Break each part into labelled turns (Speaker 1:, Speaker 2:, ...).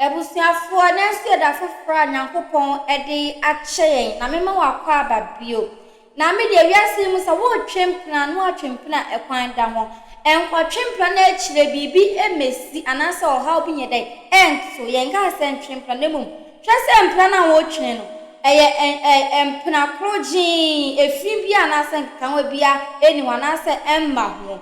Speaker 1: Abusuafoɔ, ɛnnɛ nso yɛ da foforɔ a Nyankopɔn de akyɛ yɛn, na mema wo akwaaba bio. Na me deɛ, wiase yi mu sɛ woretwe mpena na woatwe mpena a ɛkwan da ho. Nkɔtwe mpena na akyire biribi mmɛsi anaasɛ ɔhaw bi nyɛ dɛn ɛnto. Yɛnkaa sɛ ntwe mpena na mmom hwɛ sɛ mpena no a woretwe no, ɛyɛ ɛ ɛ mpena koro gyee, efi biara anaasɛ nkekaho biara nni ho anaasɛ ɛmma ho.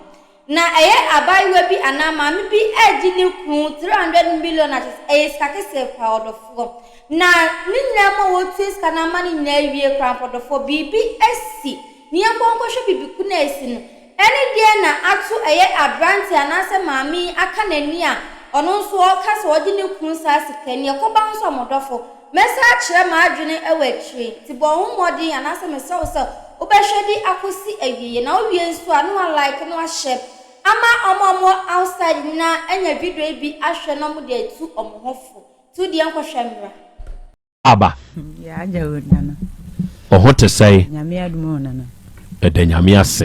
Speaker 1: Na ɛyɛ abaayewa bi anaa maame bi regye ne kunu 300 million a kyerɛ sɛ ɛyɛ sika kɛseɛ paa ɔdɔfoɔ. Na ne nyinaa mu a wɔretua sika no ama no nyinaa awie koraa mpo ɔdɔfoɔ biribi asi. Ne yɛnkɔ nkɔhwɛ biribi ko no a asi no. Ɛne deɛn na ato ɛyɛ aberanteɛ anaasɛ maame yi aka n'ani a ɔno nso ɔreka sɛ ɔregye ne kunu saa sika yi. Nea ɛkɔba nso a mo dɔfo mɛsan akyerɛ m'adwene wɔ akyire nti bɔ wo ho mmɔden anaasɛ mesrɛ wo sɛ wobɛhwɛ de akɔsi awieɛ na wowie nso a na wa like na wahyɛ ama ɔmo a ɔmo outside nyinaa anya video yi bi ahwɛ na ɔmo de atu ɔmo ho fo nti wodeɛ nkɔhwɛ mmra.
Speaker 2: Aba.
Speaker 3: Yɛ agya o nana.
Speaker 2: Ɔho te sɛn?
Speaker 3: Nyame adom o nana.
Speaker 2: Ɛda Nyame ase.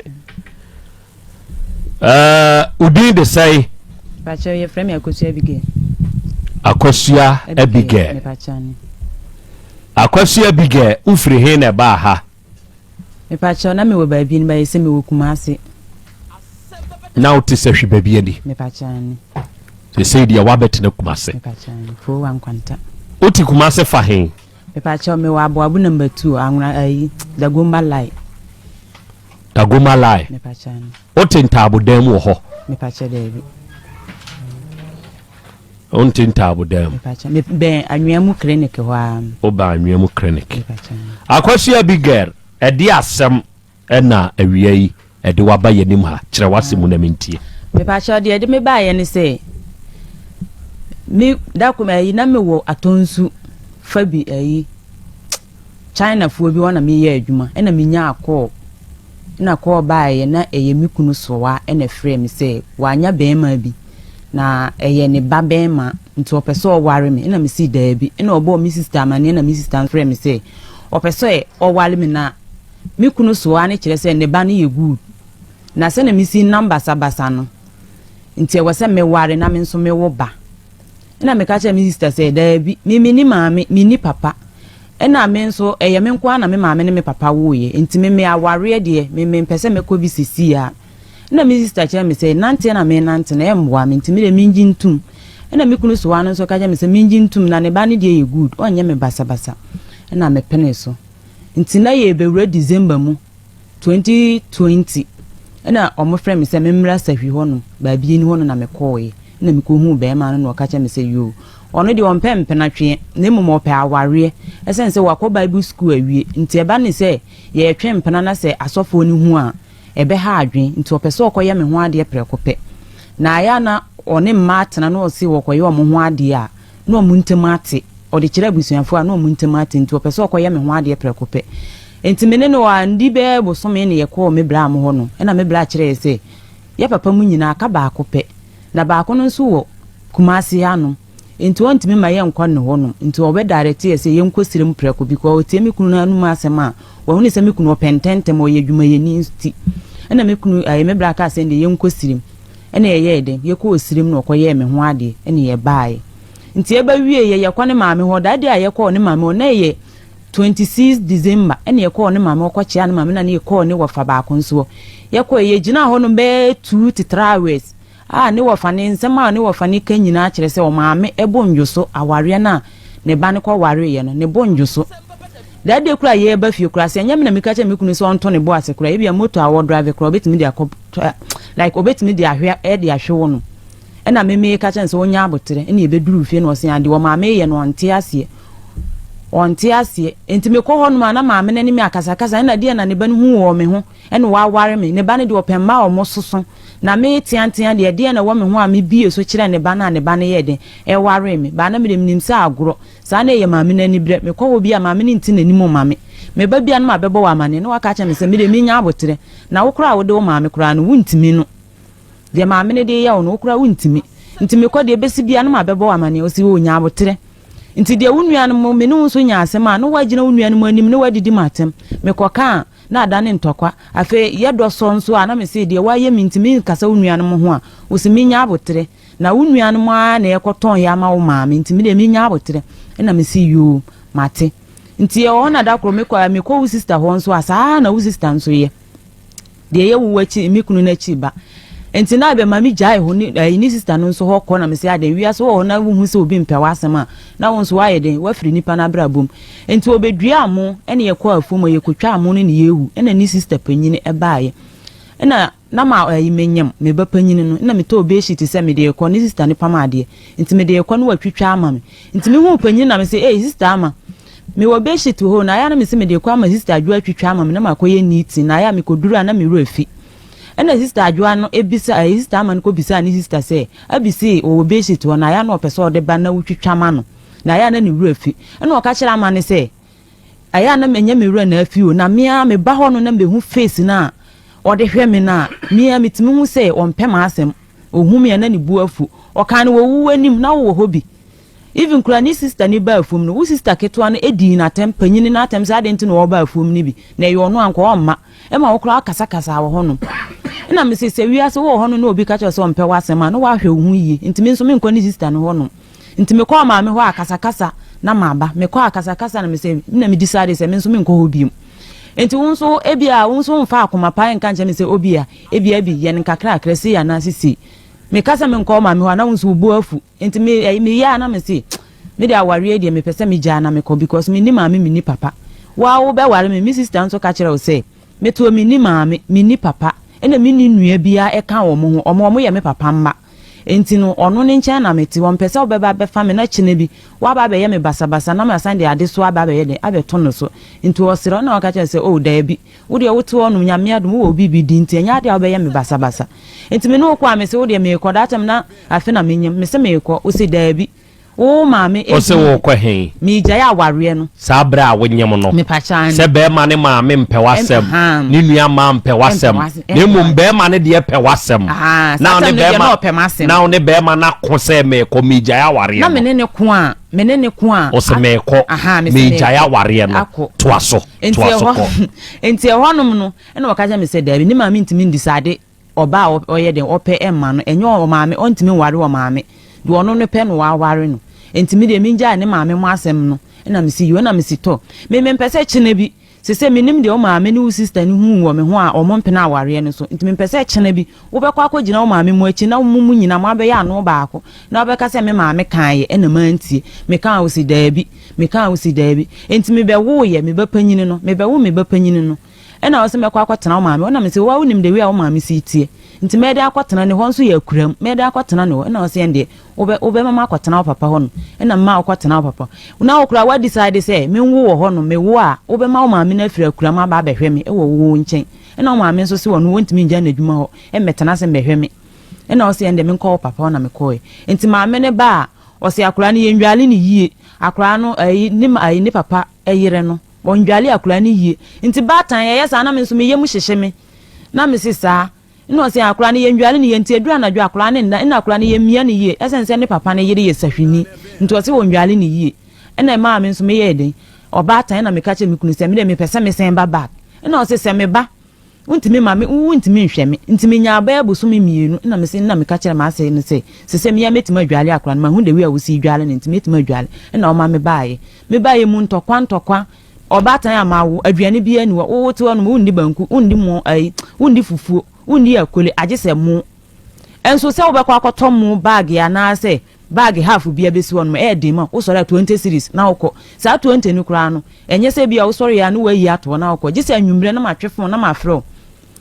Speaker 2: Ɛɛ, wo din de sɛn?
Speaker 3: Pakyɛ yɛfrɛ me Akosua Abigail.
Speaker 2: Akosua Abigail.
Speaker 3: Mepakyɛ ne.
Speaker 2: Akosua Abigail, wofiri he na ɛbaa ha?
Speaker 3: Mepakyɛ na mewɔ baabi no bɛyɛ sɛ mewɔ Kumase.
Speaker 2: Na wote sɛ hwe baabi ani.
Speaker 3: Mepakyɛ ne.
Speaker 2: Sesei deɛ woabɛtena Kumase.
Speaker 3: Mepakyɛ ne. Fo wa nkwanta.
Speaker 2: Wote Kumase fa he?
Speaker 3: Mepakyɛ mewɔ Aboabo number 2 Anwona ayi Dagomba line.
Speaker 2: Dagomba line.
Speaker 3: Mepakyɛ ne.
Speaker 2: Wote ntaabodan mu wɔ hɔ?
Speaker 3: Mepakyɛ daabi.
Speaker 2: Wonte ntaabodan mu?
Speaker 3: Mepakyɛ me bɛn Anwea mu clinic hɔ ara.
Speaker 2: Wobɛn Anwea mu clinic.
Speaker 3: Mepakyɛ ne.
Speaker 2: Akosua Abigail, ɛde asɛm ɛna awia yi ɛde waba yɛn anim ha. Kyerɛ w'asɛm mu na mentie.
Speaker 3: Mepakyɛ deɛ ɛde me baeɛ ne sɛ me da ko ayi na mewɔ Atɔnsu fa bi ayi Chinafoɔ bi hɔ na meyɛ adwuma ɛna menyaa kɔɔ ɛna kɔɔ baeɛ na ɛyɛ me kunu soa ɛna ɛfrɛ me sɛ wanya bɛrima bi na ɛyɛ ne ba bɛrima nti ɔpɛ sɛ ɔware me ɛna mesi daabi ɛna ɔbɔɔ me sister amanneɛ na me sister frɛ me sɛ ɔpɛ sɛ ɔware me na me kunu soa ne kyerɛ sɛ ne ba no yɛ good na sɛ na mesi nam basabasa no nti ɛwɔ sɛ meware na me nso mewo ba ɛna meka kyerɛ me sister sɛ daabi me menni maame menni papa ɛna me nso ɛyɛ me nko ara na me maame ne me papa woeɛ nti me me awareɛ deɛ me mempɛ sɛ mɛkɔ bi sisi a ɛna me sister kyerɛ me sɛ nanteɛ na menante na ɛmmoa me nti me deɛ mengye ntom ɛna me kunu soa no nso ka kyerɛ me sɛ mengye ntom na ne ba no deɛ yɛ good ɔnyɛ me basabasa ɛna mepene so nti na yɛbɛwura December mu 2020 ɛna ɔmo frɛ me sɛ memmra Sahwi hɔnom baabi ni hɔ no na mekɔɔeɛ na mekɔhuu bɛrima no na ɔka kyerɛ me sɛ yoo ɔno deɛ ɔmpɛ mpenatweɛ na mmom ɔpɛ awareɛ ɛsiane sɛ wakɔ Bible school awie nti ɛba ne sɛ yɛretwe mpena na sɛ asɔfoɔ no hu a ɛbɛha adwen nti ɔpɛ sɛ ɔkɔyɛ me ho adeɛ prɛko pɛ na ayɛ a na ɔne mmaa atena na ɔse wɔkɔyɛ ɔmo ho adeɛ a na ɔmo ntam ate ɔde kyerɛ abusuafoɔ a na ɔmo ntam ate nti ɔpɛ sɛ ɔkɔyɛ me ho adeɛ prɛko pɛ nti me ne no andi bɛɛ bosome ne yɛkɔɔ me bra mo hɔ no ɛna me bra kyerɛɛ sɛ yɛ papa mu nyinaa aka baako pɛ na baako no nso wɔ Kumase hanom nti ɔntumi ma yɛnkɔ ne hɔ nom nti ɔbɛdirect yɛ sɛ yɛnkɔ sirem prɛko because ɔtie me kunu no anum asɛm a wɔhunu sɛ me kunu ɔpɛ ntɛntɛm ɔyɛ adwumayɛni nti ɛna me kunu ɛyɛ me bra kaa sɛ deɛ yɛnkɔ sirem ɛna yɛyɛɛ dɛn yɛkɔɔ sirem na ɔkɔyɛɛ me ho adeɛ ɛna yɛbaeɛ nti ɛbɛwie yɛ yɛkɔ ne maame hɔ da deɛ a yɛkɔɔ ne maame hɔ na ɛyɛ 26 December ɛna yɛkɔɔ ne maame hɔ kɔkyea ne maame na ne yɛkɔɔ ne wɔfa baako nso hɔ yɛkɔɔ yɛgyina hɔ nom bɛyɛ 2 to 3 hours a ne wɔfa ne nsɛm a ne wɔfa ne ka nyinaa kyerɛ sɛ ɔmaame ɛbɔ ndwo so awareɛ no a ne ba no kɔwareeɛ no ne bɔ ndwo so dade kora yɛreba fie kora sɛ ɛnyɛ me na meka kyerɛ me kunu sɛ ɔnto ne bo ase kora ebia moto a wɔdrive kora ɔbɛtumi de akɔ like ɔbɛtumi de ahwɛ ɛde ahwe wo no ɛna meme ka kyerɛ no sɛ ɔnya aboterɛ ɛna yɛbɛduru fie na ɔse adeɛ ɔmaame yɛ no ɔnte aseɛ ɔnte aseɛ nti mekɔ hɔ nom a na maame no anim akasakasa ɛna deɛ na ne ba no hu wɔ me ho ɛna waware me ne ba no deɛ ɔpɛ mma a ɔmo soso na me teatea deɛ deɛ na ɛwɔ me ho a mebie so kyerɛ ne ba no a ne ba no yɛ den ɛware me baa na mede menim sɛ agorɔ saa na ɛyɛ maame no ani berɛ mekɔ hɔ bi a maame no nti n'anim ma me meba bia no ma bɛbɔ wɔ amanneɛ na waka kyerɛ me sɛ mede menya aboterɛ na wo koraa a wode wo maame koraa no wontumi no deɛ maame no de yɛ wo no wo koraa wontumi nti mekɔ deɛ ɛbɛsi bia no ma bɛbɔ wɔ amanneɛ ɔsi wɔ nya aboterɛ nti deɛ wo nua no mo me ne wo nso nya asɛm a na woagyina wo nua no mu anim na woadidi ma atɛm mekɔka a na ada ne ntɔkwa afei yɛdɔ sɔ nso a na mese deɛ woayɛ me nti menkasa wo nua no mo ho a wo sɛ menya aboterɛ. Na wo nuanom ara na yɛkɔtɔn yɛ ama wo maame nti me deɛ menya aboterɛ. Ɛna mese yoo mate. Nti ɛwɔ hɔ na da koro mekɔ a mekɔ wo sister hɔ nso a saa na wo sister nso yɛ. Deɛ ɛyɛ wo akyi me kunu no akyi ba. Nti na ɛbɛma me gyae hɔ ne ɛyi ne sister no nso hɔ kɔ na mese aden wiase wɔ hɔ na wohu sɛ obi mpɛ w'asɛm a na wo nso woayɛ den woafiri nipa no abrabɔ mu. Nti ɔbɛduaa mo ɛne yɛkɔɔ afuom hɔ yɛkɔtwaa mo no ne yɛhu ɛna ne sister panyini ɛbaeɛ ɛna Na ma ɛyi menyem me ba panyini no na metɔɔ bedsheet sɛ mede rekɔ ne sister no pam adeɛ nti mede rekɔ na watwitwa ama me nti mehuu panyini na mese ei sister ama mewɔ bedsheet wɔ hɔ na ayɛ a na mese mede rekɔ ama sister adwoa atwitwa ama me na makɔyɛ neating na ayɛ a mekɔduru a na me werɛ afi ɛna sister adwoa no ebisa ɛyi sister ama no kɔbisaa ne sister sɛ abi se ɔwɔ bedsheet hɔ na ayɛ a na ɔpɛ sɛ ɔde ba na wotwitwa ma no na ayɛ a na ne werɛ afi ɛna ɔka kyerɛ ama no sɛ Ɛyɛ a na ɛnyɛ me werɛ na afi o, na me ara meba hɔ no na mehu face no a ɔde hwɛ me no a, me ara metumi hu sɛ ɔmpɛ m'asɛm. Ɔhu me a na ne bo afu. Ɔkaa no wɔ wo anim na wowɔ hɔ bi. Even koraa ne sister no baa afuom no, wo sister ketewa no dii no atɛm, panyini no atɛm sɛ adɛn nti na ɔreba afuom no bi, na ɛyɛ ɔno a anka ɔmma. Ɛma wo koraa wokasakasaa wɔ hɔnom. Ɛna mese sɛ wiase wowɔ hɔ no na obi ka kyerɛ wo sɛ ɔmpɛ w'asɛm a, na woahwɛ wo ho yie. Nti me nso menkɔ ne sister no hɔnom. Nti mekɔɔ maame hɔ a kasakasa na maba. Mekɔɔ a kasakasa na mesɛ na me decide sɛ me nso menkɔ hɔ biom. Nti wo nso ebia wo nso womfa akoma pa nka nkyerɛ me sɛ obia ebia bi yɛ no nkakrakra sei anaase sei. Meka sɛ menkɔ wo maame hɔ a na wo nso wo bo afu. Nti me ɛyi meyɛ a na mese me de awareɛ deɛ mepɛ sɛ megyaa na mekɔ because menni maame menni papa. Wo a wobɛware me, me sister nso ka kyerɛ wo sɛ metoɔ menni maame menni papa ɛna menni nua biara ɛka wɔn ho, wɔn wɔyɛ me papa mma. Enti no, ɔno ne nkyɛn na mete. Ɔmpɛ sɛ wobɛba abɛfa me na kyena bi woaba abɛyɛ me basabasa na masan de adesoa aba abɛyɛ dɛn? Abɛto no so. Enti ɔsrɛ wo na waka kyerɛ no sɛ, Oh, daabi, wo deɛ wote hɔ nom, Nyame adom, wowɔ biribi di nti ɛnyɛ adeɛ a wobɛyɛ me basabasa. Enti me ne wo kɔ a, mese wo deɛ merekɔ. That time na afe na menyem. Mese merekɔ. Ose daabi. Wo maame
Speaker 2: Wo se
Speaker 3: ntumi.
Speaker 2: worekɔ he?
Speaker 3: Meregyae awareɛ no.
Speaker 2: Saa berɛ a wonyem no.
Speaker 3: Mepakyɛ aane.
Speaker 2: Sɛ bɛɛma ne maame mpɛ w'asɛm,
Speaker 3: Ɛm,
Speaker 2: ne nua mmaa mpɛ
Speaker 3: ɛmpɛ
Speaker 2: w'asɛm,
Speaker 3: w'asɛm,
Speaker 2: na
Speaker 3: ɛmpɛ
Speaker 2: mmom
Speaker 3: w'asɛm.
Speaker 2: bɛɛma no deɛ pɛ w'asɛm.
Speaker 3: Ahaa,
Speaker 2: Na
Speaker 3: saa
Speaker 2: wo ne
Speaker 3: time no deɛ
Speaker 2: bɛɛma,
Speaker 3: na ɔpɛ m'asɛm.
Speaker 2: na wo ne bɛɛma no ako sɛ merekɔ, meregyae awareɛ
Speaker 3: Na
Speaker 2: no.
Speaker 3: me ne no ko a, me ne no ko a.
Speaker 2: Wo se merekɔ,
Speaker 3: Ahaa, mese
Speaker 2: meregyae
Speaker 3: merekɔ,
Speaker 2: awareɛ no.
Speaker 3: akɔ.
Speaker 2: Toa so,
Speaker 3: Enti
Speaker 2: toa so
Speaker 3: ɛhɔ,
Speaker 2: kɔ.
Speaker 3: enti ɛhɔnom no, ɛna ɔka kyerɛ me sɛ daabi, ne maame ntumi ndecide Ɔbaa a ɔyɛ dɛn ɔpɛ mma no ɛnyɛ ɔmaame ɔntumi nware ɔmaame deɛ ɔno no pɛ no waware no nti me deɛ mengyae ne maame mo asɛm no ɛna mese yoo ɛna mese tɔ me mempɛ sɛ kyena bi sese menim deɛ ɔmaame ne wo sister no huu wɔ me ho a ɔmo mpene awareɛ no so nti mempɛ sɛ kyena bi wobɛkɔ akɔgyina wo maame mo akyi na mo mu nyina mo abɛyɛ ano baako na wobɛka sɛ me maame kaeɛ ɛna mantie mekaa wo se daabi mekaa wo se daabi nti mebɛwoeɛ me ba panyini no mebɛwo me ba panyini no Ɛna ɔse mɛkɔ akɔtena wo maame hɔ, ɛna mese woa wonim the way a wo maame si teɛ, nti mɛdɛn akɔtena ne hɔ nso yɛ akuram, mɛdɛn akɔtena ne hɔ, ɛna ɔse ɛndeɛ wobɛ wobɛma makɔtena wo papa hɔ nom, ɛna mema wokɔtena wo papa hɔ, na wo koraa wa decide sɛ menwo wɔ hɔ nom, mewo a wobɛma wo maame no afiri akuram aba abɛhwɛ me wɔ wo nkyɛn, ɛna wo maame nso se ɔno ɔntumi ngya n'adwuma hɔ mmɛtena ase mmɛhwɛ me, ɛna ɔse ɛndeɛ menkɔ wo papa hɔ na mekɔɛ, nti maame no ba a ɔse akwadaa no yɛndwale no yie, akwadaa no ɛyi ne ma ɛyi ne papa yere no. Wɔndwale akwadaa no yie. Nti baatan yɛyɛ saa na me nso me yam hyehye me. Na me se saa. Nna ɔse akwadaa no yɛndwale no yie nti ɛduru anadwo a akwadaa no nna nna akwadaa no yɛmmia no yie ɛsane sɛ ne papa no yere yɛ sahwini nti ɔse wɔndwale no yie. Ɛna ɛmaa me nso meyɛɛ den. Ɔbaatan ɛna meka kyerɛɛ me kunu sɛ me deɛ mepɛ sɛ mesan ba back. Ɛna ɔse sɛ meba Wontumi mma me, wontumi nhwɛ me. Nti menyaa bɛyɛ bosome mmienu na mese na meka kyerɛɛ m'ase no sɛ, sesei me ara mɛtumi adwale akora no, mahu the way a wosi dwale no nti mɛtumi adwale. Ɛna ɔma mebaeɛ. Mebaeɛ mu ntɔkwa ntɔkwa, ɔbaatan a mawo, aduane biara nni hɔ, wo wote hɔ nom, wonni banku, wonni mo ayi, wonni fufuo, wonni akole, agye sɛ mo. Nso sɛ wobɛkɔ akɔtɔ mo baage anaasɛ Bag half bi abɛsi hɔ nom, ɛyɛ den ma wo, wosɔre a 20 cedis na wokɔ. Saa 20 no koraa no, ɛnyɛ sɛ ebia wosɔre a na woayi ato hɔ na wokɔ, gye sɛ anwummerɛ na matwe phone na mafrɛ wo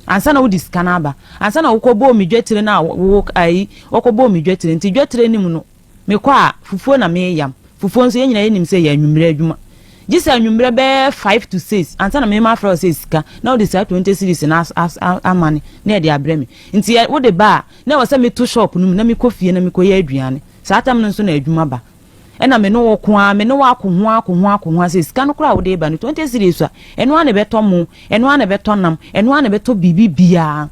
Speaker 3: ansa na wode sika no aba. Ansa na wokɔbɔɔ me dwatire no a wo ayi, wɔkɔbɔɔ me dwatire. Nti dwatire no mu no, mekɔ a, fufuo na meyam. Fufuo nso yɛn nyinaa yɛnim sɛ ɛyɛ anwummerɛ adwuma. Gye sɛ anwummerɛ bɛyɛ 5 to 6 ansa na mema afrɛ wo sɛ sika na wode saa 20 cedis no amane na ɛde abrɛ me. Nti wode ba a, Na ɛwɔ sɛ meto shop no mu na mekɔ fie na mekɔyɛ aduane. Saa tam no nso na adwuma ba. Ɛna me ne wo ko ara, me ne wo ako ho ako ho ako ho ara sɛ sika no koraa a wode reba no, 20 cedis a, ɛno ara na ɛbɛtɔ mo, ɛno ara na ɛbɛtɔ nam, ɛno ara na ɛbɛtɔ biribi biara.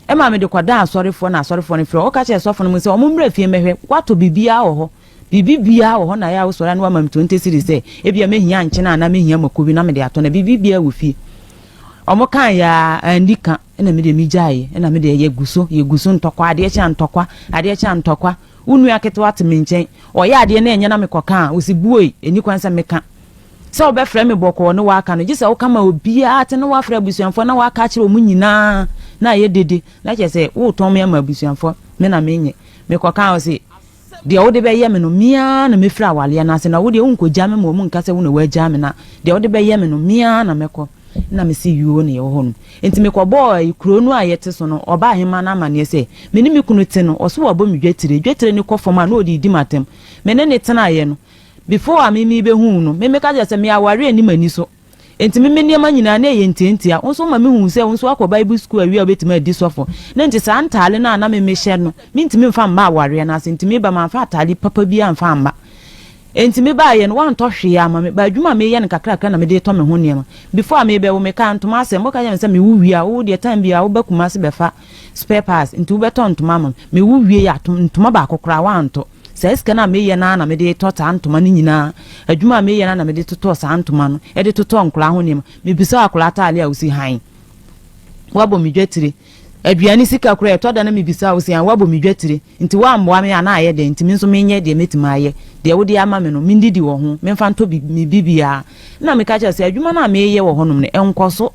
Speaker 3: Ɛma mede kɔdaa asɔrefoɔ na asɔrefoɔ no frɛ, wɔka kyerɛɛ sɔfo no mu sɛ wɔn mmra fie mmɛhwɛ, woatɔ biribiara wɔ hɔ, biribi biara wɔ hɔ na ɛyɛ a wosɔre a na woama me 20 cedis sɛ ebia mɛhia nkyene anaa mɛhia mako bi na mede atɔ na biribi biara wɔ fie. Ɔmo kaeɛ ara, anni ka, ɛna me deɛ megyaeɛ, ɛna me deɛ yɛgu so, yɛgu so, ntɔkwa, adeɛ kye a ntɔkwa, adeɛ kye a ntɔkwa. Wo nua ketewa te me nkyɛn, ɔyɛ adeɛ na ɛnyɛ na mekɔka a, ɔsi buoi, ɛnni kwan sɛ meka. Sɛ wobɛfrɛ me bɔkɔɔ ne woaka no, gye sɛ woka ma obiara te na woafrɛ abusuafoɔ na woaka akyerɛ wɔn nyinaa na ayɛ dede, na kyerɛ sɛ woretɔn me ama abusuafoɔ, me na menyɛ. Mekɔka a, ɔse, Deɛ wode bɛyɛ me no, me ara na mɛfiri awareɛ no ase, na wo deɛ wonkɔgya me ma wɔn nka sɛ wo na woagyaa me, na deɛ wode bɛyɛ me no, me ara na mɛkɔ. Ɛnna mese, Yoo, na yɛwɔ hɔ no. Enti mekɔbɔɔ ayi, kuro no a yɛte so no, ɔbaahemaa no amanneɛ sɛ, me ne me kunu te no, ɔse wabɔ me dwatire, dwatire no kɔ fam a, na ɔde redi m'atɛm. Me ne no tenaeɛ no, before a me merebɛhu wo no, me meka kyerɛɛ sɛ me awareɛ nni m'ani so. Enti me me nneɛma nyinaa na ɛyɛ ntiantia. Wo nso woma mehuu sɛ wo nso woakɔ Bible sukuu awie a wobɛtumi adi sɔfo. Na enti saa ntaale no a na me mehyɛ no, mentumi mfa mma awareɛ no ase. Enti meba mamfa ataale papa biara amfa amma. Enti mebaeɛ no, woantɔ hwee amma me. But adwuma a meyɛ no kakrakra na mede retɔ me ho nneɛma. Before a merebɛwo, mekaa ntoma asɛm. Woka kyerɛɛ me sɛ mewo wie a, wo deɛ time biara woba Kumasi bɛfa spare parts, nti wobɛtɔ ntoma ama me. Mewo wieeɛ a, ntoma baako koraa woantɔ. Saa sika no a meyɛ no ara na mede retɔ saa ntoma no nyinaa. Adwuma a meyɛ no ara na mede totɔɔ saa ntoma no, de totɔɔ nkwadaa ho nneɛma. Mebisa wo akwadaa atadeɛ a, wosi hann. Woabɔ me dwatire. Aduane sika koraa, ɛtɔ da na mebisa wo, wosi hann. Woabɔ me dwatire. Nti woammoa me a, na ayɛ dɛn? Nti me nso menyɛ deɛ mɛtumi ayɛ. Deɛ wode ama me no, mendidi wɔ ho, memfa ntɔ bi, me biribiara. Ɛnna meka kyerɛɛ no sɛ, adwuma no a mereyɛ wɔ hɔnom no, ɛnkɔ so.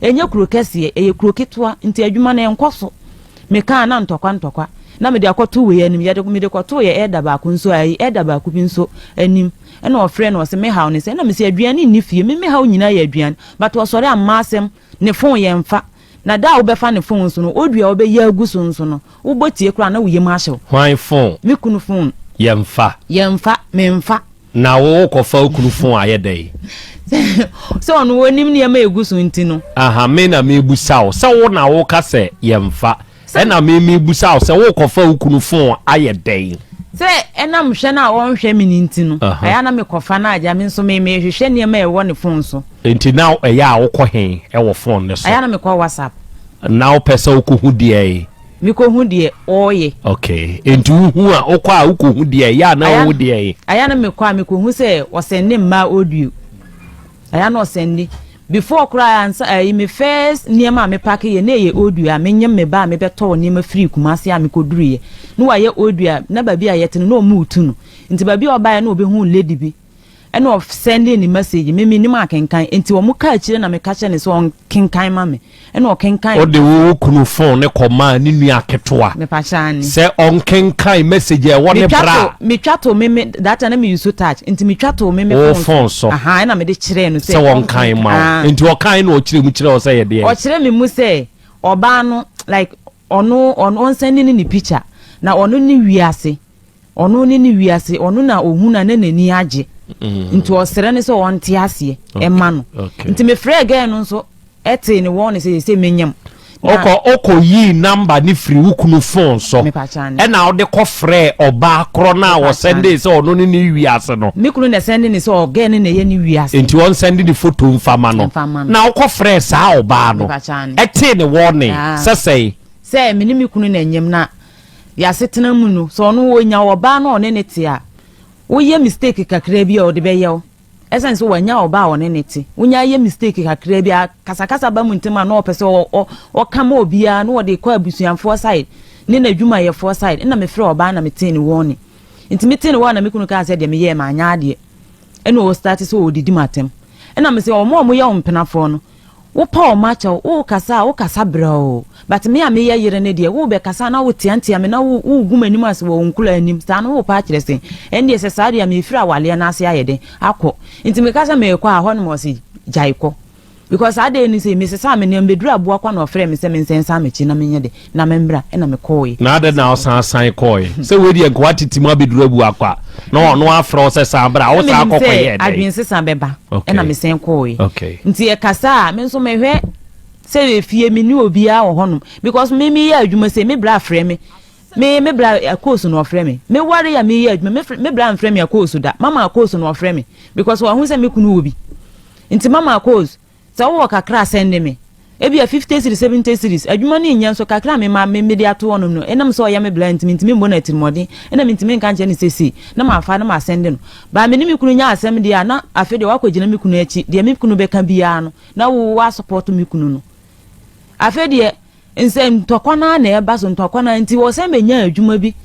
Speaker 3: Ɛnyɛ kuro kɛseɛ, ɛyɛ kuro ketewa, nti adwuma no ɛnkɔ so. Mekaa na ntɔkwa ntɔkwa na mede akɔto wei anim, yɛde mede kɔtoo yɛ elder baako nso ayi elder baako bi nso anim, ɛna ɔfrɛɛ no ɔse me haw ne sɛ, ɛna mese aduane nni fie, me me haw nyinaa yɛ aduane, but ɔsɔre a mma asɛm, ne phone yɛnfa, na da a wobɛfa ne phone nso no, audio a wobɛyi agu so nso no, wobɔ tie koraa na wo yam ahyew.
Speaker 2: Hwan phone?
Speaker 3: Me kunu phone.
Speaker 2: Yɛnfa.
Speaker 3: Yɛnfa, menfa.
Speaker 2: Na wo kɔfa wo kunu phone ayɛ dɛn?
Speaker 3: Sɛ ɔno onim nneɛma a egu so nti no.
Speaker 2: Aha, me na mebusa wo. Sɛ wo na woka sɛ yɛmfa. Ɛna me mebusa wo sɛ wokɔfa wo kunu phone ayɛ dɛn?
Speaker 3: Sɛ ɛnam hwɛ no a ɔnhwɛ me no nti no, ɛyɛ a na mekɔfa no agya me nso me mehwehwɛ nneɛma a ɛwɔ ne phone so.
Speaker 2: Nti na ɛyɛ a wokɔ he wɔ phone no so?
Speaker 3: Ɛyɛ a na mekɔ WhatsApp.
Speaker 2: Na wopɛ sɛ wokɔhu deɛn?
Speaker 3: Mekɔhu deɛ ɔreyɛ.
Speaker 2: Okay, nti wohu a, wokɔ a wokɔhu deɛ, ɛyɛ a na wohu deɛ?
Speaker 3: Ɛyɛ a na mekɔ a mekɔhu sɛ ɔsɛnde mmaa audio. Ɛyɛ a na ɔsɛnde. Before koraa ansa ɛyi me first nneɛma a mepake yɛ na ɛyɛ audio a menyem me ba a mebɛtɔɔ nneɛma firii Kumasi a mekɔduruiɛ. Na wayɛ audio a na baabi a yɛte no na ɔmo retu no. Nti baabi a ɔbaeɛ na ɔbɛhuu lady bi. Ɛna ɔ sɛndee ne message, me mennim akenkan, nti ɔmo kaa akyire na meka kyerɛ no sɛ ɔnkenkan ma me, ɛna ɔkenkan.
Speaker 2: Wode wo kunu phone no kɔmaa ne nua ketewa
Speaker 3: Mepakyɛ aane.
Speaker 2: sɛ ɔnkenkan message a ɛwɔ ne
Speaker 3: Metwa
Speaker 2: bra
Speaker 3: to,
Speaker 2: a.
Speaker 3: metwa to me me, that time na me use touch, nti metwa too me me
Speaker 2: Wo
Speaker 3: phone
Speaker 2: phone
Speaker 3: so,
Speaker 2: so.
Speaker 3: ahaa, ɛna mede kyerɛɛ no sɛ
Speaker 2: Sɛ ɔnkan ma wo.
Speaker 3: aah.
Speaker 2: Nti ɔkan na ɔkyerɛ mu kyerɛɛ wo sɛ yɛ deɛn?
Speaker 3: Ɔkyerɛ me mu sɛ ɔbaa no like ɔno ɔno ɔnsɛnde ne ne picture, na ɔno ne wiase. Ɔno ne ne wiase, ɔno na ɔhu no a na n'ani agye. Nti ɔsrɛ no sɛ ɔnte aseɛ ɛma no. Nti mefrɛɛ girl no nso ɛtee ne wɔn sɛ sɛ menyam.
Speaker 2: Ɔkɔ ɔkɔ yii number ne firi wo kunu phone so ɛna ɔde kɔ frɛɛ ɔbaa korɔ no a ɔsɛndee sɛ ɔno ne ne wiase no.
Speaker 3: Me kunu na ɛsɛnde ne sɛ ɔgɛɛ no na ɛyɛ ne wiase.
Speaker 2: Nti ɔnsɛnde ne photo nfa ma no. Na ɔkɔ frɛɛ saa ɔbaa no ɛtee ne wɔne sɛ sɛn.
Speaker 3: Sɛ me ne me kunu na ɛnyam na Y'asetena mu no, sɛ ɔno ɔnya ɔbaa na ɔne no te a, woyɛ mistake kakraa bi a ɔde bɛyɛ wo. Ɛsiane sɛ wanya ɔbaa a ɔne no te. Wonya yɛ mistake kakraa bi a, kasakasa ba mu ntɛm a na ɔpɛ sɛ ɔka ma obiara na ɔde kɔ abusuafoɔ side ne n'adwumayɛfoɔ side. Ɛna mefrɛɛ ɔbaa na metee ne warning. Nti metee ne warning na me kunu kaa sɛ deɛ meyɛɛ manyɛ adeɛ. Ɛna ɔstarte sɛ ɔredidi m'atɛm. Ɛna mese wɔn a wɔyɛ wo mpenafoɔ no, Wo pa wɔn akyɛw, wo kasa a wo kasa brɛoo, but me a me yɛ yere no deɛ, wo bɛ kasa na wo teantea me na wo wo gu m'anim ase wɔ wo nkoraa anim, saa no wo pa akyerɛ sɛn? Ɛndeɛ sɛ saa deɛ a me firi awaleɛ no ase ayɛ dɛn akɔ? Nti me ka sɛ me rekɔ a, hɔ nom ɔse gyae kɔ. Because saa day no sei, me sesaa me nneɛma, me bɛduru aboa kwa na ɔfrɛɛ me sɛ me nsɛ nsan m'akyi na me nyɛ dɛn na me mbra, ɛna me kɔɔɛ.
Speaker 2: Na adɛn na wosan san kɔɔɛ? Sɛ wei deɛ nka woatete mu abɛduru Abuakwa na ɔno afrɛ wo sɛ san bra a,
Speaker 3: Sɛ
Speaker 2: wosan
Speaker 3: menim
Speaker 2: kɔ
Speaker 3: sɛ
Speaker 2: kɔyɛɛ dɛn?
Speaker 3: adwensesa bɛba,
Speaker 2: Okay.
Speaker 3: ɛna mesan kɔɔɛ.
Speaker 2: Okay.
Speaker 3: Nti ɛkasa a, me nso mehwɛ sɛ efie me ne obiara wɔ hɔnom because me meyɛ adwuma sei, me bra frɛ me, me me bra akoosu na ɔfrɛ me. Me ware a meyɛ adwuma, me me bra mfrɛ me akoosu da, mama akoosu na ɔfrɛ me because wahu sɛ me kunu wɔ bi. Nti mama akoosu, Sɛ wowɔ kakra a sɛnde me. Ebia 50 cedis, 70 cedis. Adwuma no nnya nso kakra a mema me mede ato hɔnom no, ɛnam sɛ ɔyɛ me bra nti mentumi mmɔ no atirimuɔden, ɛna mentumi nka nkyerɛ no sɛ sei, na mafa na masɛnde no. But me ne me kunu nya asɛm deɛ a, na afei deɛ woakɔgyina me kunu akyi, deɛ me kunu bɛka biara no, na wo woasɔpɔto me kunu no. Afei deɛ, nsɛ ntɔkwa no ara na ɛba so, ntɔkwa no ara nti ɔsan bɛnyaa adwuma bi.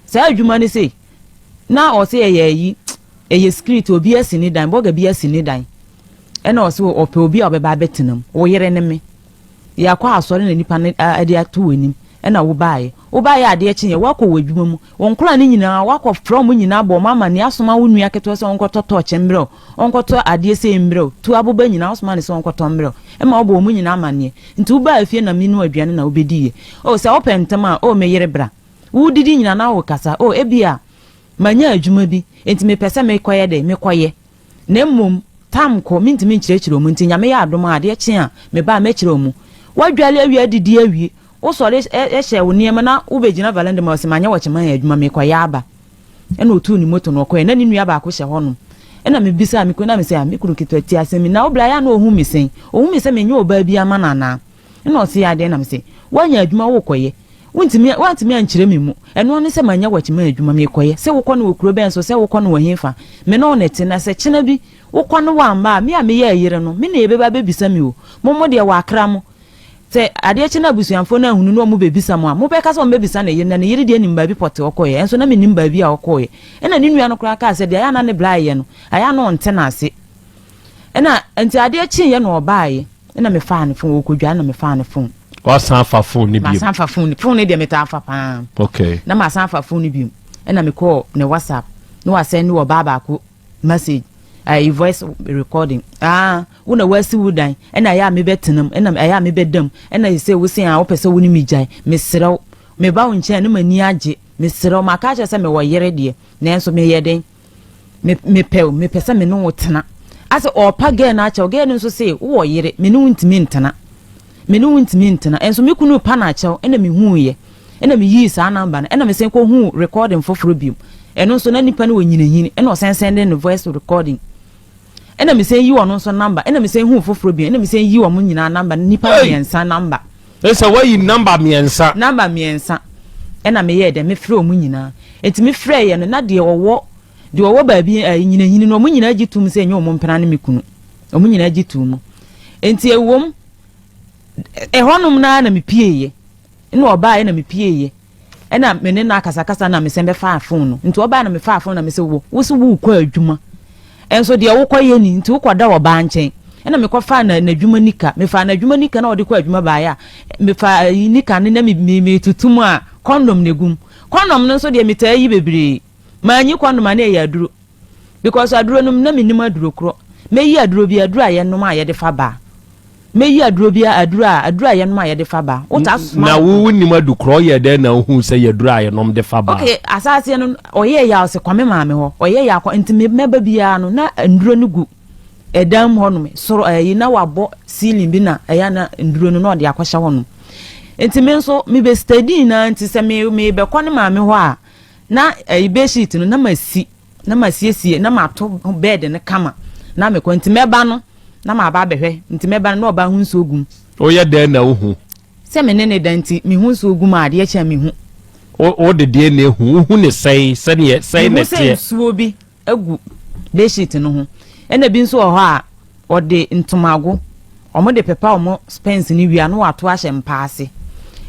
Speaker 3: Saa adwuma no sei, na ɔse ɛyɛ ayi, ɛyɛ security, obi asi ne dan, bɔga bi asi ne dan. Ɛna ɔse ɔpɛ obi a ɔbɛba abɛtena mu. Wo yere ne me. Yɛakɔ asɔre na nipa no de ato w'anim ɛna wo baeɛ. Wo baeɛ adeɛ kyeeɛ, woakɔ w'adwuma mu. Wo nkwadaa no nyinaa, woakɔ frɛ wɔn nyinaa abɔ wɔn amaneɛ asoma wo nua ketewa sɛ ɔnkɔtɔ tɔɔkye mmerɛ wo, ɔnkɔtɔ adeɛ sei mmerɛ wo, tu aboba nyinaa wosoma no sɛ ɔnkɔtɔ mmerɛ wo. Ɛma wobɔ wɔn nyinaa amaneɛ. Nti wobaa fie na menoa aduane na wobɛdiiɛ. Oh sɛ wopɛ ntɛm a, oh me yere bra. Wodidi nyinaa na wokasa, oh ebia manya adwuma bi nti mepɛ sɛ mekɔyɛ dɛn, mekɔyɛ. Na mmom tam kɔ, mentumi nkyerɛkyerɛ wɔn nti Nyame yɛ adom a adeɛ kye a meba a mɛkyerɛ wɔn. Woadwale awie adidi awie, wosɔre hyɛ wo nneɛma na wobɛgyina valanda mu a ɔse manyɛ wɔkyeman adwuma mekɔyɛ aba. Ɛna ɔtuu ne moto no ɔkɔɛ na ne nua baako hyɛ hɔnom. Ɛna mebisaa me kunu na mese ah me kunu ketewa tie asɛm yi na wo bra yɛ a na ɔhu me sɛn? Ɔhu me sɛ menyɛ ɔbaa bi ama no anaa? Ɛna ɔse adɛn na mese woanya adwuma wokɔyɛ wontumi woantumi ankyerɛ me mu ɛno ara ne sɛ manya wakyima adwuma mekɔyɛ sɛ wokɔ no wɔ kuro bɛn so sɛ wokɔ no wɔ hefa me ne wo na ɛte na sɛ kyena bi wokɔ no woamma a me a meyɛ yere no me na yɛbɛba abɛbisa me o mo mo deɛ wɔakra mo sɛ adeɛ kye na abusuafoɔ no ahunu na wɔn bɛbisa mo a mobɛka sɛ wɔn bɛbisa ne yere na ne yere deɛ nim baabi pɔte ɔkɔeɛ ɛnso na menim baabi a ɔkɔeɛ ɛna ne nua no koraa kaa sɛ deɛ ayɛ a na ne bra yɛ no ayɛ a na ɔnte no ase ɛna nti adeɛ kyeeɛ na ɔbaeɛ Ɛna me faa ne phone ɔkɔ dware na me faa ne phone.
Speaker 2: Wasan afa phone ne biom.
Speaker 3: Masan afa phone ne phone ne deɛ metaa fa paa.
Speaker 2: Okay.
Speaker 3: Na masan afa phone ne biom ɛna me kɔɔ ne WhatsApp na wasɛn ne ɔbaa baako message ayi voice recording ah wo na wasi wo dan ɛna ɛyɛ a mebɛtena mu ɛna ɛyɛ a mebɛda mu ɛna sɛ wo se a wopɛ sɛ wo ne me gyae mesrɛ wo meba wo nkyɛn ne m'ani agye mesrɛ wo maka akyerɛ sɛ mewɔ yere deɛ nanso meyɛ den Me mepɛ o, mepɛ sɛ me ne wo tena. Asɛ ɔɔpa girl no akyɛw, girl no nso se wowɔ yere, me ne wo ntumi ntena. Me ne wo ntumi ntena. Ɛnso me kunu repa no akyɛw, ɛna mehuuiɛ. Ɛna meyii saa number no, ɛna mesan kɔhuu recording foforɔ biom. Ɛno nso na nipa no wɔ nyinahini, ɛna ɔsan sɛnde no voice recording. Ɛna mesan yi ɔno nso number, ɛna mesan huu foforɔ biom, ɛna mesan yi wɔn nyinaa number, nipa mmiɛnsa number.
Speaker 2: Ɛsɛ wayi number mmiɛnsa.
Speaker 3: Number mmiɛnsa ɛna meyɛɛ dɛ mefrɛ wɔn nyinaa. Enti mefrɛeɛ no na deɛ ɔwɔ deɛ ɔwɔ baabi ɛɛ nyinahini no wɔn nyinaa gye tom sɛ ɛnyɛ wɔn mpena ne me kunu. Wɔn nyinaa gye tom mu. Enti ɛwom ɛhɔnom no ara na mepieeɛ. Ɛna ɔbaeɛ na mepieeɛ. Ɛna me ne no akasakasa na mesan bɛfaa fon no. Nti ɔbaeɛ na mefaa fon na mese wo, wo se worekɔ adwuma. Nso deɛ wokɔyɛ ni, nti wokɔda ɔbaa nkyɛn. Ɛna mekɔfaa na n'adwuma nika. Mefaa n'adwuma nika na ɔde kɔ adwuma baeɛ a, mefaa ayi nika no na me me metutu mu a, kɔndɔm na egu mu. Kɔndɔm no nso deɛ metaa yi bebree. Manyi kɔndɔm a na ɛyɛ aduro. Because aduro no na mennim aduro korɔ. Mɛyi aduro bi, aduro a yɛnom a yɛde fa baa. Mɛyi aduro bi, aduro a, aduro a yɛnom a yɛde fa baa. Wotaa soma.
Speaker 2: Na wo wonim adu korɔ, ɔyɛɛ dɛn na wohuu sɛ yɛ aduro a yɛnom de fa baa?
Speaker 3: Okay, asaseɛ no ɔyɛɛ yɛ a ɔse kɔ me maame hɔ. Ɔyɛɛ yɛ akɔ, nti me mɛba biara no na nnuro no gu ɛdan mu hɔnom, soro ɛyi na wabɔ ceiling bi na ɛyɛ na nnuro no na ɔde akɔhyɛ hɔnom. Nti me nso mebɛ study nyinaa nti sɛ me mebɛkɔ ne maame hɔ a, Na ɛyi bedsheet no na masi na masiesie na mato bed no kama na mekɔ nti mɛba no na maba abɛhwɛ nti mɛba no na ɔbaa ho nsuo gum.
Speaker 2: Woyɛ dɛn na wohu?
Speaker 3: Sɛ me ne ne da nti mehu nsuo gum a adeɛ kye a mehu.
Speaker 2: Wo de deɛ na ehu wohu ne sɛn sɛdeɛ sɛn na
Speaker 3: ɛteɛ? Mehu sɛ nsuo bi agu bedsheet no ho ɛna bi nso wɔ hɔ a Wɔde ntomago, wɔde pepa wɔn spɛns no wie a na wɔato ahyɛ mpa ase.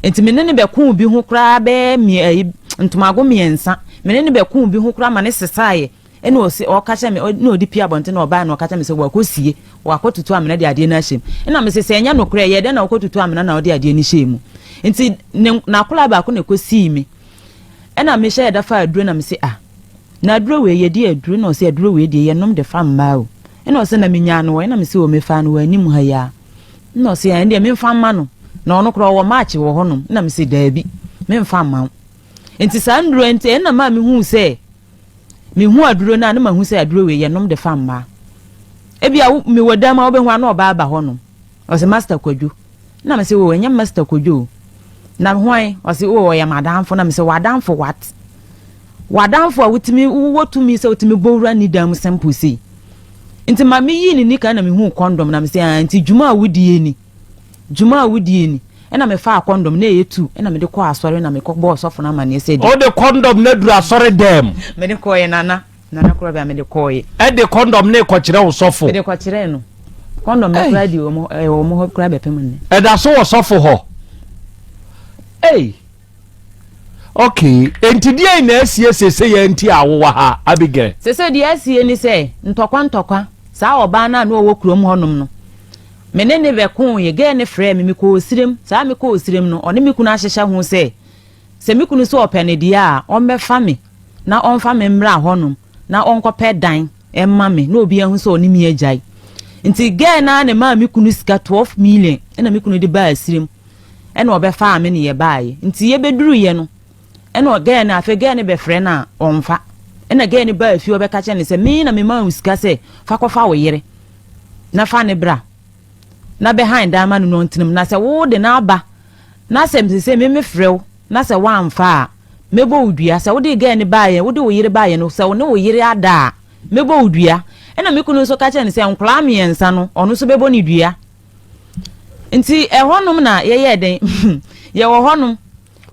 Speaker 3: Nti me ne no bɛkoo bi ho koraa bɛyɛ mmiɛ ayi ntomago mmiɛnsa. Me ne no bɛkoo bi ho koraa ma ne sesaeɛ. Ɛna ɔsi ɔka kyerɛ me na ɔde pie abɔnten na ɔbaeɛ na ɔka kyerɛ me sɛ wakɔsie, wakɔtutu amena de adeɛ no ahyɛ mu. Ɛna mese sɛ ɛnyɛ nokorɛ ɛyɛ dɛn na wokɔtutu amena na wode adeɛ no hyɛɛ mu. Nti ne n'akwadaa baako na ɛkɔsii me. Ɛna mehyɛɛ da faa aduro na mese ah Na aduro wei yɛdi aduro na ɔse aduro wei deɛ yɛnom de fa mmaa o ɛna ɔse na menyaa no wɔ ɛna mese o mefaa no wɔ anim ha yi ara ɛna ɔse ɛndeɛ memfa mma no na ɔno koraa ɔwɔ match wɔ hɔnom ɛna mese daabi memfa mma wo nti saa nnuro nti ɛna maa mehuu sɛ mehu aduro no a na mahu sɛ aduro wei yɛnom de fa mmaa ebia mewɔ dan mu a wobɛhu ano ɔbaa ba hɔnom ɔse master kwadwo Nna mese, Oh, nnyɛ Master Kojo o. Na hwan? Ɔse, Oh, ɔyɛ m'adamfo. Na mese, W'adamfo what? W'adamfo a wotumi, wowɔ tumi sɛ wotumi bɔ wura ne dan mu simple sei. Nti ma meyii ne nika na mehuu kɔndɔm na mese, ah, nti dwuma a wodie ni. Dwuma a wodie ni. Ɛna mefaa kɔndɔm, na ɛyɛ tu, ɛna mede kɔɔ asɔre na mekɔ bɔɔ sɔfo no amaneɛ sɛ di.
Speaker 2: Wode kɔndɔm no aduru asɔre dɛm?
Speaker 3: Mede kɔɔeɛ Nana, Nana Korɔbea mede kɔɔeɛ.
Speaker 2: Ɛde kɔndɔm no rekɔkyerɛ wo sɔfo?
Speaker 3: Mede kɔkyerɛɛ no. Kɔndɔm no koraa di wɔn ɛwɔ wɔn hɔ koraa bɛpem nnɛ.
Speaker 2: Ɛda so wɔ sɔfo hɔ? Ei! Okay, enti deɛn na asie seesei a nti a wowɔ ha, Abigail?
Speaker 3: Seesei deɛ asie ne sɛ, ntɔkwa ntɔkwa, saa ɔbaa no a na ɔwɔ kurom hɔnom no, me ne no bɛkoeɛ, girl no frɛɛ me, mekɔɔ serem, saa mekɔɔ serem no, ɔne me kunu ahyehyɛ ho sɛ, sɛ me kunu sɛ ɔpɛ no deɛ a, ɔmmɛfa me na ɔmfa me mmra hɔnom na ɔnkɔpɛ dan mma me na obiara hu sɛ ɔne me agyae. Nti girl no ara na ɛmaa me kunu sika 12 million ɛna me kunu de baa serem. ɛna ɔbɛfaa me ne yɛbaeɛ. Nti yɛbɛduruiɛ no, ɛna gɛɛ no, afei gɛɛ no bɛfrɛ no a, ɔmfa. Ɛna gɛɛ no baa fie ɔbɛka kyerɛ no sɛ, me na memaa wo sika sɛ fa kɔfa wo yere na fa no bra na bɛhan dan ma no na ɔntena mu. Na sɛ wode no aba na sɛ seesei me mefrɛ wo na sɛ woamfa a, mɛbɔ wo dua. Sɛ wode gɛɛ no baeɛ, wode wo yere baeɛ no, sɛ wo ne wo yere ada a, mɛbɔ wo dua. Ɛna me kunu nso ka kyerɛ no sɛ nkwadaa mmiɛnsa no, ɔno nso bɛbɔ ne dua. Nti ɛhɔnom na yɛyɛɛ dɛn? Yɛwɔ hɔnom.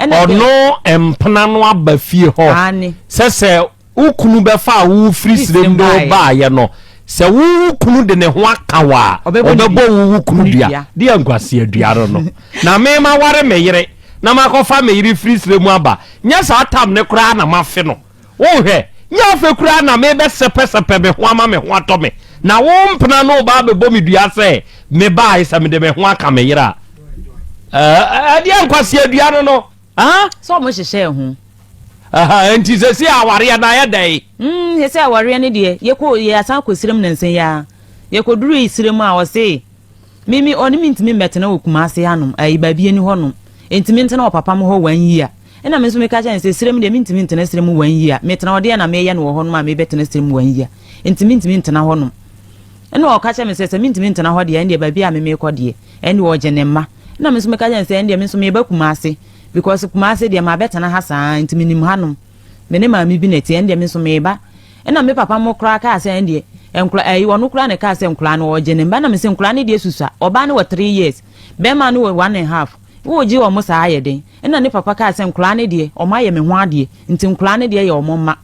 Speaker 3: Ɛna
Speaker 2: Ɔno mpena no aba fie hɔ.
Speaker 3: Aane.
Speaker 2: Sɛ sɛ wo kunu bɛfa a wo firi serem de wo baeɛ no, sɛ wo wo kunu de ne ho aka wo a, ɔbɛbɔ wo wo kunu dua. Deɛ nkwasea dua no no. Na me maware me yere na makɔfa me yere firi serem aba. Nyɛ saa tam no koraa na mafe no. Wohwɛ, nyɛ afei koraa na merebɛsɛpɛsɛpɛ me ho ama me ho atɔ me, na wo mpena no reba abɛbɔ me dua sɛ mebae sɛ mede me ho aka me yere a. Ɛdeɛ nkwasea dua no no.
Speaker 3: Sɛ ɔmo hyehyɛɛ ho.
Speaker 2: Nti sɛsi awareɛ no ayɛ dɛn?
Speaker 3: Mm, sɛsi awareɛ no deɛ, yɛkɔ, yɛasan kɔ serem nansa yi ara. Yɛkɔdurui serem a, ɔse, Me me ɔne me ntumi mmɛtena wɔ Kumase hanom, ayi baabi ani hɔnom. Enti mentena wɔ papa mo hɔ one year. Ɛna me nso meka kyerɛɛ no sɛ, serem deɛ mentumi ntena serem one year. Metena hɔ deɛn na meyɛ no wɔ hɔnom a mebɛtena serem one year? Enti mentumi ntena hɔnom. Ɛna ɔka kyerɛɛ me sɛ, sɛ mentumi ntena hɔ deɛ, ɛndeɛ baabi a me mekɔ deɛ, ɛndeɛ ɔgye ne mma. Ɛna me nso meka kyerɛɛ no sɛ, ɛndeɛ me nso meba Kumase, because Kumase deɛ mabɛtena ha saa, enti menim hanom. Me ne maame bi na ɛte, ɛndeɛ me nso meba. Ɛna me papa mo koraa kaa sɛ ɛndeɛ nkora ɛyi ɔno koraa na ɛkaa sɛ nkoraa no ɔgye ne mba ɛna me se nkoraa no deɛ susua ɔbaa no wɔ three years bɛɛma no wɔ one and half wo gye ɔmo saa ayɛ den ɛna ne papa kaa sɛ nkoraa no deɛ ɔmo ayɛ me ho adeɛ nti nkoraa no deɛ yɛ ɔmo mma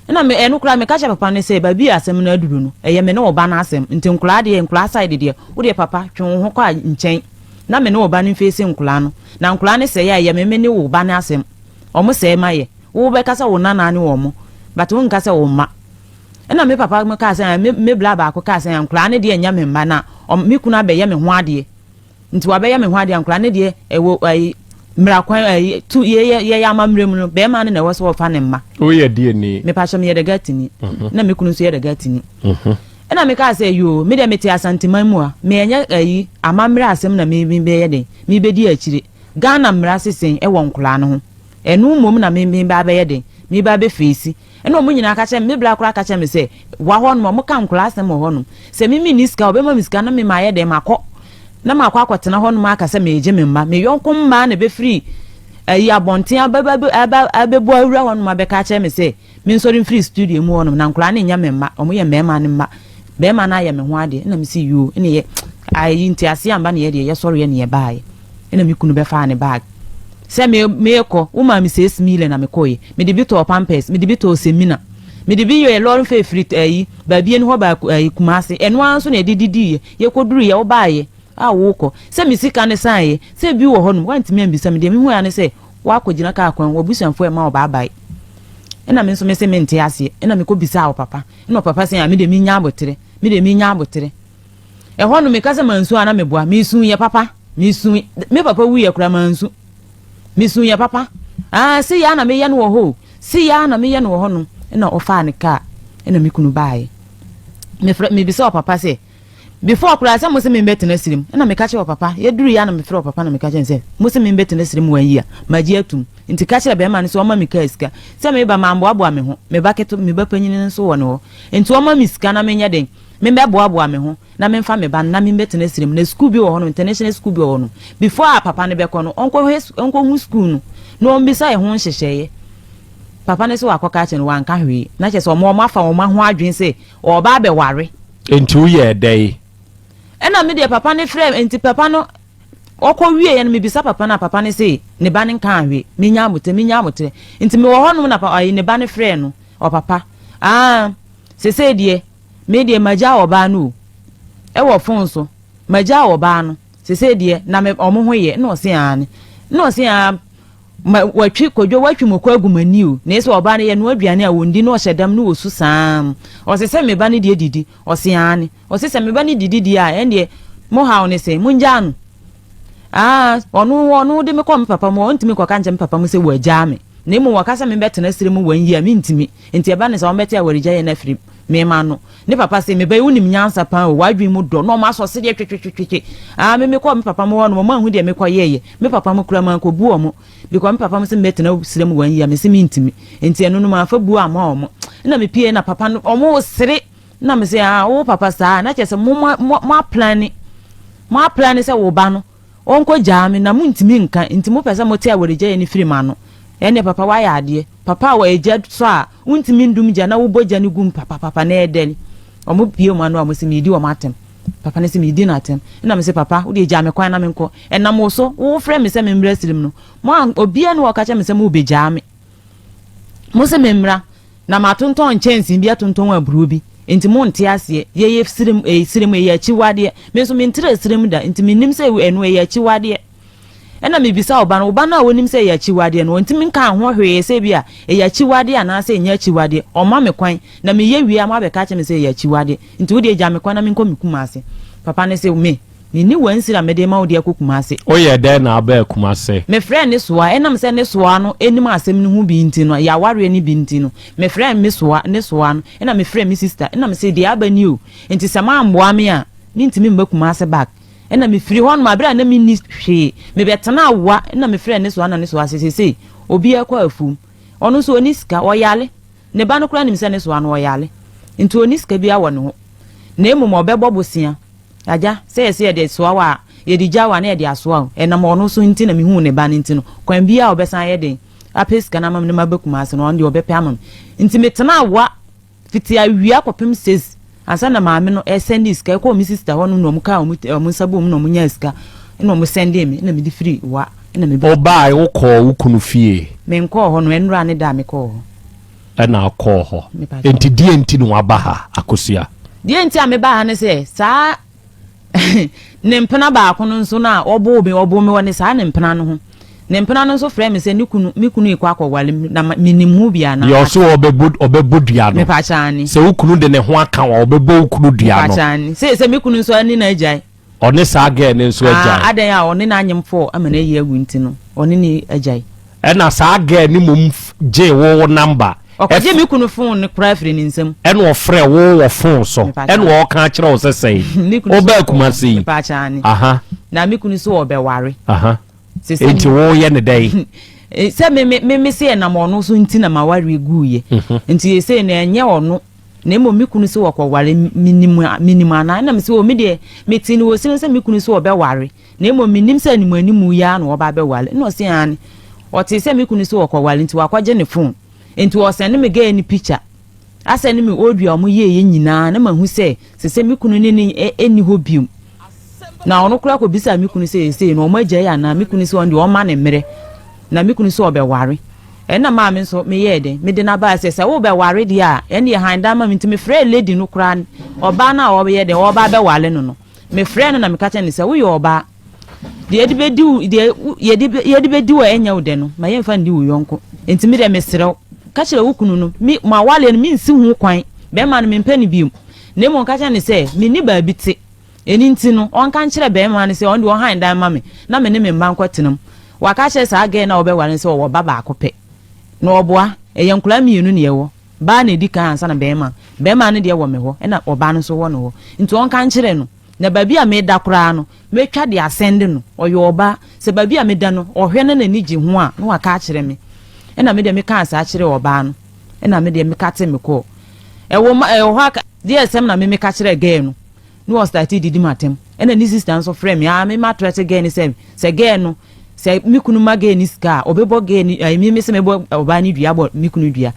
Speaker 3: ɛna me ɛno koraa me ka kyerɛ papa no sɛ baabi a asɛm no aduru no ɛyɛ me ne ɔba no asɛm nti nkoraa deɛ nkoraa side deɛ wo deɛ papa twe wo ho kɔ a nkyɛn na me ne ɔba no mfeesi nkoraa no na nkoraa no sɛe a ɛyɛ me me ne wo ba no asɛm. Ɔmo sɛɛ ma yɛ. Wo bɛka sɛ wo nana ne wɔn but wo nka sɛ wo mma. Ɛna me papa mo kaa sɛ me me bra baako kaa sɛ nkoraa no deɛ nyɛ me mma na me kunu abɛyɛ me ho adeɛ. Nti wabɛyɛ me ho adeɛ nkoraa no deɛ ɛwɔ ayi mmara kwan ayi tu yɛ yɛ yɛ amammerɛ mu no bɛrima no na ɛwɔ sɛ ɔfa ne mma.
Speaker 2: Wo yɛ deɛ ni?
Speaker 3: Me pakyɛ me yɛ Dagatini. Na me kunu nso yɛ Dagatini. Ɛna me kaa sɛ yoo me deɛ me te Asanteman mu a me ɛnyɛ ayi amammerɛ asɛm na me me bɛyɛ den me bɛdi akyire. Ghana mmara sesen wɔ nkwadaa no ho. Ɛno mmom na me meba abɛyɛ den? Meba abɛfeesi. Ɛna wɔn nyinaa ka kyerɛ me, me bra koraa ka kyerɛ me sɛ, wa hɔnom, wɔka nkwadaa asɛm wɔ hɔnom. Sɛ me menni sika a, wɔbɛma me sika na me mayɛ dɛn? Makɔ na makɔ akɔtena hɔnom aka sɛ meregye me mma. Me yɔnko mmaa na ɛbɛfiri ayi abɔnten aba abɛbu awura hɔnom abɛka akyerɛ me sɛ, Mensɔre mfiri studio mu hɔnom na nkwadaa no nyɛ me mma, wɔn yɛ mmarima no mma. Barima no ayɛ me ho adeɛ. Ɛna mesi yoo, ɛna yɛ ayi nteaseɛ amba na yɛ deɛ yɛsɔreɛ na yɛbaeɛ. Ɛna me kunu bɛfaa ne bag sɛ me meekɔ, wo maa me six million na mekɔeɛ. Mede bi tɔɔ pampers, mede bi tɔɔ semina, mede bi yɛɛ lɔre fare firi ayi baabi ɛni hɔ baa ayi Kumasi. Ɛno ara nso na yɛde didiiɛ. Yɛkɔduruiɛ, wobaeɛ a wokɔ. Sɛ me sika no saeɛ, sɛ bi wɔ hɔnom, woantumi ambisa me. Deɛ mehuiɛ ara ne sɛ Woakɔgyina kaa kwan, w'abusuafoɔ rema wo baabae. Ɛna me nso mese mente aseɛ. Ɛna mekɔbisaa ɔpapa. Ɛna ɔpapa se, ah, me deɛ mennya aboterɛ. Me deɛ mennya aboterɛ. Ɛhɔ no meka sɛ mansu a na meboa. Mesuiɛ papa. Mesui. Me papa wuiɛ koraa mansu. Mesuiɛ papa. Ah, sei ara na meyɛ no wɔ hɔ o. Sei ara na meyɛ no wɔ hɔ no. Ɛna ɔfaa ne kaa. Ɛna me kunu baeɛ. Mefrɛ, mebisa ɔpapa sɛ, Before koraa sɛ mose membɛtena sirem ɛna meka kyerɛ ɔpapa, yɛduruiɛ a na mefrɛ ɔpapa na meka kyerɛ no sɛ mose membɛtena sirem one year, magye atum, nti ka kyerɛ bɛɛma no sɛ ɔma me kaa sika, sɛ meba mamboaboa me ho, me ba ketewa, me ba panyini no nso wɔ ne hɔ, nti ɔma me sika na menyɛ den, membɛboaboa me ho na memfa me ba no na membɛtena sirem, na sukuu bi wɔ hɔ nom, international school bi wɔ hɔ nom, before a papa no bɛkɔ no ɔnkɔhwɛ, ɔnkɔhu sukuu no na ɔmbisa ɛho nhyehyɛeɛ, papa no sɛ wakɔka akyerɛ no wanka hwee, na kyerɛ sɛ ɔmo ɔmo afa wɔn ho adwene sɛ ɔɔba abɛware.
Speaker 2: Enti woyɛɛ dɛn?
Speaker 3: Ɛna me deɛ papa no frɛɛ me, enti papa no, Ɔkɔ wieɛ no mebisa papa no a papa no se ne ba no nkaa hwee, menya aboterɛ, menya aboterɛ. Nti mewɔ hɔ nom na pa ayi ne ba no frɛɛ no, ɔpapa, aah sesei deɛ me deɛ magyaa ɔbaa no o, ɛwɔ phone so, magyaa ɔbaa no, sesei deɛ na me ɔmo ho yɛ, ɛna ɔse aane, ɛna ɔse aah ma watwi Kwadwo watwi moko agu m'ani o, na ese ɔbaa no yɛnoa aduane a ɔndi na ɔhyɛ dam na ɔsu saa, ɔse sɛ me ba no deɛ didi, ɔse aane. Ɔse sɛ me ba no didi deɛ a ɛndeɛ mo haw ne sɛn? Mongyaa no. Aa ɔno ɔno de me kɔɔ me papa mu a ɔntumi nkɔka nkyerɛ me papa mu sɛ wagyaa me. Na mmom ɔka sɛ mebɛtena serɛ mu one year a mentumi. Nti ɛba no saa ɔmbɛte awaregyaeɛ no afiri me ma no. Ne papa se me ba yi wonim nyansa paa o, w'adwene mu dɔ na ɔmo asɔ sedeɛ twetwetwetwe. Aa me mekɔɔ me papa mu hɔ nom ɔmo anhu deɛ mekɔ yɛɛyɛ. Me papa mu koraa mankɔbu ɔmo because me papa mu se mebɛtena serɛ mu one year a mese mentumi. Nti ɛno no mamfa buo amma ɔmo. Ɛna mepie na papa no ɔmo sere. Na me se, ah, wo papa saa, na kyerɛ sɛ mo mo mo aplane, mo aplane sɛ wo ba no, ɔnkɔ gyaa me, na montumi nka, nti mopɛ sɛ mote awaregyaeɛ no firi m'ano. Ɛnneɛ papa woayɛ adeɛ. Papa a wɔyɛ gya sɔ a, wontumi ndum gya na wobɔ gya no gu mu papapapa na ɛdɛre. Wɔn bue wɔn ano a, wɔse meredi wɔn atɛm. Papa no se meredi no atɛm. Ɛna me se, papa, wodeɛ gyaa me kwan na menkɔ. Ɛnam wo so, wofrɛ me sɛ memmra sirim no, mo a, obiara nni hɔ a ɔka kyerɛ me sɛ morebɛgyaa me. Mose memmra. Na matontɔn nkyɛnsee bi atontɔn aburow bi, enti monte aseɛ. Yɛyɛ serem, ɛyɛ serem, ɛyɛ akyiwadeɛ. Me nso mentra serem da, enti mennim sɛ ɛno ɛyɛ akyiwadeɛ. Ɛnna mebisaa ɔba no, ɔba no a ɔnim sɛ ɛyɛ akyiwadeɛ no, ɔntumi nkaa ho hwee sɛ ebia ɛyɛ akyiwadeɛ anaasɛ ɛnyɛ akyiwadeɛ. Ɔmma me kwan, na meyɛ wie a moabɛka akyerɛ me sɛ ɛyɛ akyiwadeɛ. Enti wo deɛ gya me kwan na menkɔ me Kumase. Papa no se, Me, Menni wansiri a mede rema wo de akɔ Kumase.
Speaker 2: Woyɛɛ dɛn na wobaa Kumase?
Speaker 3: Mefrɛɛ ne soa, ɛnam sɛ ne soa no nim asɛm no ho bi nti no, yɛn awareɛ no bi nti no, mefrɛɛ me soa, ne soa no, ɛna mefrɛɛ me sista, ɛna mese deɛ aba nie o, nti sɛ moammoa me a, mentumi mma Kumase back. Ɛna mefiri hɔ nom, aberɛ a na menni hwee, mebɛtenaa Wa, ɛna mefrɛɛ ne soa na ne soa se seesei obiara kɔ afuom, ɔno nso ɔnni sika, ɔyare, ne ba no koraa nim sɛ ne soa no ɔyare, nti ɔnni sika biara wɔ ne ho, na mmom ɔbɛbɔ bosea. Agya, sɛ yɛse yɛde soa wo a, yɛde gya wo a na yɛde asoa wo. Ɛnam ɔno so nti na mehuu ne ba no nti no, kwan biara a ɔbɛsan ayɛ den apɛ sika no ama me na maba Kumasi no, ɔno deɛ ɔbɛpɛ ama me. Nti metenaa Wa fiti awia kɔpem six ansa na maame no ɛsɛndee sika. Ɛkɔɔ me sista hɔ nom na wɔn kaa wɔn wɔn nsa bɔɔ mu na wɔn nyaa sika na wɔn sɛndee me na mede firi Wa na mebaa.
Speaker 2: Wobaae, wokɔɔ wo kunu fie?
Speaker 3: Menkɔɔ hɔ no, ɛnora ne da a mekɔɔ hɔ.
Speaker 2: Ɛna ɔkɔɔ hɔ. Enti deɛ nti na waba ha, Akosua?
Speaker 3: Deɛ nti a mebaa ha ne sɛ, saa ne mpena baako no nso no a ɔboo me, ɔboo me wɔ ne saa ne mpena no ho. Ne mpena no nso frɛɛ me sɛ ne kunu, me kunu rekɔ akɔware me, na menim ho bi anaa.
Speaker 2: Deɛ ɔse ɔbɛbɔ, ɔbɛbɔ dua no.
Speaker 3: Mepa kyɛw aane.
Speaker 2: Sɛ wo kunu de ne ho aka wo a, ɔbɛbɔ wo kunu dua no.
Speaker 3: Mepa kyɛw aane. Sɛ, sɛ me kunu nso ne no agyae.
Speaker 2: Ɔne saa girl no nso agyae.
Speaker 3: Ah adɛn a ɔne no anyem fɔɔ ama no ayi agu nti no ɔne no agyae.
Speaker 2: Ɛna saa girl no mmom gyee wo wo number.
Speaker 3: Ɔkɔgyee me kunu phone no koraa firii ne nsam.
Speaker 2: Ɛna ɔfrɛɛ wo wɔ phone so ɛna ɔɔka akyerɛ wo sɛ sɛn? Wobaa Kumasi yi?
Speaker 3: Mepaakyɛw aane.
Speaker 2: Aha.
Speaker 3: Na me kunu so ɔɔbɛware.
Speaker 2: Aha. Enti woyɛ no dɛn?
Speaker 3: Sɛ me me me se ɛnam ɔno so nti na m'awareɛ guiɛ. Nti seesei no ɛnyɛ ɔno Na mmom me kunu se wɔkɔware, menim, menim anaa? Ɛna mese, O, me deɛ, metee no wɔ sini sɛ me kunu se ɔbɛware, na mmom mennim sɛ animuanimu yi ara na ɔreba abɛware. Ɛna ɔse, Aane. Ɔtee sɛ me kunu se ɔkɔware nti wakɔgye ne phone. Enti ɔsɛnde me girl no picture, asɛnde me audio a wɔyɛeɛ nyinaa, na mahu sɛ sese me kunu ne no nni hɔ biom. Na ɔno koraa kɔbisaa me kunu sɛ seesei no wɔagyae anaa, me kunu se ɔno deɛ ɔmma no mmerɛ. Na me kunu sɛ ɔbɛware. Ɛnna maa me nso meyɛɛ dɛn? Mede no abaa sɛ, sɛ worebɛware deɛ a, ɛnneɛ hann dan ma me. Nti mefrɛɛ lady no koraa, ɔbaa no a ɔreyɛ dɛn, ɔreba abɛware no no. Mefrɛɛ no na meka kyerɛɛ no sɛ, woyɛ ɔbaa. Deɛ yɛde bɛdi wo, deɛ yɛde, yɛde bɛdi wo a ɛnyɛ wo dɛ no, ma yɛmfa nni wo yɔnko. Nti me deɛ mesrɛ wo, ka kyerɛ wo kunu no, me, mo awareɛ no, mensi ho kwan. Bɛrima no, mempɛ no bio. Na mmom ka kyerɛ no sɛ, menni baabi te. Ɛno nti no, ɔnka nkyerɛ barima no sɛ ɔno deɛ ɔhan dan mma me na me ne me mma nkɔtena mu. Waka akyerɛ saa girl no a ɔbɛware no sɛ ɔwɔ ba baako pɛ. Na ɔboa. Ɛyɛ nkwadaa mmienu na yɛwɔ. Baa na ɛdi kan ansa na barima. Barima no deɛ wɔ me hɔ ɛna ɔbaa no nso wɔ ne hɔ. Nti ɔnka nkyerɛ no. Na baabi a meda koraa no, mɛtwa de asɛnde no. Ɔyɛ ɔbaa. Sɛ baabi a meda no, ɔhwɛ na n'ani gye ho a, na waka akyerɛ me. Ɛna me deɛ mekaa saa kyerɛɛ ɔbaa no. Ɛna me deɛ mekate mekɔɔ. Ɛwɔ ma ɛwɔ hɔ a, deɛ asɛm na me meka kyerɛɛ girl no. Na wɔ starte didi m'atɛm ɛna ne sister nso frɛ me aa me ma threat girl no sɛ sɛ girl no sɛ me kunu ma girl no sika a ɔbɛbɔ girl no ɛɛ me me sɛ mɛbɔ ɔbaa no dua abɔ me kunu dua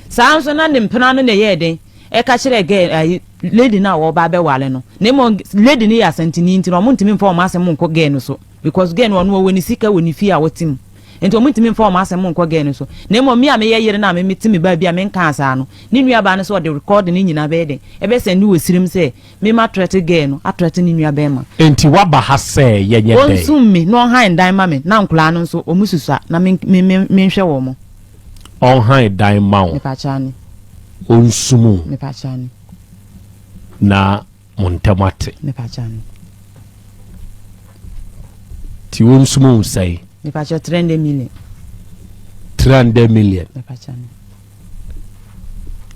Speaker 3: saa nso na ne mpena no na ɛyɛɛ den ɛka kyerɛ girl ɛɛ lady no a ɔba abɛwale no na mmom lady no yɛ asantini nti na ɔmo ntumi nfa ɔmo asɛm nkɔ girl no so. Because girl no ɔno ɔwɔ ne sika wɔ ne fie a ɔte mu. Nti ɔmo ntumi mfa ɔmo asɛm nkɔ girl no so. Na mmom me a meyɛ yere no a me mete me baabi a menkaa saa no, ne nua baa no sɛ ɔde record no nyinaa bɛyɛ dɛn? Ɛbɛ sɛnde wɔ sirim sɛ me ma threat girl no athreat ne nua bɛɛma.
Speaker 2: Nti woaba ha sɛ yɛnyɛ dɛn?
Speaker 3: Ɔnsum me na ɔnhan dan ma me na nkoraa no nso ɔmo susua na me me me menhwɛ wɔn.
Speaker 2: Ɔnhan dan ma wo.
Speaker 3: Mepakyɛ ane.
Speaker 2: Ɔnsum wo.
Speaker 3: Mepakyɛ ane.
Speaker 2: Na mo ntam ate.
Speaker 3: Mepakyɛ ane.
Speaker 2: Ti ɔnsum wo sɛn?
Speaker 3: Mepakyɛ 300 million.
Speaker 2: 300 million.
Speaker 3: Mepakyɛ ane.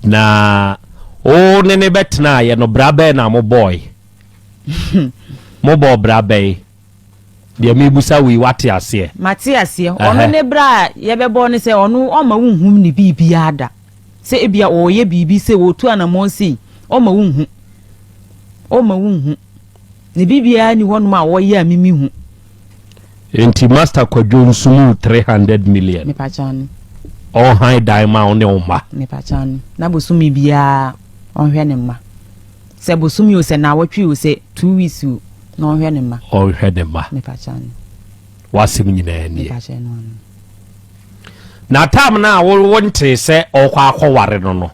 Speaker 2: Na wo ne ne bɛtenaeɛ no bra bɛn na mobɔɔe? Mobɔɔ bra bɛn? Deɛ mebusa wo yi wate aseɛ?
Speaker 3: Mate aseɛ. Ɔno ne bra a yɛbɛbɔ ne sɛ ɔno ɔmma wonhu ne biribiara da. Sɛ ebia ɔreyɛ biribi sɛ ɔretu anammɔn sei, ɔmma wonhu. Ɔmma wonhu. Ne biribiara nni hɔnom a ɔyɛ a mimi hu.
Speaker 2: Enti Master Kwadwo nsumu 300 million.
Speaker 3: Mepakyɛ ane.
Speaker 2: Ɔnhan dan ma wo ne wo mma.
Speaker 3: Mepakyɛ ane. Na bosome biara ɔnhwɛ ne mma. Sɛ bosome o, sɛ naawɔtwe o, sɛ 2 weeks o, na ɔnhwɛ ne mma.
Speaker 2: Ɔnhwɛ ne mma.
Speaker 3: Mepakyɛ ane.
Speaker 2: W'asɛm nyinaa nie.
Speaker 3: Mepakyɛ no ano.
Speaker 2: Na tam no a wo wontee sɛ ɔrekɔ akɔware no no,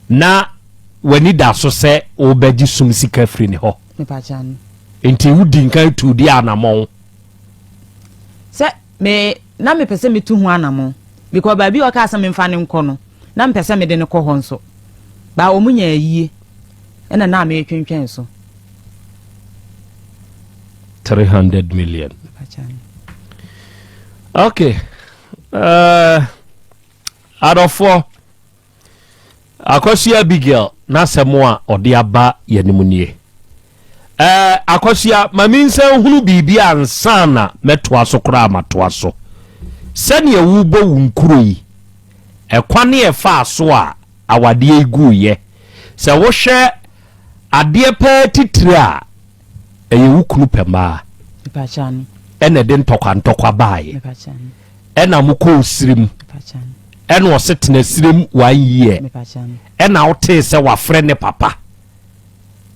Speaker 2: na w'ani da so sɛ wobɛgye sum sika firi ne hɔ.
Speaker 3: Mepakyɛ ane.
Speaker 2: Nti wodi nkan tuu deɛ anamɔn?
Speaker 3: Sɛ me na mepɛ sɛ metu ho anamɔn because baabi a ɔkaa sɛ memfa no nkɔ no na mepɛ sɛ mede no kɔ hɔ nso baa wɔn nyaa ayie ɛna na meretwentwɛn so.
Speaker 2: 300 million. Okay. Uh, adɔfoɔ Akosua Abigail n'asɛm a ɔde aba yɛn anim nie. Ɛɛ, Akosua, ma mensan nhunu biribi ansa na mɛtoa so koraa matoa so. Sɛdeɛ worebɔ wo nkuro yi, ɛkwan a ɛfaa so a awadeɛ yi guiɛ, sɛ wohwɛ adeɛ paa titire a, ɛyɛ wo kunu pɛ mmaa ɛna ɛde ntɔkwa ntɔkwa baeɛ ɛna mo kɔɔ sirim ɛna ɔse tena sirim one year ɛna wotee sɛ wafrɛ ne papa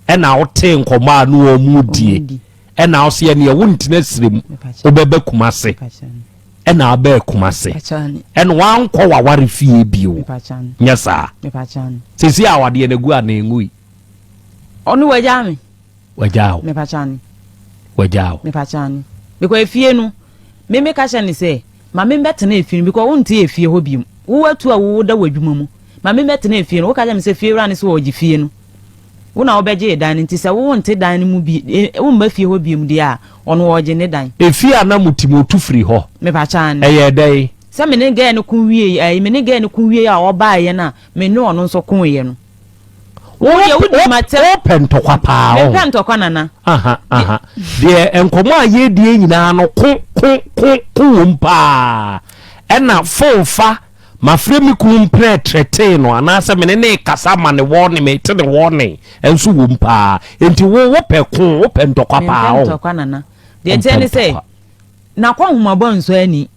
Speaker 2: ɛna wotee nkɔmmɔ a ne wɔn mu die ɛna wose ɛneɛ wontena sirim wobɛba Kumase ɛna abɛɛ Kumase ɛna wankɔ waware fie bio nyɛ saa sɛsi a awadeɛ no agu a na ɛngui
Speaker 3: Ɔno wagyaa me.
Speaker 2: Wagyaa wo.
Speaker 3: Mepakyɛ ane.
Speaker 2: Wagyaa wo.
Speaker 3: Mepakyɛ ane. Because efie no, me meka kyerɛ no sɛ, ma me mbɛtena efie no because wonte efie hɔ biom. Wo atu a wo da w'adwuma mu. Ma me mbɛtena efie no. Woka kyerɛ me sɛ fie wura no sɛ ɔregye fie no. Wo na wobɛgyee dan no nti sɛ wo wonte dan no mu bi, eh, womma fie hɔ biom deɛ a, ɔno ɔregye ne dan.
Speaker 2: Efie a na mote mu otu firi hɔ.
Speaker 3: Mepakyɛ ane.
Speaker 2: Ɛyɛɛ dɛn?
Speaker 3: Sɛ me ne girl no ko wiei, ɛɛ, me ne girl no ko wiei a ɔbaeɛ no a, me ne ɔno nso koeɛ no.
Speaker 2: Wo deɛ wodi m'atɛm. Wopɛ ntɔkwa paa ɔho.
Speaker 3: Mempɛ ntɔkwa nana.
Speaker 2: Aha aha. Deɛ nkɔmɔ a yɛredie nyinaa no ko ko ko ko wom paa. Ɛna phone fa mafrɛ me kunu mprɛ trɛtee no anaasɛ me ne ne kasa ma ne wɔne me te ne wɔne nso wom paa. Enti wo wopɛ ko wopɛ ntɔkwa paa
Speaker 3: ɔho. Mempɛ ntɔkwa nana. Deɛ ɛteɛ ne sɛ N'akɔnhomabɔ nsɔ ani.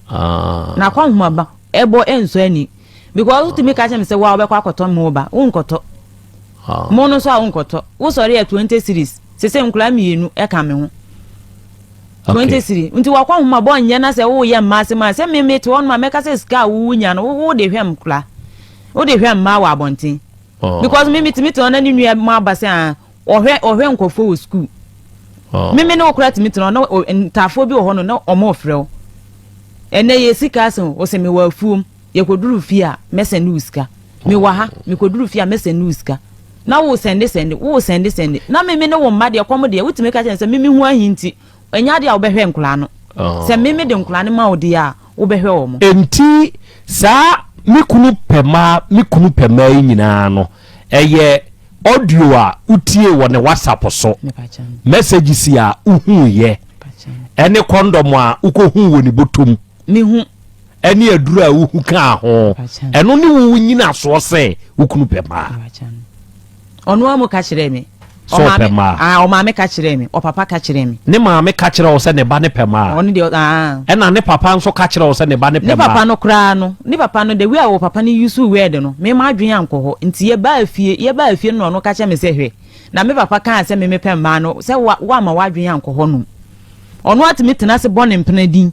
Speaker 2: Ah.
Speaker 3: N'akɔnhomabɔ ɛbɔ nsɔ ani. Because wotumi ka kyerɛ me sɛ wo a wobɛkɔ akɔtɔ mo ba, wonkɔtɔ.
Speaker 2: Ah.
Speaker 3: Mo no nso a wonkɔtɔ. Wosɔre yɛ 20 series. Sese nkwadaa mmienu ɛka me ho. 20 series. Nti wakɔnhomabɔ nyɛ na sɛ woyɛ mmaa asɛm a sɛ me mete hɔ nom a mɛka sɛ sika a wonya no wo de hwɛ nkwadaa. Wode hwɛ mmaa wɔ abɔnten.
Speaker 2: Oh.
Speaker 3: Because me metumi te hɔ na ne nua mo aba sɛ ah Ɔhwɛ ɔhwɛ nkurɔfoɔ wɔ sukuu. Me me ne wo koraa tumi tena hɔ na ntaafoɔ bi wɔ hɔ no na wɔn refrɛ wo. Ɛnɛ yɛ sika asɛm o, ɔsɛ mewɔ afuom, yɛkɔduru fie a mɛsɛnde wo sika. Mewɔ ha, mekɔduru fie a mɛsɛnde wo sika. Na wo sɛnde sɛnde, wo sɛnde sɛnde. Na me me ne wo mma deɛ kɔm deɛ wotumi ka kyerɛ no sɛ me me ho ahi nti ɛnyɛ adeɛ a wobɛhwɛ nkwadaa no. Sɛ me me de nkwadaa no ma wo deɛ a wobɛhwɛ wɔn.
Speaker 2: Enti saa me kunu pɛ mmaa, me kunu pɛ mmaa yi nyinaa no, ɛyɛ audio a wotiee wɔ ne WhatsApp so, messages a wohuiɛ, ɛne kɔndɔm a wokɔhuu wɔ ne bɔtɔm, ɛne aduro a wohu kaa ho, ɛno ne wo nyinasoɔ sɛ wo kunu pɛ mmaa.
Speaker 3: Ɔno ara mu ka kyerɛɛ me.
Speaker 2: Sɛ ɔpɛ mmaa.
Speaker 3: Ah, ɔmaame ka kyerɛɛ me. Ɔpapa ka kyerɛɛ me.
Speaker 2: Ne maame ka kyerɛɛ wo sɛ ne ba no pɛ mmaa.
Speaker 3: Ɔno deɛ, ah.
Speaker 2: Ɛna ne papa nso ka kyerɛɛ wo sɛ ne ba no pɛ mmaa.
Speaker 3: Ne papa no koraa no, ne papa no, the way a ɔpapa no use word no, me m'adwene ankɔ hɔ. Nti yɛbaa fie, yɛbaa fie no na ɔno ka kyerɛ me sɛ, hwɛ, na me papa kaa sɛ me mepɛ mmaa no, sɛ woamma w'adwene ankɔ hɔ nom. Ɔno atumi tena ase bɔ ne mpena din.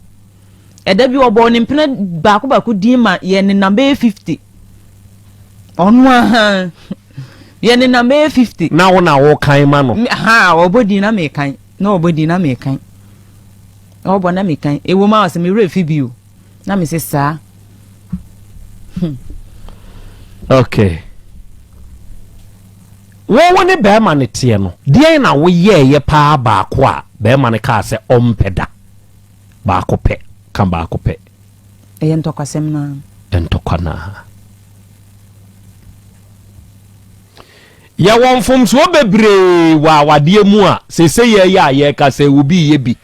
Speaker 3: Ɛda bi ɔbɔɔ ne mpena baako baako din ma yɛ nenam bɛyɛ 50. Ɔno aha yɛ nenam bɛyɛ 50.
Speaker 2: Na wo na wokan ma no?
Speaker 3: Ha, ɔbɔ din na mekan. Na ɔbɔ din na mekan. Ɔbɔ na mekan. Ɛwɔ mu a sɛ me werɛ fi bi o. Na me se saa.
Speaker 2: Okay. Wo wo ne bɛrima no teɛ no, deɛn na woyɛɛyɛ paa baako a bɛrima no kaa sɛ ɔmpɛ da? Baako pɛ, ka baako pɛ.
Speaker 3: Ɛyɛ ntɔkwasɛm no
Speaker 2: ara. Ntɔkwa no ara. Yɛwɔ mfomsoɔ bebree wɔ awadeɛ mu a seesei yɛyɛ a yɛreka sɛ obi reyɛ bi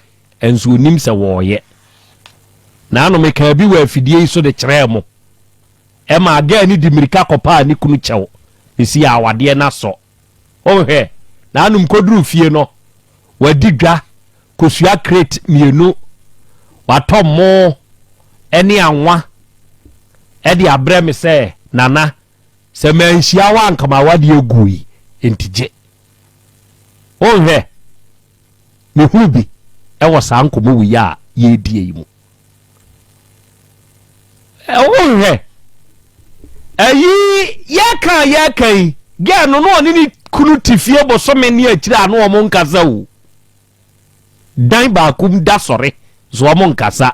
Speaker 2: nso ɔnim sɛ wɔreyɛ. Naano mekaa bi wɔ afidie yi so de kyerɛɛ mo. Ɛmaa girl no di mmirika kɔpaa ne kunu kyɛw. Ɛsii awadeɛ no asɔ. Wonhwɛ, nanom kɔduruu fie no, wadi dwa, kosua crate mienu, watɔ mmo ne anwa de abrɛ me sɛ, Nana, sɛ manhyia wo a anka m'awadeɛ gui, enti gye. Wonhwɛ, mehunu bi wɔ saa nkɔmmɔ wei a yɛredie yi mu. Wonhwɛ, ayi yɛka a yɛka yi, girl no na ɔne ne kunu te fie bosome ne akyire a na wɔn nkasa o. Dan baako mu da sɔre so wɔn nkasa.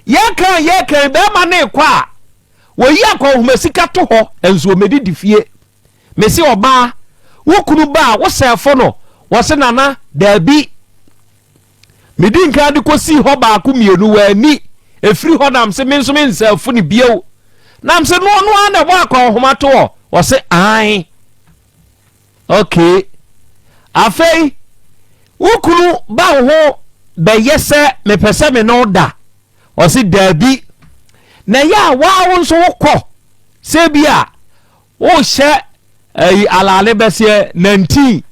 Speaker 2: Yɛka a yɛka yi, bɛrima no rekɔ a, wɔyi akɔnhoma sika to hɔ nso wɔmɛdidi fie. Mese ɔbaa, wo kunu ba a, wo sɛɛfo no, wɔse nana, daabi. Medi nkan de kɔsii hɔ baako mmienu, wanni. Ɛfiri hɔ na mese me nso mensɛɛfo no bio. Na mese no ɔno ara na ɛbɔ akɔnhoma to hɔ. Ɔse ae. Okay. Afei, wo kunu ba wo ho bɛyɛ sɛ mepɛ sɛ me ne wo da. Ɔse daabi. Na ɛyɛ a waa wo nso wokɔ sɛ bi a wohyɛ ayi alaale bɛseɛ nantin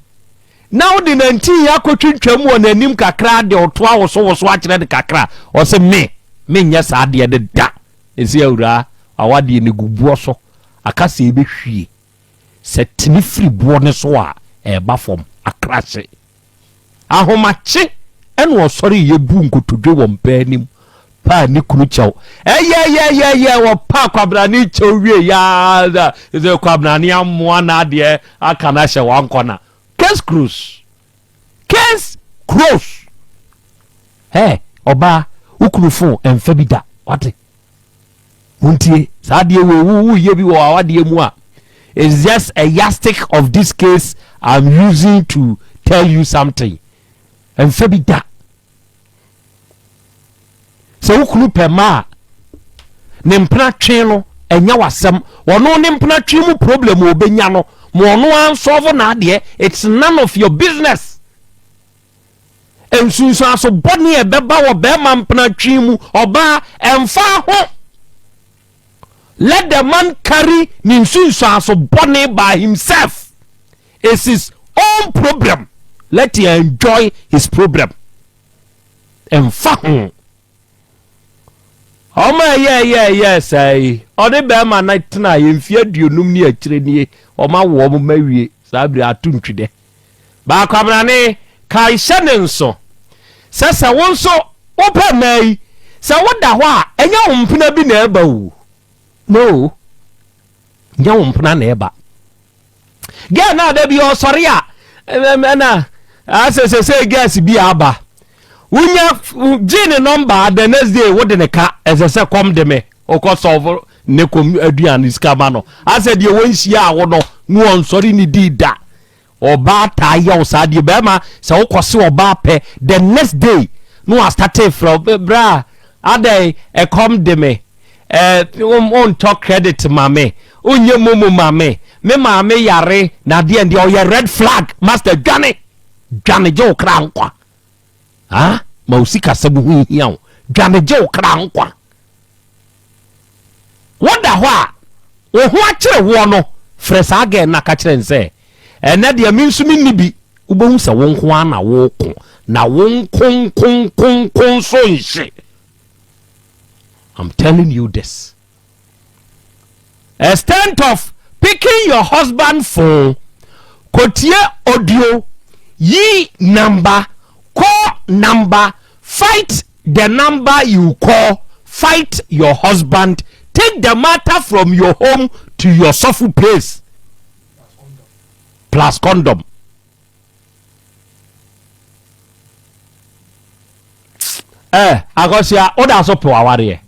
Speaker 2: na wode nantin akɔtwintwam wɔ n'anim kakra de ɔto awosowoso akyerɛ no kakra. Ɔse me menyɛ saa adeɛ no da. Ɛsɛ awuraa awadeɛ no gu boɔ so aka sɛ ɛbɛhwie. Sɛ tene firi boɔ no so a, ɛreba fam, akrahye. Ahomakye na ɔsɔreeɛ buu nkotodwe wɔ mpa anim paa ne kunu kyɛw. Ɛyɛyɛyɛyɛ ɔpaa Kwabrane kyɛw wieeɛ ara na sɛ Kwabrane amoa n'adeɛ aka no ahyɛ wankɔ na. Case close. Case close. Ɛ ɔbaa, wo kunu fon ɛmfa bi da, wate? Montie, saa adeɛ wei wo woyɛ bi wɔ awadeɛ mu a, it's just a yardstick of this case I'm using to tell you something. Ɛmfa bi da. Sɛ wo kunu pɛ mma a, ne mpena twe no ɛnyɛ w'asɛm. Ɔno ne mpena twe mu problem a ɔbɛnya no, ma ɔno ansɔlvo n'adeɛ. It's none of your business. Nsunsuanso bɔne a ɛbɛba wɔ bɛrima mpenatwe mu, ɔbaa, ɛmfa ho. Let the man carry ne nsunsuanso bɔne by himself. It's his own problem. Let him enjoy his problem. Ɛmfa ho. Ɔma ɛyɛɛyɛɛyɛɛ saa yi, ɔne bɛrima no tenaeɛ mfeɛ aduonum ne akyire nie, wɔn awo wɔn mma awie, saa bere ato ntwidɛ. Baakwabrane, kae hyɛ ne nso sɛ sɛ wo nso wopɛ mmaa yi, sɛ woda hɔ a, ɛnyɛ wo mpena bi na ɛba o. No, nyɛ wo mpena na ɛba. Girl no a da bi ɔsɔre a ɛna asɛ sɛ sɛ girls bi aba wonya gye ne nɔmba the next day wode ne ka ɛsɛ sɛ kɔm de me wokɔ sɔfo ne kɔm aduane sika ma no asɛ deɛ wɔnhyia a wo no ne ɔnsɔre ne dii da ɔbaa taa yɛ wo saa deɛ bɛrima sɛ wokɔ se ɔbaa pɛ the next day na wastate frɛ bra adɛn ɛkɔm de me Eh, wontɔ credit ma me, wonyɛ momo ma me, me maame yare na adeɛ ndeɛ ɔyɛ red flag, master dwane, dwane gye wo kra nkwa. Ah, ma wo sikasɛm ho nhia wo, dwane gye wo kra nkwa. Woda hɔ a, wo ho akyere woɔ no, frɛ saa girl no na ka kyerɛ no sɛ, ɛnɛ deɛ me nso menni bi, wobɛhu sɛ wo nko ara na woko, na wo nko nko nko nko nso nhye. I'm telling you this. Extent of picking your husband phone, kotie audio, yi number, call number, Fight the number you call, fight your husband, take the matter from your home to your sɔfo place plus condom. Eh, Akɔsia, woda so pe w'awareɛ?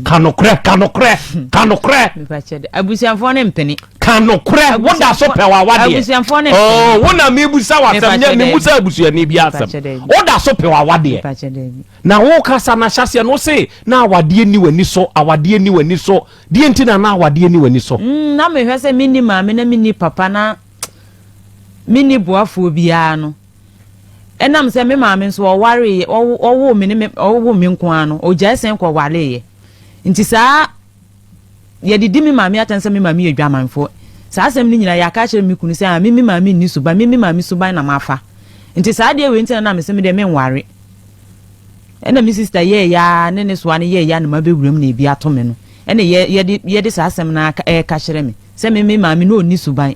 Speaker 2: Ka nokorɛ, ka nokorɛ, ka nokorɛ.
Speaker 3: Abusuafoɔ ne mpene.
Speaker 2: Ka nokorɛ, woda so pɛ w'awadeɛ?
Speaker 3: Abusuafoɔ ne mpene.
Speaker 2: Oh, wo na mebusa w'asɛm, nyɛ memusa abusuani bi asɛm. Woda so pɛ w'awadeɛ? Na wo kasa na hyɛseɛ no se na awadeɛ ni w'ani so, awadeɛ ni w'ani so. Deɛ nti na na awadeɛ ni w'ani so?
Speaker 3: Mm, na mehwɛ sɛ menni maame na menni papa na menni boafoɔ biara no. Ɛnam sɛ me maame nso ɔwareeɛ, ɔwoo me ne me ɔwoo me nko ara no, ɔgyae sɛn kɔwareeɛ. Nti saa yɛde di me maame atɛn sɛ me maame yɛ dwamanfoɔ. Saa asɛm no nyinaa yɛaka akyerɛ me kunu sɛ ah me me maame nni suban, me me maame suban na mafa. Nti saa adeɛ wei nti na na mese me deɛ menware. Ɛna me sista yɛɛyɛ ara ne ne soa no yɛɛyɛ ara na mabɛwura mu na ebi ato me no. Ɛna yɛ yɛde yɛde saa asɛm no ara ɛreka kyerɛ me sɛ me me maame no ɔnni suban.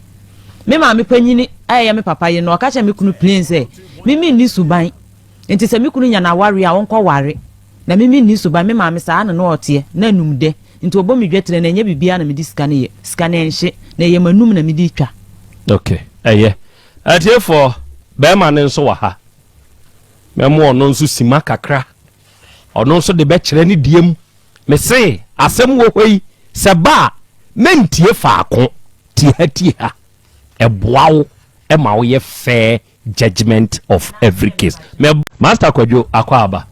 Speaker 3: Me maame panyini a ɛyɛ me papa yere no, ɔka kyerɛɛ me kunu plain sɛ, Me menni suban, nti sɛ me kunu nya no awareɛ a, ɔnkɔware. Na me menni suban, me maame saa na na ɔteɛ, na anum dɛ, nti ɔbɔ me dwatire no, ɛnyɛ biribiara na mede sika no yɛ, sika no ɛnhye, na ɛyɛ m'anum na mede twa.
Speaker 2: Ok, ɛyɛ. Atiefoɔ, barima no nso wɔ ha. Mɛmo ɔno nso sima kakra. Ɔno nso de bɛkyerɛ ne deɛ mu. Mese, asɛm wɔ hɔ yi, sɛ ba a, mɛntie faako. Tie ha tie ha. Ɛboa wo ma woyɛ fair judgement of every case. Mɛ Master Kwadwo Akwaaba.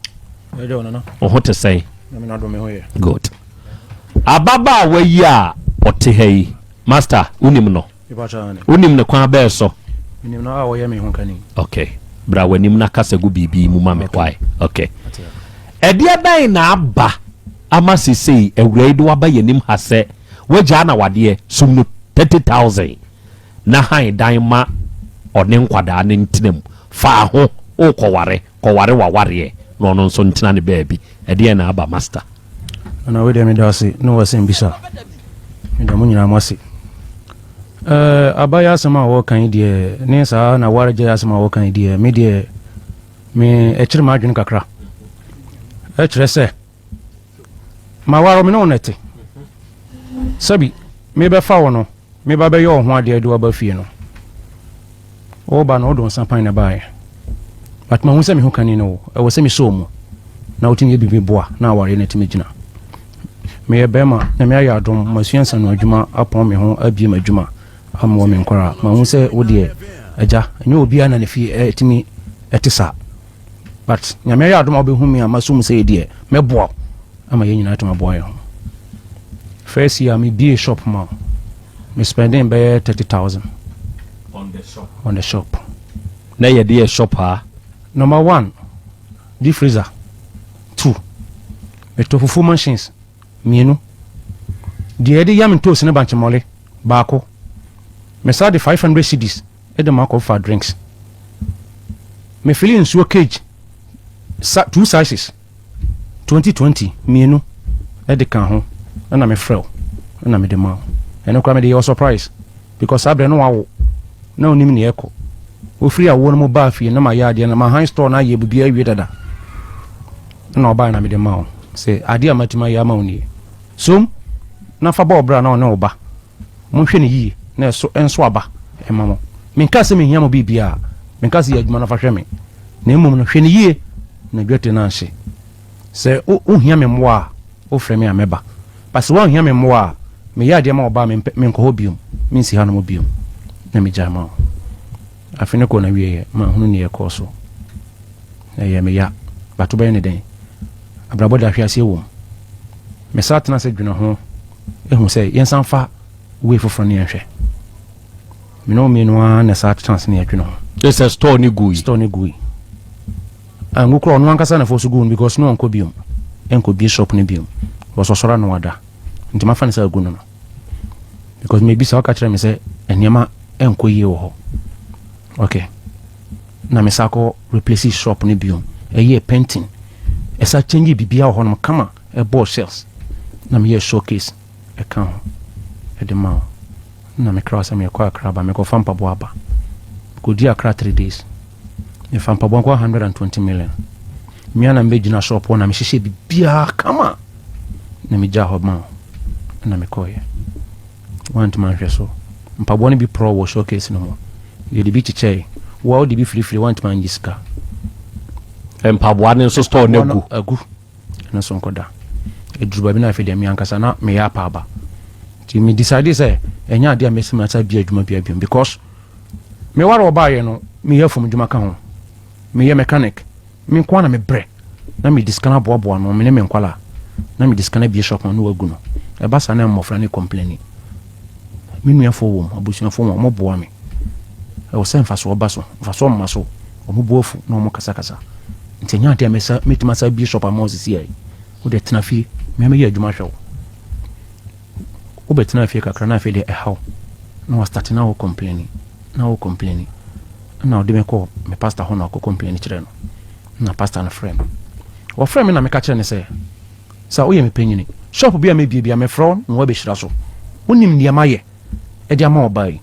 Speaker 2: Wo ho te sɛn? Good. Ababaawa yi a ɔte ha yi, Master, wonim no? Wonim no kwan bɛɛ so?
Speaker 4: Menim no a ɔyɛ me ho kani.
Speaker 2: Okay. Bra w'anim na kasa gu biribi mu ma me. Why? Okay. Ɛdeɛ bɛn na aba ama sesei awura yi de waba yɛnim ha sɛ W'agyaa na w'adeɛ sum no 30,000 na han dan ma ɔne nkwadaa no ntena mu. Faa ho wokɔware, kɔware w'awareɛ na ɔno nso ntena ne baabi. Ɛdeɛn na aba Master?
Speaker 4: Nana wei deɛ meda ase ne w'asɛm bisa. Meda mo nyinaa mo ase. Eh, abayɛ asɛm a wɔka yi deɛ ne saa na waregyae asɛm a wɔka yi deɛ me deɛ me ɛkyere m'adwene kakra. Ɛkyerɛ sɛ Maware wo, me ne wo na ɛte. Sɛbi, mebɛfa wo no, meba bɛyɛ wo ho adeɛ de wo aba fie no. Woba no, wode wo nsa pan na ɛbaeɛ. But mahu sɛ me ho kani ne wo, ɛwɔ sɛ mesɔ wo mu na wotumi yɛ biribi boa na awareɛ no atumi gyina. Meyɛ bɛrima, Nyame ayɛ adom, masua nsano adwuma apɔn me ho abie m'adwuma amoa me nkwaraa. Mahu sɛ wo deɛ, agya, ɛnyɛ obiara na ne fie ɛtumi ɛte saa. But Nyame ayɛ adom a wobɛhu me a maso mu sɛ deɛ mɛboa wo ama yɛn nyinaa atumi aboa yɛn ho. First year me bie shop ma wo, me spending bɛyɛ 30,000
Speaker 2: on the shop.
Speaker 4: On the shop.
Speaker 2: Na yɛde yɛ shop ha.
Speaker 4: Number one, deep freezer. Two, metɔ fufuo machines mmienu. Deɛ yɛde yam ntoos ne bankyemɔle baako. Mesan de 500 cedis de ma kɔ fa drinks. Me fili nsuo cage sa two sizes 2020 mmienu de ka ho na me frɛ wo na me de ma wo. Ɛno koraa me de yɛ wo surprise because saa berɛ no wawo na onim nea ɛkɔ. Ofiri awoɔ no mu baa fie na ma yɛ adeɛ na ma han store na ayɛ biribiara awie dada na ɔbaa na me de ma wo sɛ adeɛ a matumi ayɛ ama wo nie. Som na fa bɔ ɔbra na ɔne wo ba. Monhwɛ no yiye na ɛso nso aba mma mo. Menkaa sɛ mehia mo biribiara, menkaa sɛ yɛ adwuma na fa hwɛ me, na mmom no, hwɛ no yiye na dwetɛ no anhye. Sɛ wohia me mmoa a, wofrɛ me a mɛba, but sɛ woanhia me mmoa a, meyɛ adeɛ ma wo ba a, mempɛ, menkɔ hɔ bio, mensi hanom bio, na megyae ma wo. Afe no kɔɔ n'awieeɛ, manhunu nea ɛkɔɔ so. Na ɛyɛɛ me ya, but wobɛyɛ no dɛn? Abrabɔ de ahweaseɛ wom. Mesan tena ase dwene ho hu sɛ yɛnsan fa way foforɔ ne yɛnhwɛ. Me ne wo mmienu ara na saa tena ase ne yɛdwene ho.
Speaker 2: Kyerɛ sɛ store ne gui.
Speaker 4: Store ne gui. Angu koraa ɔno ankasa na fo so gu no because no ɔnkɔ biom. Ɛnkɔ bie shop no biom. Because ɔsɔre ano ada. Nti mafa no sɛ agu no no. Because mebisa ɔka kyerɛ me sɛ nneɛma ɛnkɔ yie wɔ hɔ. Okay. Na me sa kɔ replace shop no biom. Ɛyɛ painting. Ɛsa change biribiara wɔ hɔ nom kama. Ɛbɔɔ shells na meyɛɛ showcase ɛka ho de maa wo. Nna mekra wo sɛ merekɔ Accra aba, merekɔfa mpaboa aba. Mekɔdii Accra 3 days. Mefaa mpaboa nkoa 120 million. Me ara na mebɛgyina shop hɔ na mehyehyɛ biribiara kama na megyaa hɔ ma wo na mekɔeɛ. Woantumi anhwɛ so. Mpaboa no bi porɔw wɔ showcase no mu. Yɛde bi kyekyɛe. Wo a wode bi firifiri woantumi annye sika.
Speaker 2: Mpaboa no nso store no agu.
Speaker 4: Agu. Ɛno nso nkɔda. Ɛduru baabi na afei deɛ me ankasa na meyɛ apaaba. Nti me decide sɛ ɛnyɛ adeɛ a mɛsi masa bi adwuma bi abiom because meware ɔbaayɛ no meyɛ afom adwuma ka ho. Meyɛ mechanic. Me nko ara na mebrɛ na mede sika no aboaboa ano, me ne me nkwadaa, na mede sika no abue shop no na wɔagu no. Ɛba saa na mmɔfra no complaini. Me nuafoɔ wɔ mu, abusuafoɔ wɔ mu, wɔboa me. Ɛwɔ sɛ mfasoɔ ba so, mfasoɔ mma so, wɔn bo afu na wɔn kasakasa. Nti ɛnyɛ adeɛ a mɛsa, mɛtumi asa abue shop ama wo sisi yi. Wo deɛ tena fie, me ara mɛyɛ adwuma ahwɛ wo. Wobɛtena fie kakra na afei deɛ ɛhaw na wastate na wo complaini, na wo complaini. Ɛna ɔde me kɔɔ me pastor hɔ na ɔkɔ complain kyerɛɛ no. Na pastor no frɛɛ me. Ɔfrɛɛ me na meka kyerɛɛ no sɛ, Sir, woyɛ me panyini. Shop bi a mebie bia mefrɛ wo na woabɛhyira so. Wonim deɛ mayɛ de ama ɔbaa yi,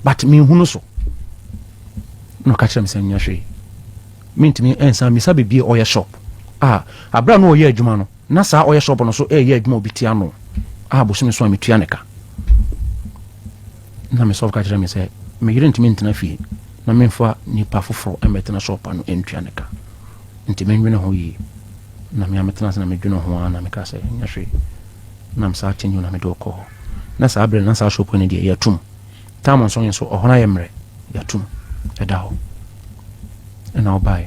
Speaker 4: but menhunu so. Na ɔka kyerɛɛ me sɛ nyɛ hwee. Mentumi nsan misa bebie ɔyɛ shop a, aberɛ a na ɔyɛ adwuma no, na saa ɔyɛ shop no so ɛreyɛ adwuma obi ti ano a bosome so a metua ne ka. Na me sɔfo ka kyerɛɛ me sɛ me yere ntumi ntena fie na memfa nipa foforɔ mmɛtena shop ano ntua ne ka. Nti mendwene ho yie. Na me a metena ase na medwene ho ara na meka sɛ nyɛ hwee. Na me saa kyɛnyi na mede ɔkɔ hɔ. Na saa berɛ na saa shop no deɛ yɛatum. Tam nso nso ɔhɔ no ayɛ mmerɛ yɛatum ɛda hɔ. Ɛna ɔbaeɛ.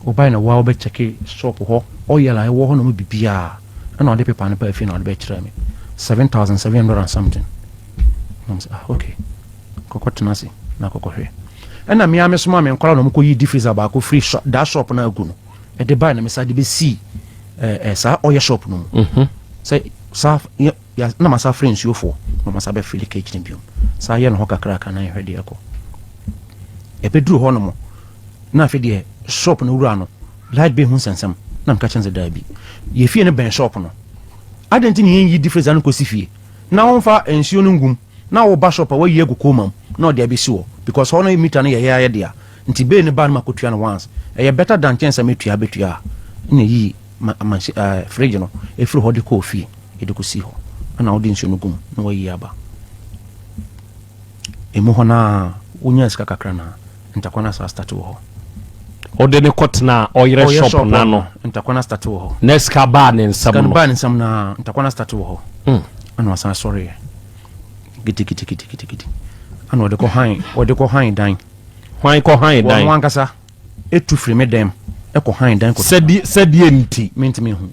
Speaker 4: Ɔbaeɛ na woa wobɛkyɛke shop hɔ oil a ɛwɔ hɔ nom biribiara. Ɛna ɔde paper no baa fie na ɔde bɛkyerɛɛ me. 7,700 and something. Na mesɛ ah okay kɔkɔ tena ase na kɔkɔ hwɛ. Ɛna me ara me soma me nkɔla na ɔmo kɔ yi deep freezer baako firi shop that shop na agu no ɛde bae na me sa de bɛsii ɛɛ ɛɛ saa ɔyɛ shop no mu. Mhm. Sɛ saa yɛ ya na ma sa frɛ nsuofoɔ na ɔmo sa bɛ fili cage no biom. Saa yɛ no hɔ kakraka na yɛhwɛ deɛ ɛkɔ. Ɛbɛduru hɔ nom na afei deɛ shop no wura no light bill ho nsɛnsɛm na meka kyerɛ no sɛ daabi yɛ fie no bɛn shop no adɛn nti na yɛnyi deep freezer no kɔsi fie na wɔmfa nsuo no ngu mu na woba shop a wayi agu coma mu na ɔde abɛsi hɔ because hɔ no meter no yɛ yɛayɛ dea nti bay no ba no makɔtua no once ɛyɛ better than kyɛn sɛ mɛtua abɛtua a na ɛyi ma ma uh, fridge no ɛfiri hɔ de kɔɔ fie ɛde kɔsi hɔ ɛna wode nsuo no gu mu na wayi aba Emu hɔ no ara, wonyaa sika kakra na ntakwa no asan starte wɔ hɔ.
Speaker 2: Ɔde no kɔtenaa ɔyerɛ shop no ano.
Speaker 4: Ntakwa no astarte wɔ hɔ.
Speaker 2: Na sika baa ne nsam no.
Speaker 4: Sika no baa ne nsam no ara, ntakwa no astarte wɔ hɔ. Ɛna ɔsan sɔreeɛ. Gidigidigidigidi. Ɛna ɔde kɔ han, ɔde kɔ han dan.
Speaker 2: Hwan kɔ han dan?
Speaker 4: Wɔn ankasa etu firi me dɛm ɛkɔ han dan kɔ.
Speaker 2: Sɛdeɛ sɛdeɛ nti.
Speaker 4: Mentumi nhu.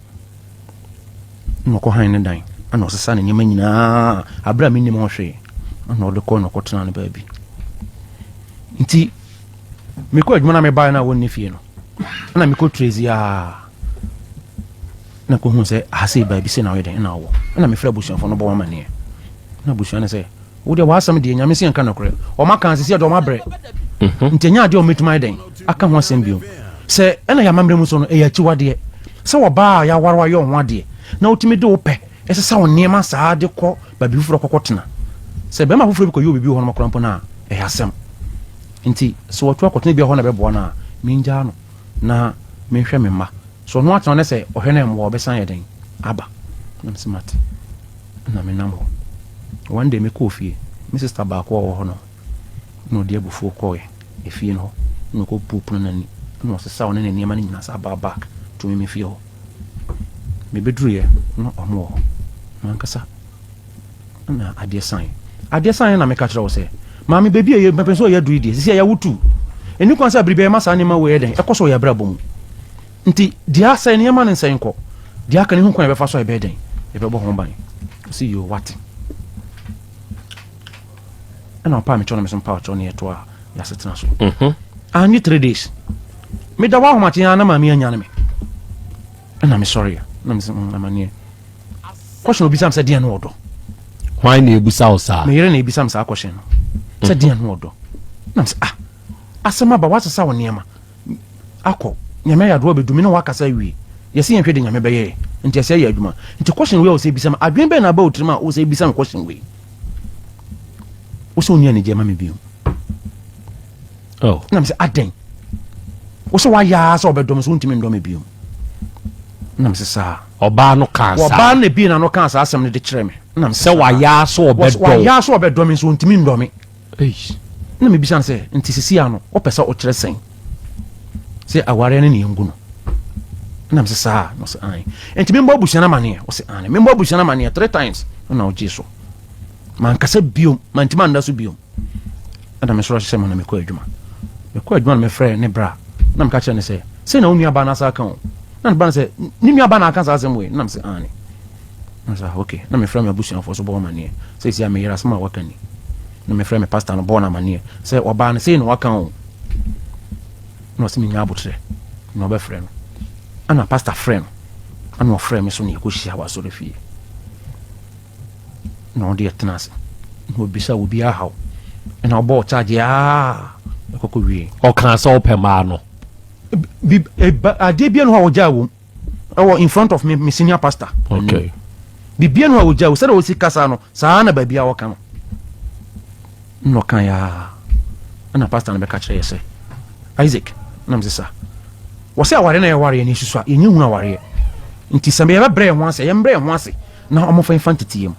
Speaker 4: Ɛna ɔkɔ han ne dan. Ɛna ɔsesa ne nneɛma nyinaa abere a mennim ho hwee. Ɛna ɔde kɔ na ɔkɔtena no baabi. Nti mekɔ adwuma na mebaeɛ no a wɔnni fie no, ɛna mekɔ Tracy a na kɔhu sɛ aha sei baabi sei na ɔyɛ dɛn ɛna ɔwɔ. Ɛna mefrɛ abusuafoɔ no bɔ wɔn amanneɛ. Na abusua no sɛ wo deɛ w'asɛm deɛ nyame sɛ yɛnka nokorɛ. Wɔn aka asisi ɛdeɛ wɔn abrɛ. Mhm. Nti ɛnyɛ adeɛ a wɔmɛtumi ayɛ dɛn aka ho asɛm bio. Sɛ ɛna yɛ amammerɛ mu so no ɛyɛ akyiwadeɛ sɛ wɔbaa a yɛaware wayɛ ɔho adeɛ na wotumi de wo pɛ Ɛsesa wo nneɛma saa de kɔ baabi foforɔ kɔkɔ tena. Sɛ barima foforɔ bi kɔyɛ wo biribi wɔ hɔnom koraa mpo no a, ɛyɛ asɛm. Nti sɛ watu akɔtena bi a hɔ na ɛbɛboa no a, mengyaa no na menhwɛ me mma. Sɛ ɔno atena hɔ na sɛ ɔhwɛ no ɛmmoa a, ɔbɛsan ayɛ dɛn aba? Na mese mate. Ɛna menam hɔ. One day mekɔɔ fie, me sister baako a ɔwɔ hɔ no, na ɔde abufuo kɔɔɛ efie no hɔ, na ɔkɔbuu pono no ani, na ɔsesaw ne ne nneɛma no nyinaa san baa back to me me fie hɔ. Mebeduruiɛ na wɔn wɔ hɔ. M'ankasa na adeɛ saeɛ. Adeɛ saeɛ na meka kyerɛ wo sɛ, maame baabi a yɛ mpɛmpɛn so a yɛaduru yi deɛ, sisi a yɛawo tu. Ɛni kwan sɛ abere biara yɛma saa nneɛma wei yɛ dɛn ɛkɔ so wɔ yɛn abrabɔ mu. Nti deɛ asɛe no yɛma no nsɛe nkɔ. Deɛ aka no yɛhu kwan a yɛbɛfa so a yɛbɛyɛ dɛn yɛbɛbɔ ho ban. Ɔsi yoo wate. Ɛna ɔpaa me kyɛw na me nso mepaa kyɛw na yɛtoaa yɛasetena so. Mhm. Anni 3 days. Meda hɔ ahomakye ara na maame anyane me. Ɛna mesɔre a na mesɛ amaneɛ. Question obisa me sɛ deɛn ne ɔdɔ?
Speaker 2: Hwan na ebisa wo saa?
Speaker 4: Me yere na ebisa me saa question no. Sɛ deɛn ne ɔdɔ? Na mesɛ ah asɛm aba wasesa wo nneɛma akɔ nyame ayɛ adoa bɛdu me ne wakasa awie yɛsɛ yɛnhwɛ de nyame bɛyɛ nti ɛsɛ yɛ adwuma nti question wei a wɔsɛ ebisa me adwene bɛn na aba wo tirim a wɔsɛ ebisa me question wei wosɛ wonni anigye ma me bio.
Speaker 2: Oh.
Speaker 4: Na mesɛ adɛn? Wosɛ woayɛ ara sɛ ɔbɛdɔ me so wontumi ndɔ me bio. Na mese saa.
Speaker 2: Ɔbaa no kaa saa.
Speaker 4: Ɔbaa no na ebie n'ano kaa saa asɛm no de kyerɛɛ me. Na mese
Speaker 2: Sɛ
Speaker 4: saa.
Speaker 2: wayɛ ara sɛ
Speaker 4: Wɔs
Speaker 2: ɔbɛdɔ wo.
Speaker 4: wayɛ ara sɛ ɔbɛdɔ me nso ɔntumi nnɔ me.
Speaker 2: Eish.
Speaker 4: Na mebisa no sɛ, nti seesei ano wopɛ sɛ wokyerɛ sɛn? Sɛ awareɛ no ne yɛngu no? Na mese saa. Na ɔse aane. Nti memmɔ abusua no amaneɛ? Ɔse aane. Memmɔ abusua no amaneɛ three times. Ɛna ɔgyee so. Mankasa biom, mantumi anna so biom. Ɛna mesɔre hyehyɛ me ho na mekɔ adwuma. Mekɔ adwuma na mefrɛ ne bra na meka kyerɛ no sɛ, sei na wo nuabaa no asa aka o. Na ne bra no sɛ, ne nuabaa na aka saa asɛm wei? Na mese aane. Na sɛ ah, okay. Na mefrɛ me abusuafoɔ so bɔ wɔn amaneɛ sɛ si a meyere asɛm a waka ni. Na mefrɛ me pastor no bɔɔ no amaneɛ sɛ ɔbaa no sei na waka o. Na ɔsɛ menya abotrɛ na ɔbɛfrɛ no. Ɛna pastor frɛ no. Ɛna ɔfrɛ me so na yɛkɔhyia wɔ asɔre fie. Na ɔde ɛtena ase na ɔbisa obi ahaw ɛna ɔbɔɔ charge aa ɛkɔkɔ wie.
Speaker 2: Ɔkaa sɛ ɔpɛ maa no.
Speaker 4: Bi adeɛ bia no hɔ a ɔgyaa wom ɛwɔ in front of me me senior pastor.
Speaker 2: Okay.
Speaker 4: Bibia no hɔ a ɔgyaa wom sɛdeɛ ɔsi kasa no saa na baabi a ɔka no. Ɛna ɔka yaa ɛna pastor no bɛka kyerɛ yɛ sɛ Isaac na mese sa wɔsɛ awareɛ na yɛwareɛ no yɛsusu a yɛnyɛ hunu awareɛ nti sɛ yɛbɛbrɛ yɛn ho ase yɛmbrɛ yɛn ho ase na ɔmo fa nfa nteteyɛ mu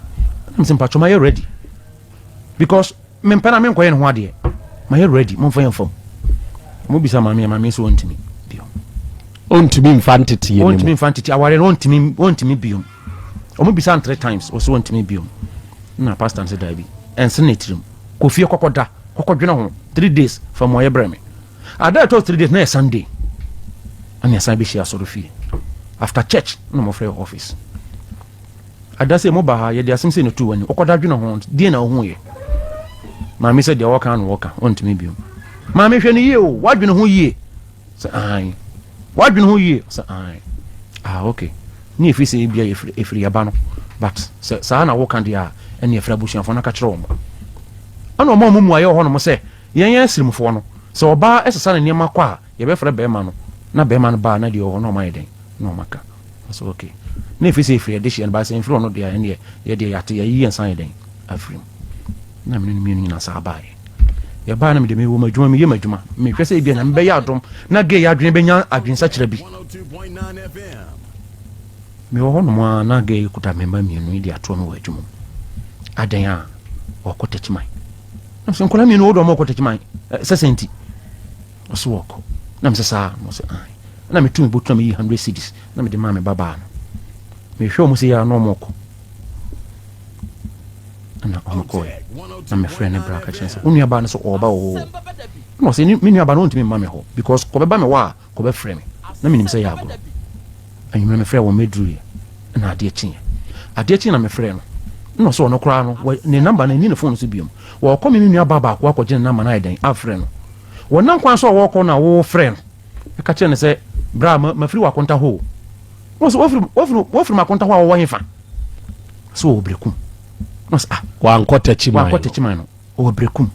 Speaker 4: ɛna mese mpatwɔ mayɛ ready because mempɛ na menkɔyɛ ne ho adeɛ mayɛ ready momfa yɛn fam ɔmo bisa maame maame nso ɔntumi bio.
Speaker 2: Ɔntumi nfa nteteyɛ no mu.
Speaker 4: Ɔntumi nfa nteteyɛ awareɛ no ɔntumi ɔntumi bio. Ɔmo bisa no three times ɔsɛ ɔntumi bio. Na pastor no sɛ daabi ɛnsene ne tirim kɔ fie kɔkɔ da kɔkɔ dwene ho 3 days fa mu ayɛ brɛ me. Ada ɛtɔ 3 days na yɛ Sunday ɛna yɛsan bɛhyia asɔre fie after church na ɔmo frɛ office. Ada sɛ mo ba ha yɛde asɛm sɛ ne tu w'ani ɔkɔda dwene ho deɛ na ɔhu yɛ. Maame sɛ deɛ ɔka no wɔka ɔntumi bio. Maame hwɛ no yie o wadwene ho yie. Sɛ aane. Wadwene ho yie? Sɛ aane. Ah okay. Ne ɛfiri sɛ ebia ɛfiri ɛfiri yɛba no but sɛ saa na woka deɛ a ɛne ɛfiri abusuafoɔ no aka kyerɛ wɔn. Ɛna ɔma wɔn mmuaeɛ wɔ hɔnom sɛ yɛn yɛn asirimfoɔ no sɛ ɔbaa ɛsesa ne nneɛma kɔ a yɛbɛfrɛ bɛrima no na bɛrima no ba a na deɛ ɔwɔ hɔ na ɔma ayɛ dɛn na ɔma ka. Ɔsɛ okay. Ne ɛfiri sɛ ɛfiri ɛdehyeɛ no ba sɛ ɛmfiri ɔno deɛ a ɛneɛ yɛdeɛ yɛate yɛayi yɛn nsa ayɛ dɛn afiri mu. Na mene no mmienu nyinaa saa baeɛ. Yɛbaa na mede mewɔ m'adwuma meyɛ m'adwuma mehwɛ sɛ ebia Nyame bɛyɛ adom na gay adwene bɛnya adwensakyera bi. Mewɔ hɔ nom a na gay kuta me mma mmienu yi de atoɔ me wɔ adwuma mu. Adɛn a wɔkɔ Takyiman. Na mesɛ nkwadaa mmienu wodɔ wɔn kɔ Takyiman sɛ sɛ nti. Ɔse wɔkɔ. Na mesɛ saa na ɔse ae. Na metu me bɔtu na meyi 100 cedis na mede maa me babaa no. Mehwɛ wɔn sɛ yɛ a na wɔn kɔ. Ɛna ɔno kɔɛ na mefrɛ ne bra ka kyerɛ sɛ wo nuabaa no sɛ ɔɔba wɔ hɔ ɛna ɔsɛ me nuabaa no ɔntumi mma me hɔ because kɔbɛba me hɔ a kɔbɛfrɛ me na menim sɛ yɛ agorɔ. Anwummerɛ mefrɛ wɔn mɛduruiɛ ɛna adeɛ kyeeɛ adeɛ kyeeɛ na mefrɛ no ɛna ɔsɛ ɔno koraa no ne namba no ɛni ne phone so biom wɔkɔ me me nuabaa baako akɔgye ne namba no ayɛ dɛn afrɛ no wɔnam kwan so a wɔkɔ no a wɔfrɛ no ɛka kyerɛ no sɛ bra mafiri w'akonta hɔ o. Wɔsɛ wɔfiri wɔfiri wɔfiri m'akonta hɔ a wɔwɔ hefa? Sɛ wɔwɔ Berekum. Na ɔsɛ ah.
Speaker 2: Wankɔ Takyiman.
Speaker 4: Wankɔ Takyiman no. Ɔwɔ Berekum.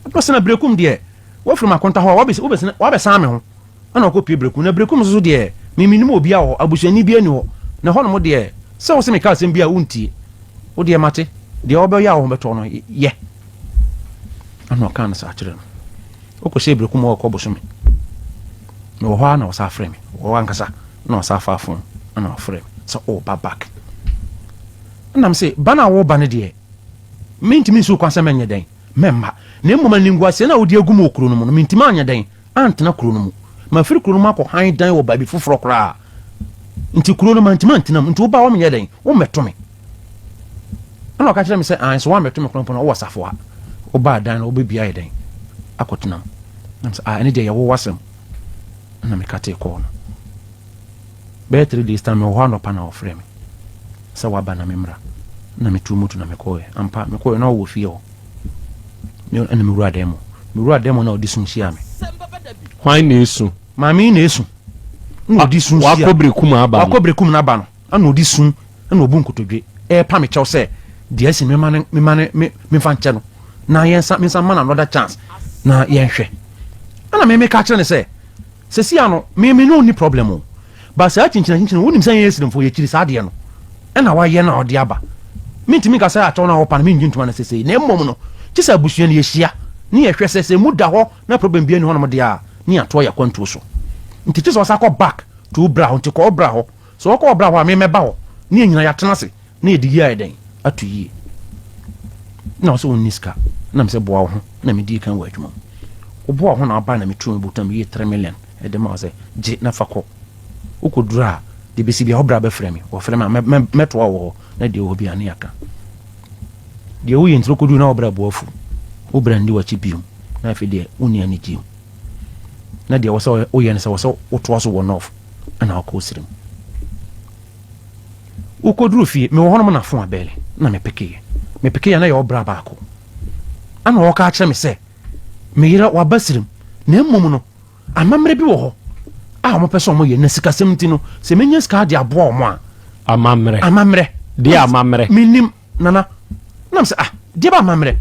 Speaker 4: Ɔsɛ na Berekum deɛ wɔfiri m'akonta hɔ a wɔbɛsi wɔbɛsi wɔabɛsan me ho. Ɛna ɔkɔ pie Berekum. Na Berekum nso so deɛ me menim obi a wɔ hɔ abusuani bi ani hɔ. Na hɔ nom deɛ sɛ wɔsɛ meka asɛm bi a wontie. Wo deɛ mate deɛ wɔbɛyɛ a wɔn bɛtɔ no yɛ. Ɛna ɔkaa no saa kyerɛ no. Ɔkɔhyɛɛ Berekum hɔ ɔkɔ bosome. Mewɔ hɔ ara na ɔsan frɛ me. Wɔ hɔ ankasa na ɔsan faa phone na ɔfrɛ me sɛ ɔreba back. Ɛna mese ba no a wɔreba no deɛ mentumi nsi wo kwan sɛ mɛnyɛ dɛn mɛmma. Na mmom animguaseɛ no a wode agu mu wɔ kuro no mu no mentumi anyɛ dɛn antena kuro no mu. Mafiri kuro no mu akɔ han dan wɔ baabi foforɔ koraa. Nti kuro no mantumi antena mu. Nti woba a wɔnyɛ dɛn wommɛto me. Ɛna ɔka kyerɛ me sɛ an sɛ woammɛto me koraa mpo no wowɔ safoa. Wobaa dan no wobɛbia ayɛ dɛn akɔtena mu. Na mesɛ ah ɛne deɛ yɛwo w'asɛm. Ɛna meka tee kɔɔ no. Bɛyɛ 3 days time mewɔ hɔ anɔpa na ɔfrɛ me sɛ waba na memmra. Na metu moto na mekɔɛ. Ampa mekɔɛ na ɔwɔ fie hɔ. Ɛna mewura dan mu. Mewura dan mu na ɔde sum hyia me.
Speaker 2: Hwan na esu?
Speaker 4: Maame yi na esu. Na ɔde sum hyia.
Speaker 2: Wakɔ berekum aba
Speaker 4: no. Wakɔ berekum n'aba no. Ɛna ɔde sum ɛna ɔbu nkotodwe ɛrepa me kyɛw sɛ deɛ asi no mema no mema no me memfa nkyɛ no na yɛnsa mensa mma no another chance na yɛnhwɛ. Ɛna me meka kyerɛ no sɛ sɛsi ano me me ne ɔnni problem o but saa kyinkyina kyinkyina wonim sɛ yɛn Asirimfoɔ yɛkyiri saa adeɛ no ɛna wayɛ na ɔde aba. Mentumi nka sɛ akyɛw no a wɔpa no mengye ntoma no sesei na mmom no gye sɛ abusua no yɛhyia ne yɛhwɛ sɛ sɛ mu da hɔ na problem biara nni hɔnom deɛ a ne yɛatoa yɛn akwantuo so. Nti gye sɛ ɔsan kɔ back to wo bra hɔ nti kɔ wo bra hɔ. Sɛ ɔkɔ ɔbra hɔ a, me mɛba hɔ na yɛn nyinaa yɛatena ase na yɛde yie ayɛ dɛn? Ato yie. Na ɔsɛ ɔnni sika. Na mesɛ boa wo ho na medii kan wɔ adwuma mu. Woboa wo ho na wobae na metuu me bɔtɔ mu meyii 3 million de maa wo sɛ gye na fa kɔ. Wokɔduru a, deɛ ɛbɛsi biara wo bra bɛfrɛ me. Wɔfrɛ me a, mɛtoa wo wɔ hɔ na deɛ ɛwɔ hɔ biara ne yɛaka. Deɛ woyɛ nti wokɔduru na wo bra bo afu. Wo bra nni w'akyi bio na afei deɛ wonni anigyeɛ mu. Na deɛ ɛwɔ sɛ woyɛ ne sɛ ɛwɔ sɛ wotoa so wɔ North ɛna wokɔ Osirim. Wokɔduru fie, mewɔ hɔnom na fon abɛɛle na mepekeeɛ. Mepekeeɛ na ɛyɛ ɔbra baako. Ɛna ɔka akyerɛ me sɛ, me yere waba Sirim na mmom no amammerɛ bi wɔ hɔ a wɔpɛ sɛ wɔyɛ na sikasɛm nti no sɛ menya sika de aboa wɔn a.
Speaker 2: Amammerɛ.
Speaker 4: Amammerɛ.
Speaker 2: Deɛ amammerɛ.
Speaker 4: Menim nana. Nam sɛ ah deɛ ba amammerɛ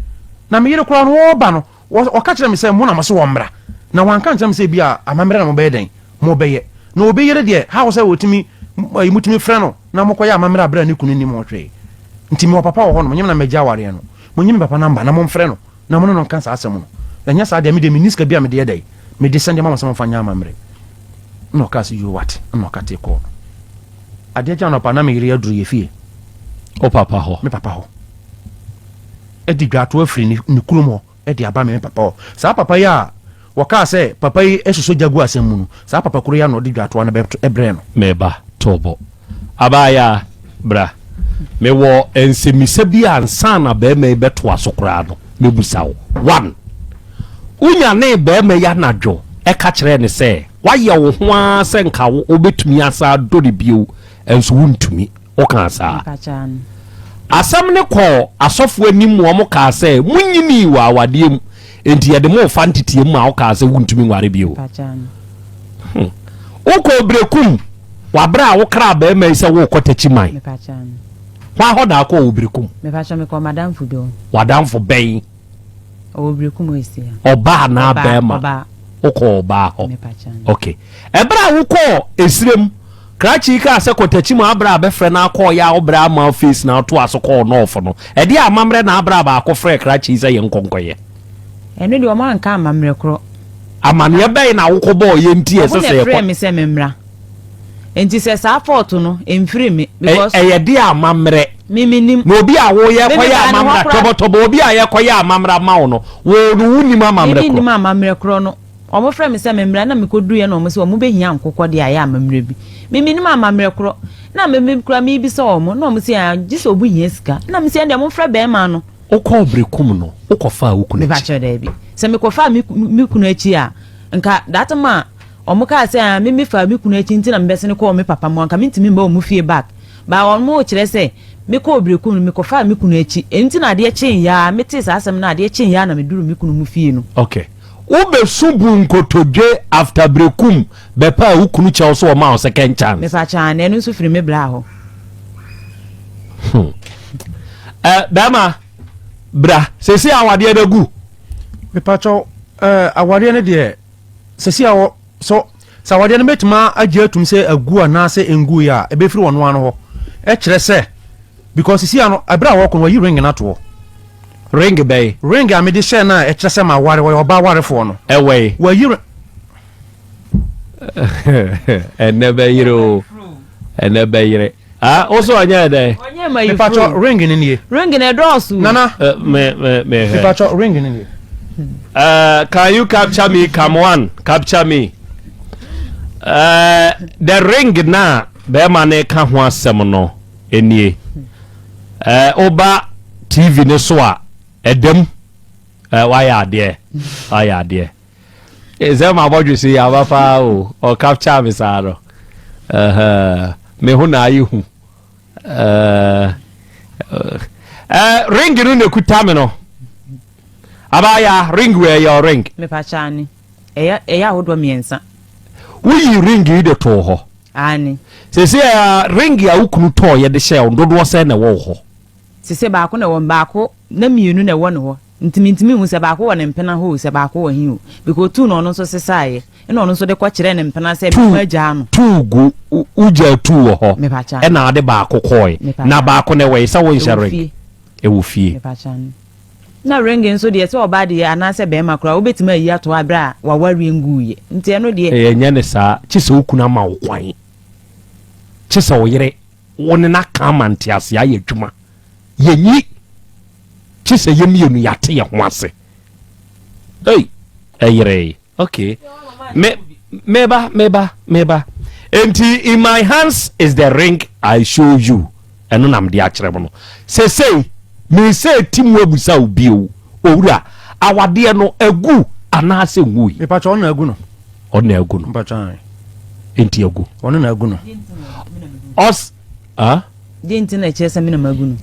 Speaker 4: na me yere koraa no wɔreba no Wɔka kyerɛɛ me sɛ, Mo na mose wɔmmra, na wɔanka ankyerɛ me sɛ ebia amammerɛ na mobɛyɛ dɛn? Mobɛyɛ. Na obi yere deɛ, how sɛ wɔtumi, ayi, motumi frɛ no na mokɔyɛ amammerɛ a berɛ a ne kunu nnim ho hwee? Nti mewɔ papa wɔ hɔnom, nyɛ me na mɛgye awareɛ no. Monyi me papa namba na momfrɛ no na mo ne no nka saa asɛm no. Ɛnyɛ saa deɛ, me deɛ menni sika bi a mede yɛ dɛn? Mede sɛnde ma mo sɛ momfa nyɛ amammerɛ. Ɛna ɔkaa sɛ, Yoo, wate. Ɛna ɔkatee kɔɔ no. Adeɛ kye anɔpa na me yere aduru yɛ fie.
Speaker 2: Wo papa hɔ?
Speaker 4: Me papa hɔ. de dwatoa firi ne ne kurom hɔ de aba me me papa hɔ. Saa papa yi a wɔkaa sɛ papa yi sosɔ gya gu asɛm mu no, saa papa koro yi ara na ɔde dwatoa no bɛto brɛɛ no.
Speaker 2: Me ba, to bo. Abaayaa, bra. Mewɔ nsɛmmisa bi a ansa na barima yi bɛtoa so koraa no, mɛbusa wo. One, wonyanee barima yi anadwo ka kyerɛɛ no sɛ woayɛ wo ho ara sɛ nka wobɛtumi asan adɔ no bio, nso wontumi. Wokaa saa? Asɛm no kɔɔ asɔfo anim ma wɔkaa sɛ, Munyinii wɔ awadeɛ mu, enti yɛde mo refa nteteɛ mu ma wokaa sɛ wontumi nware bio. Hmm. Wokɔɔ Berekum wɔ aberɛ a wokraa barima yi sɛ worekɔ Takyiman. Hwan hɔ na akɔɔ wɔ Berekum? W'adamfo bɛn?
Speaker 3: Ɔwɔ Berekum esi ha.
Speaker 2: Ɔbaa anaa bɛrima?
Speaker 3: Ɔbaa.
Speaker 2: Wokɔɔ ɔbaa hɔ. Okay. Ɛberɛ a wokɔɔ esirem, krakye yi kaa sɛ kɔtakyi mu aberɛ a bɛfrɛ no akɔɔ yɛ a wobrɛ ama face na atoa so kɔɔ nɔɔfo no. Ɛdeɛ amammerɛ na aberɛ a baako frɛɛ krakye yi sɛ yɛnkɔ nkɔyɛ?
Speaker 3: Ɛno deɛ ɔmo anka amammerɛ korɔ.
Speaker 2: Amaneɛ bɛn na wokɔbɔɔ yɛ nti ɛsɛ sɛ yɛkɔ?
Speaker 3: Ɔmo na ɛfrɛɛ me sɛ memmra. Nti sɛ saa fault no ɛmfiri me because.
Speaker 2: Ɛyɛ deɛ amammerɛ.
Speaker 3: Me mennim.
Speaker 2: Na obi a wo yɛ
Speaker 3: Me
Speaker 2: kɔyɛ
Speaker 3: mebaa ne hɔ
Speaker 2: amammerɛ
Speaker 3: koraa.
Speaker 2: tɔbɔtɔbɔ obi a yɛ kɔyɛ amammerɛ ama wo no wo no wo nim amammerɛ
Speaker 3: Me mennim
Speaker 2: korɔ.
Speaker 3: amammerɛ korɔ no. Wɔn frɛ me sɛ me mmra na me kɔ duruiɛ na wɔn se wɔn bɛ hia nkokɔ de ayɛ amammerɛ bi. Me mennim amammerɛ korɔ. Na me me koraa me bisa wɔn na wɔn se ah gye sɛ obi hia sika. Na me se ɛndeɛ mo mfrɛ bɛɛma no.
Speaker 2: Wo kɔɔ berekum no wo kɔ faa wo kunu akyi.
Speaker 3: Me pakyɛw daabi. Sɛ me kɔ faa me me kunu akyi a nka that time a wɔn kaa sɛ ah me me faa me kunu akyi nti na me bɛsene kɔɔ me papa mu anka me ntumi mma wɔn fie back. But wɔn rekyerɛ sɛ mekɔɔ Berekum no mekɔfaa me kunu akyi. Ɛno nti na adeɛ kyeeɛ ara, metee saa asɛm no adeɛ kyeeɛ ara na meduruu me kunu mu fie no.
Speaker 2: Ok. Wobɛsu bu nkotodwe after Berekum bɛpaa wo kunu kyɛw sɛ ɔma wo second chance?
Speaker 3: Mepakyɛ aane, ɛno nso firi me bra hɔ.
Speaker 2: Hmm. Eh, bɛrima, bra. Seesei awadeɛ no agu?
Speaker 4: Mepakyɛw, eh, awadeɛ no deɛ, seesei a wɔ, so Sɛ awadeɛ no bɛtumi agye atum sɛ agu anaasɛ ɛnguiɛ a, ɛbɛfiri ɔno ara no hɔ. Ɛkyerɛ sɛ, because sisi ano, ɛberɛ a wɔkɔ no, wayi ring no ato hɔ.
Speaker 2: Ring bɛn?
Speaker 4: Ring a mede hyɛɛ no a ɛkyerɛ sɛ maware, ɔyɛ ɔbaa warefoɔ no.
Speaker 2: Ɛwɔ he?
Speaker 4: Wayi ring.
Speaker 2: Ɛnɛ bɛyere o, ɛnɛ bɛyere. Ah, wo so ɔnyɛ dɛn?
Speaker 3: Ɔnyɛ ma yi
Speaker 4: furo. Mepatɔ ring no nie.
Speaker 3: Ring no ɛdɔɔso.
Speaker 4: Nana.
Speaker 2: Uh, me me me hwɛ.
Speaker 4: Mepatɔ ring no nie.
Speaker 2: Uh, can you capture me? Come on, capture me. Uh, the ring na bɛrima no ka ho asɛm no nie. Uh, oba TV ne so a ɛdam uh, wayɛ adeɛ wayɛ adeɛ. Sɛ ma bɔdwe se yaba paa o ɔ capture me saa no me ho na ayɛ hu ring no na ekuta me no abaya ring wɔ ɛyɛ ring.
Speaker 3: Mepakyɛ ane ɛyɛ ɛyɛ ahodoɔ mmiɛnsa.
Speaker 2: Woyi ring yi de too hɔ.
Speaker 3: Ane.
Speaker 2: Sese ring a wo kunu tɔɔ yɛ de hyɛ wo dodoɔ sɛn na ɛwɔ wo hɔ.
Speaker 3: Sese baako na ɛwɔ baako na mmienu na ɛwɔ ne hɔ. Nti mentumi nhu sɛ baako wɔ ne mpena hɔ o, sɛ baako wɔ he o. Because tuu na ɔno nso sesaeɛ, ɛna ɔno nso de kɔ kyerɛɛ ne mpena sɛ
Speaker 2: Tuu,
Speaker 3: mɛma agyaa no.
Speaker 2: tuu gu, wo gyaa tuu wɔ hɔ,
Speaker 3: Mepakyɛ.
Speaker 2: ɛna ɔde baako kɔɔe.
Speaker 3: Mepakyɛ.
Speaker 2: Na baako no ɛwɔ he? Sɛ wonhyɛ
Speaker 3: Ɛwɔ
Speaker 2: ring?
Speaker 3: fie.
Speaker 2: Ɛwɔ fie.
Speaker 3: Mepakyɛ. Na ring nso deɛ sɛ ɔbaa deɛ anaasɛ bɛɛma koraa wobɛtumi ayi ato hɔ aberɛ a w'awareɛ nguiɛ. Nti ɛno deɛ.
Speaker 2: Yɛnyɛ no saa, kyesɛ wo kunu ama wo kwan. Kye sɛ wo yere wo ne no aka ama nteaseɛ ayɛ adwuma. Yɛnyi kye sɛ yɛ mmienu yɛate yɛ ho ase. Ei, ɛyeree. Okay. Me, meba, meba, meba. Enti, in my hands is the ring I show you. Ɛno na mede akyerɛ mo no. Sesei, mesɛ ti mu abusa wo bio. Owura, awadeɛ no agu anaasɛ nwui?
Speaker 4: Mepakyɛ ɔno na agu no.
Speaker 2: Ɔno na agu no.
Speaker 4: Mepakyɛ ae.
Speaker 2: Enti agu.
Speaker 4: Ɔno na agu no.
Speaker 2: Ɔs, ah?
Speaker 3: Deɛ nti na ɛkyerɛ sɛ me na magu no?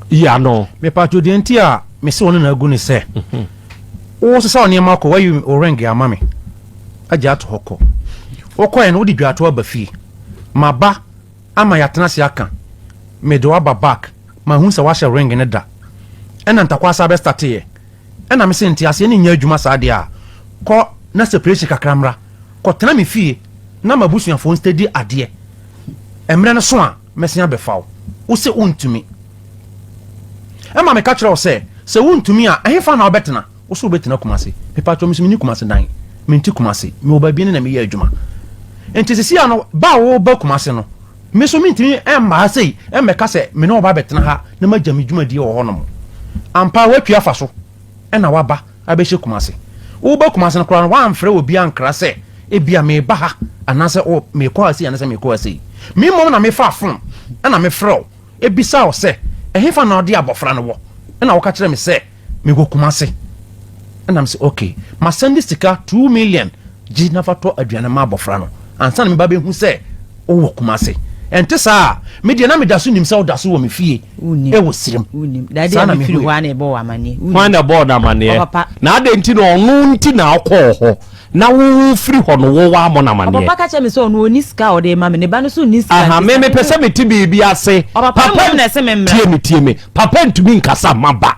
Speaker 2: Yi ano.
Speaker 4: Mepakyɛ deɛ nti a mese ɔno na agu no sɛ, wosesa wo nneɛma kɔ, wayi wo ring ama me agye ato hɔ kɔ. Wokɔɛ no wode dwaato aba fie. Maba ama yɛatena ase aka. Mede wo aba back, mahu sɛ woahyɛ ring no da. Ɛna ntakwa asa bɛstateeɛ. Ɛna mese nteaseɛ no nyɛ adwuma saa deɛ a, kɔ na separation kakra mmra. Kɔtena me fie na m'abusuafoɔ nstadi adeɛ. Mmerɛ no so a, mɛsen abɛfa wo. Wo se wontumi. Ɛma meka kyerɛ wo sɛ, sɛ wontumi a, ɛhefa na wobɛtena? Wo se wobɛtena Kumasi. Mepakyɛw, me nso menni Kumasi dan. Mente Kumasi. Mewɔ baabi ne na meyɛ adwuma. Nti seesei ara no, ba a woreba Kumasi no, me nso mentumi mma ha sei mmɛka sɛ me ne wo ba abɛtena ha na magya me dwumadie wɔ hɔnom. Ampa ara woatwi afa so na woaba abɛhyɛ Kumasi. Woreba Kumasi no koraa no, woamfrɛ obiara ankra sɛ ebia mereba ha anaasɛ o merekɔ ha sei anaasɛ merekɔ ha sei. Me mmom na mefaa fon na mefrɛ wo bisaa wo sɛ ɛhefa na wode abɔfra no wɔ, ɛna woka kyerɛɛ me sɛ mewɔ Kumasi. Ɛna mese okay, masɛnde sika 2 million gye na fa tɔ aduane ma abɔfra no ansa na meba bɛhu sɛ wowɔ Kumasi. Ɛnte saa a, me deɛ na meda so nim sɛ woda so wɔ me fie wɔ Sirem.
Speaker 3: Saa na mehu yɛ.
Speaker 2: Hwan na ɛbɔɔ no amaneɛ? Na adɛn nti na ɔno nti na ɔkɔɔ hɔ na wo firi hɔ no wo woammɔ no amaneɛ?
Speaker 3: Ɔpapa ka kyerɛ me sɛ ɔno ɔnni sika a ɔde rema me, ne ba no nso nni sika.
Speaker 2: Aha, me mepɛ sɛ mete biribi ase.
Speaker 3: Ɔpapa mmom na ɛse me mmra.
Speaker 2: Tie me, tie me. Papa ntumi nkasa mma ba.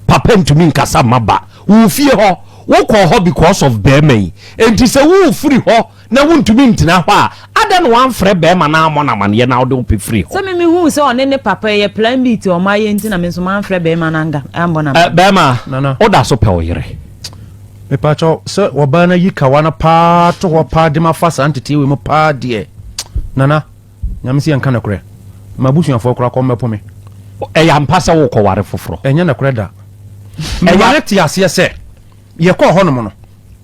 Speaker 2: Papa ntumi nkasa mma ba. Wo fie hɔ, wokɔɔ hɔ because of bɛrima yi. Enti sɛ wofiri hɔ na wontumi ntena hɔ a, adɛn na woamfrɛ bɛrima no ammɔ no amaneɛ na wode wo pɛ firi hɔ?
Speaker 3: Sɛ me mehuu sɛ ɔne ne papa ɛyɛ plan B ti ɔmo ayɛ nti na me nso mamfrɛ bɛrima no anka ammɔ no
Speaker 2: Eh,
Speaker 3: amaneɛ.
Speaker 2: bɛrima,
Speaker 4: Nana.
Speaker 2: woda so pɛ wo yere?
Speaker 4: Mepakyɛw, sɛ ɔbaa no ayi kawa no paa to hɔ paa de ma fa saa ntetee wei mu paa deɛ, Nana, Nyame se yɛnka nokorɛ. M'abusuafoɔ koraa kɔm bɛpo me.
Speaker 2: Ɛyɛ ampa sɛ worekɔware foforɔ?
Speaker 4: Ɛnyɛ nokorɛ da. Mema no te aseɛ sɛ, yɛkɔɔ hɔnom no,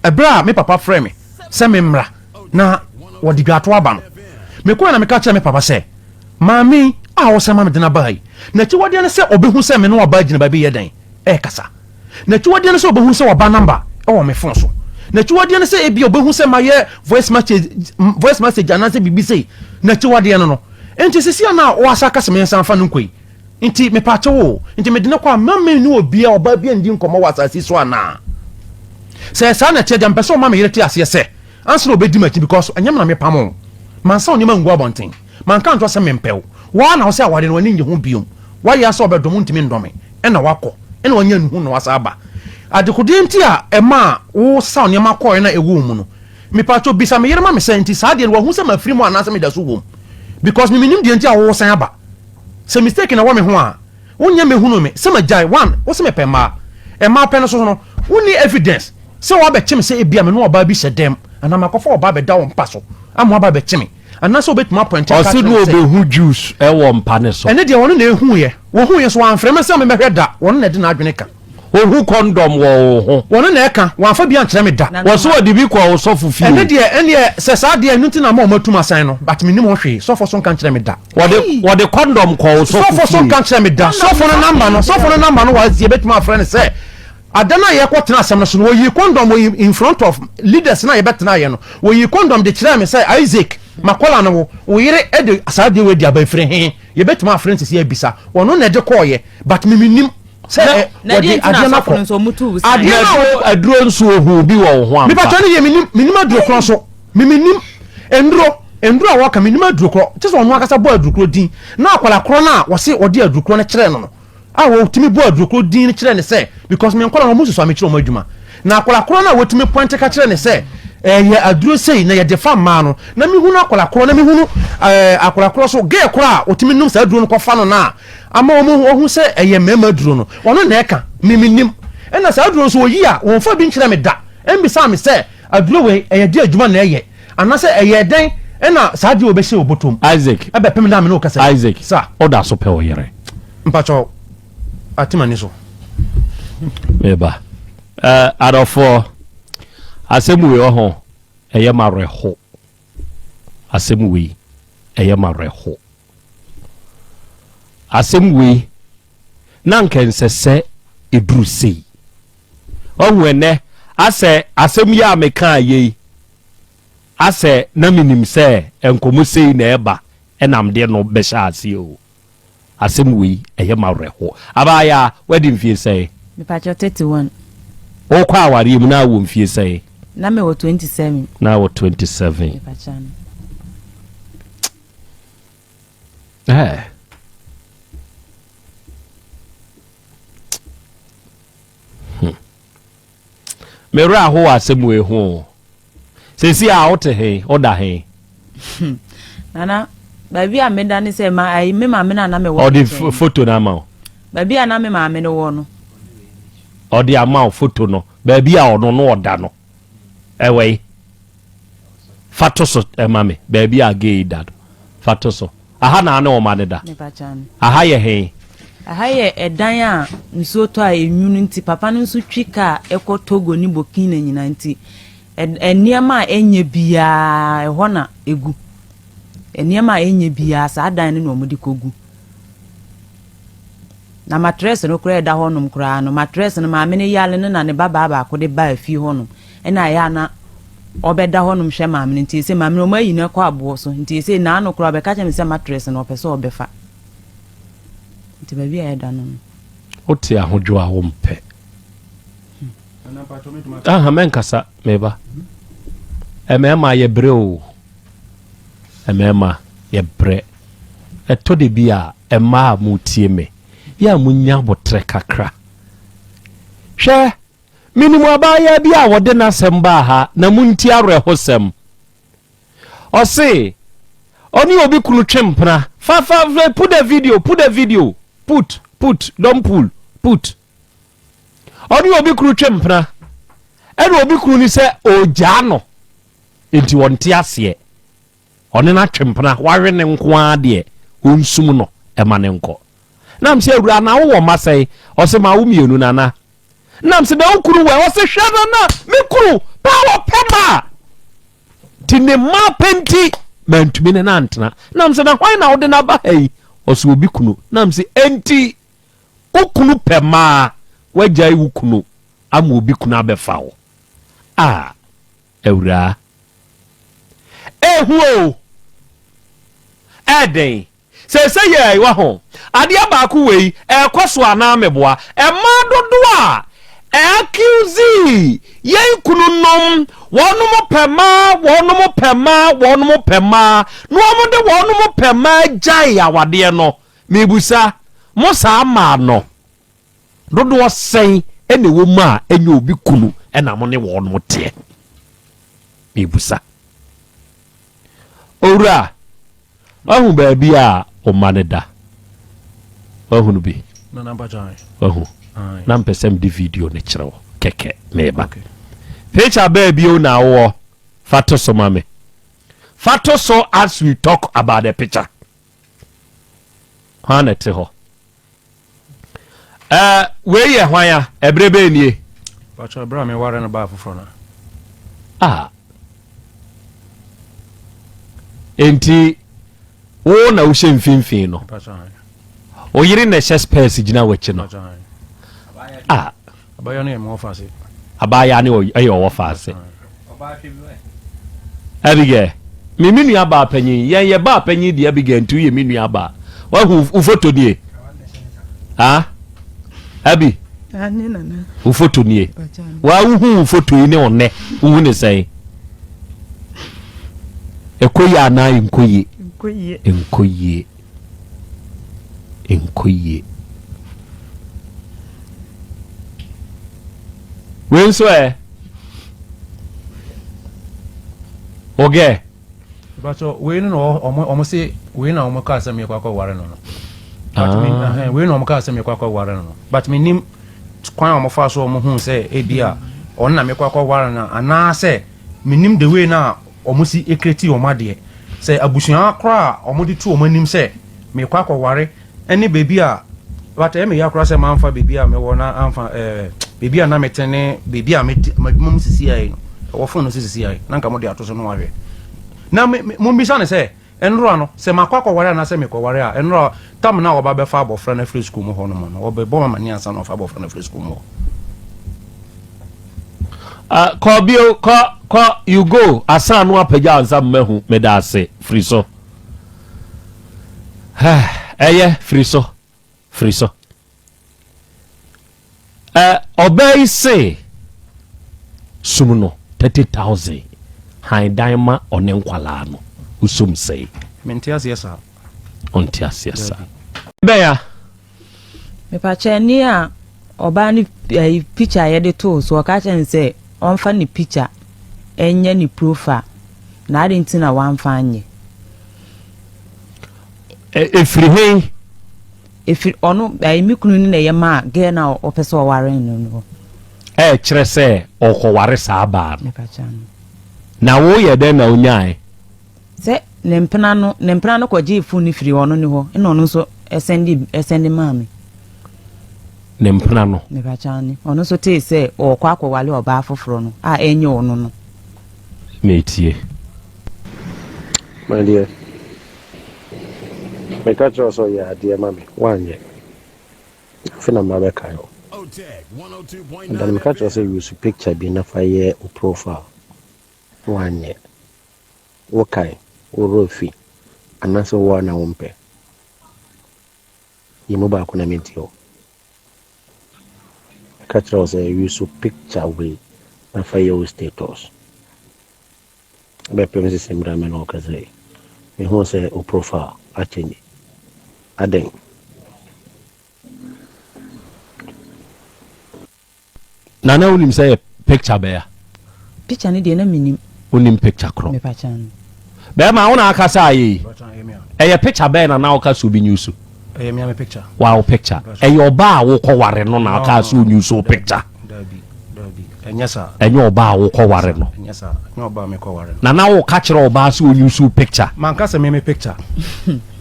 Speaker 4: ɛberɛ a me papa frɛɛ me sɛ memmra na wɔde dwaato aba no, mekɔeɛ na meka kyerɛɛ me papa sɛ, Maame yi a wosane ma mede no aba ha yi, n'akyiwadeɛ ne sɛ ɔbɛhu sɛ me ne ɔbaa gyina baabi reyɛ dɛn? Rekasa. N'akyiwadeɛ ne sɛ ɔbɛhu sɛ waba number wɔ me phone so. N'akyiwadeɛ ne sɛ ebia ɔbɛhu sɛ mayɛ voice message, voice message anaasɛ biribi sei. N'akyiwadeɛ no no. Nti sisi a na wasa aka sɛ mensan mfa no nkɔ yi. Nti mepaakyɛw o, nti mede no kɔ a mma me ne obiara, ɔbaa biara nndi nkɔmmɔ wɔ asase yi so anaa? Sɛ saa na ɛteɛ deɛ mepɛ sɛ ɔma me yere te aseɛ sɛ ansa na ɔbɛdi m'akyi because ɛnyɛ me na mepamo wo. Mansa wo nneɛma angu abɔnten. Manka anto sɛ mempɛ wo. Wo ara na wo sɛ awareɛ no w'ani nnye ho biom. Woayɛ ara sɛ ɔbɛdɔ me wontumi nnɔ me. Ɛna woakɔ. Ɛna wanya nnuhu na woasan aba. Adekodeɛ nti a ɛmaa wo saw nneɛma kɔeɛ na ɛwɔ wo mu no, mepaakyɛw bisa me yere ma me sɛ nti saa adeɛ no wahu sɛ mafiri mu anaasɛ meda so wom? Because me mennim deɛ nti a woresan aba. Sɛ mistake na ɛwɔ me ho a, wonyɛ mmɛhunu me sɛ magyae. One, wose mepɛ mmaa. Mmaa pɛ no so no, wonni evidence sɛ woabɛkye me sɛ ebia me ne ɔbaa bi hyɛ dɛm anaa makɔfa ɔbaa abɛda wo mpa so ama woaba abɛkye me. Anaasɛ obetumi apɔinte aka
Speaker 2: Ɔse
Speaker 4: akyerɛ
Speaker 2: na
Speaker 4: me sɛ.
Speaker 2: obehu juice wɔ mpa no so.
Speaker 4: Ɛno deɛ ɔno na ehuiɛ. Wɔhuiɛ nso wamfrɛ me sɛ memmɛhwɛ da. Ɔno na ɛde n'adwene ka.
Speaker 2: Ohu kɔndɔm wɔ wo ho.
Speaker 4: Ɔno na ɛka. Wamfa bi ankyerɛ me da.
Speaker 2: Wɔse ɔde bi kɔɔ wo sɔfo fie.
Speaker 4: Ɛno deɛ, ɛnneɛ sɛ saa deɛ ɛno nti na ama wɔatum asan no. But mennim ho hwee. Sɔfo so nka nkyerɛ me da.
Speaker 2: Wɔde wɔde kɔndɔm kɔɔ wo sɔfo
Speaker 4: Sɔfo so
Speaker 2: fie.
Speaker 4: nka nkyerɛ me da. Sɔfo no number no, sɔfo no number no wɔ ha nti yɛbɛtumi afrɛ no sɛ Ada no a yɛkɔtenaa asɛm no so no, wɔyii kɔndɔm wɔ in front of leaders no a yɛbɛtenaeɛ no, wɔyii kɔndɔm de kyerɛɛ me sɛ, Isaac, m'akwadaa no wo, wo yere de saa adeɛ wei de aba, ɛfiri he? Yɛbɛtumi afrɛ no seesei abisa. Ɔno na ɛde kɔeɛ, but me mennim sɛ ɛ,
Speaker 3: Na deɛ
Speaker 4: wɔde
Speaker 3: nti na
Speaker 4: adeɛ no
Speaker 3: asɔfo
Speaker 4: akɔ.
Speaker 3: no nso wɔtuu wo san?
Speaker 4: Adeɛ
Speaker 2: Na
Speaker 4: no a
Speaker 2: aduro, aduro nso ohuu bi wɔ wo ho ampa?
Speaker 4: Mepakyɛ no yie, mennim, mennim aduro korɔ nso. Me mennim. Nnuro, nnuro a wɔka, mennim aduro korɔ. Kyerɛ sɛ ɔno ankasa bɔɔ aduro korɔ din. Na akwadaa korɔ no a wɔse wɔde aduro korɔ no kyerɛɛ no no, a wɔtumi bɔɔ aduro korɔ din no kyerɛɛ no sɛ, because me nkwadaa no wɔn susu a mekyerɛ wɔn adwuma, na akwadaa korɔ no a wɔtumi pɔinte ka kyerɛ no sɛ ɛyɛ aduro sei na yɛde fa mmaa no, na mehunu akwadaa korɔ na mehunu ɛɛ akwadaa korɔ so gɛɛ korɔ a wɔtumi nom saa aduro no kɔfa no na ama wɔn wɔhu sɛ ɛyɛ mmarima aduro no, ɔno na ɛka, me menim. Ɛna saa aduro nso wɔyi a wɔmfa bi nkyerɛ me da, ɛmbisaa me sɛ aduro wei ɛyɛ de adwuma na ɛyɛ. Anaasɛ ɛyɛɛ dɛn Ɛna saa adeɛ wei bɛhyɛ wo bɔtɔm.
Speaker 2: Isaac.
Speaker 4: Ɛbɛpem da a me ne wo kasa yi.
Speaker 2: Isaac.
Speaker 4: Sir.
Speaker 2: Woda so pɛ wo yere?
Speaker 4: Mpakyɛw, ate m'ani so.
Speaker 2: Meba. Eh, adɔfoɔ, asɛm wei ɔho, ɛyɛ m'awerɛho. Asɛm wei, ɛyɛ m'awerɛho. Asɛm wei, na anka ɛnsɛ sɛ ɛduru sei. Wahu ɛnnɛ, asɛ asɛm yi a mekaa yei, asɛ na menim sɛ nkɔmmɔ sei na ɛba ɛna mede no bɛhyɛ aseɛ o. Asɛm wei, ɛyɛ m'awerɛho. Abaayaa, woadi mfie sɛn?
Speaker 3: Mepakyɛw, 31.
Speaker 2: Wokɔ awareɛ mu na wowɔ mfie sɛn?
Speaker 3: Na mewɔ 27.
Speaker 2: Na wɔ 27.
Speaker 3: Mepakyɛw.
Speaker 2: Ɛɛ. Hmm. Me werɛ aho wɔ asɛm wei ho o. Seesei a wote he, woda he?
Speaker 3: Nana, baabi a meda ne sɛ ma ayi me maame no a na mewɔ
Speaker 2: Ɔde nkyɛn no. foto no ama wo.
Speaker 3: Baabi a na me maame no wɔ no.
Speaker 2: Ɔde ama wo foto no, baabi a ɔno no ɔda no. Ɛwɔ yi. Fa to so ma me, baabi a gay da no. Fa to so. Aha na ne ɔma no da. Aha yɛ he?
Speaker 3: Aha yɛ ɛdan a nsuo tɔ a enwunu nti papa no nso twi kaa ɛkɔ Togo ne Burkina nyinaa nti nneɛma a ɛnyɛ biara ɛhɔ na egu. Nneɛma a ɛnyɛ biara saa dan no na wɔde kɔgu. Na matress no koraa a ɛda hɔnom koraa no, matress no maame no yare no na ne babaa baako de baa fie hɔnom. Ɛna ɛyɛ a na ɔbɛda hɔnom hwɛ maame no. Nti ɛsɛ maame no wɔn ayi no akɔ aboɔ so. Nti ɛsɛ naano koraa ɔbɛka kyerɛ me sɛ matress no ɔpɛ sɛ ɔbɛfa. Nti baabi a ɛda no no.
Speaker 2: Wote ahodwo a wompɛ. Aha mɛnkasa meba. Mmarima yɛbrɛ o. Mmarima yɛbrɛ. Ɛtɔ da bi a mmaa a motie me, yɛ a monya aboterɛ kakra. Hwɛ, menim abaayaa bi a wɔde n'asɛm baa ha na montie awerɛhosɛm. Ɔse ɔne obi kunu twe mpena. Fa fa put the video, put the video, put, put, don't pull, put. Ɔne obi kunu twe mpena. Ɛna obi kunu ni sɛ ɔgyaa no. Enti ɔnte aseɛ. Ɔne no atwe mpena, wawe ne nko ara deɛ, ɔnsum no ma no nkɔ. Na mese, Awuraa, na wowɔ mma sɛn? Ɔse, Mawo mmienu, Nana. Na mese, Na wo kunu wɔ ɛ? Ɔse, Hwɛ Nana, me kunu paa ɔpɛ mma. Nti ne mma pɛ nti, mantumi ne no antena. Na mese, Na hwan na wode no aba ha yi? Ɔse, Obi kunu. Na mese, Enti wo kunu pɛ mma a, woagyae wo kunu ama obi kunu abɛfa wo? Ah! Awuraa. Ehu o! Ɛɛden. Seesei yɛ waho. Adeɛ baako wei, ɛɛkɔ so anaa meboa? Mmaa dodoɔ a ɛ-accuse yɛn kununom, wɔnom pɛ mmaa, wɔnom pɛ mmaa, wɔnom pɛ mmaa, na wɔn de wɔnom pɛ mmaa gyae awadeɛ no, mebusa, mo saa mmaa no, Dodoɔ sɛn na ɛwɔ mu a ɛnyɛ obi kunu na mo ne wɔn teɛ? Mebusa. Owura, wahu baabi a wo mma no da? Wahunu bi? Wahu? Na mpɛ sɛ mede video no kyerɛ wo kɛkɛ meba. Picture bɛɛ bio na wowɔ fa to so ma me. Fa to so as we talk about the picture. Hwan na ɛte hɔ? Ɛɛ wei yɛ hwan a? Ɛberɛ bɛn nie?
Speaker 4: Pakyɛ ɛberɛ a meware no baa foforɔ no.
Speaker 2: Ah. Enti wo na wohyɛ mfimfini no. Wo yere na ɛhyɛ spɛs gyina w'akyi no. Ah.
Speaker 4: Abaayewa no yɛ me wɔfa ase.
Speaker 2: Abaayewa no yɛ ɔwɔ fa ase. Abigail, me me nua baa panyin, yɛn yɛ baa panyin di Abigail nti woyɛ me nua baa. Wahu wo foto nie? Ha? Abi? Wo foto nie? Wa wohu wo foto yi ne wo nnɛ, wohu ne sɛn? Ɛkɔ yie anaa nkɔ yie? Nkɔ yie. Nkɔ yie. Wei nso ɛ? Ogɛ.
Speaker 4: Bàtɔ wei no na ɔmo ɔmo se wei na ɔmo kaa sɛ mi kɔ akɔ ware no no. But mi ah. ɛhɛn wei na ɔmo kaa sɛ mi kɔ akɔ ware no no. But mi nim kwan a ɔmo fa so ɔmo hu sɛ ebi a ɔno na mi kɔ akɔ ware no anaasɛ mi nim the way na ɔmo si ekreti ɔmo adeɛ. Sɛ abusua koraa a wɔde to wɔn anim sɛ merekɔ akɔware ne baabi a but ɛyɛ me ya koraa sɛ mamfa baabi a mewɔ na amfa ɛɛ baabi a na mete ne baabi a mete m'adwuma mu sisi ayɛ no ɛwɔ phone no so sisi ayɛ na nka mode ato so no ahwɛ na me mumbisa no sɛ nnora no sɛ makɔ akɔware anaasɛ mekɔware a nnora tam na ɔba bɛfa abɔfra no afiri sukuu mu hɔ no mu no ɔbɛbɔ mama ne ansa na ɔfa abɔfra no afiri sukuu mu hɔ.
Speaker 2: Uh, kɔ bio kɔ kɔ you go asan no apagya ansa mmahu meda ase firi so ɛyɛ firi so firi so ɔbaa yi se sum no 30000 han dan ma ɔne nkwalaa no wosum sɛe.
Speaker 4: Mente aseɛ saa.
Speaker 2: Ɔnte aseɛ saa. Bɛn a.
Speaker 3: Mepakyɛ ɛne a ɔbaa no ɛyi picture a yɛde too so ɔka kyerɛ no sɛ ɔnfa ne picture ɛnyɛ ne profile na adi nti na wamfa anyɛ.
Speaker 2: Efiri he?
Speaker 3: Efiri ɔno ɛyi me kunu no na ɛyɛ maa girl no a ɔpɛ sɛ ɔware no no.
Speaker 2: Ɛkyerɛ sɛ ɔkɔware saa baa no.
Speaker 3: Mepakyɛ no.
Speaker 2: Na woyɛ dɛn na onyae?
Speaker 3: Sɛ ne mpena no, ne mpena no kɔgyee phone no firii ɔno ne hɔ, ɛna ɔno nso ɛsɛnde ɛsɛnde maa me.
Speaker 2: Ne mpena no?
Speaker 3: Mepakyɛ aane. Ɔno nso tee sɛ ɔɔkɔ akɔwale ɔbaa foforɔ no a ɛnyɛ ɔno no.
Speaker 2: Metie.
Speaker 5: My dear, meka kyerɛ wo sɛ yɛ adeɛ ma me, woanyɛ. Afei na mabɛkae wo. Ɛda no meka kyerɛ wo sɛ use picture bi na fa yɛ wo profile, woanyɛ. Wokae, wo werɛ fi, anaasɛ wo ara na wompɛ? Yi mu baako na mentie wo. Meka kyerɛ wo sɛ use picture wei na fa yɛ wo status. Bɛpem sisi mmerɛ a me ne wo kasa yi, mehuu sɛ wo profile akyɛngye. Adɛn?
Speaker 2: Nana wonim sɛ yɛ picture bɛya.
Speaker 3: Picture no deɛ na menim.
Speaker 2: Wonim picture korɔ. Bɛrima wo na aka sɛ ayɛ yi. Ɛyɛ picture bɛyɛ na na woka sɛ obi nyi so.
Speaker 4: Ɛyɛ mea me picture.
Speaker 2: Wa wo picture. Ɛyɛ ɔbaa a wokɔ ware no na aka sɛ onyi so picture.
Speaker 4: Ɛnyɛ saa.
Speaker 2: Ɛnyɛ ɔbaa a wokɔ ware no.
Speaker 4: Ɛnyɛ saa. Ɛnyɛ ɔbaa a mekɔ ware no.
Speaker 2: Na na woka kyerɛ ɔbaa sɛ onyi so picture.
Speaker 4: Manka sɛ me me picture.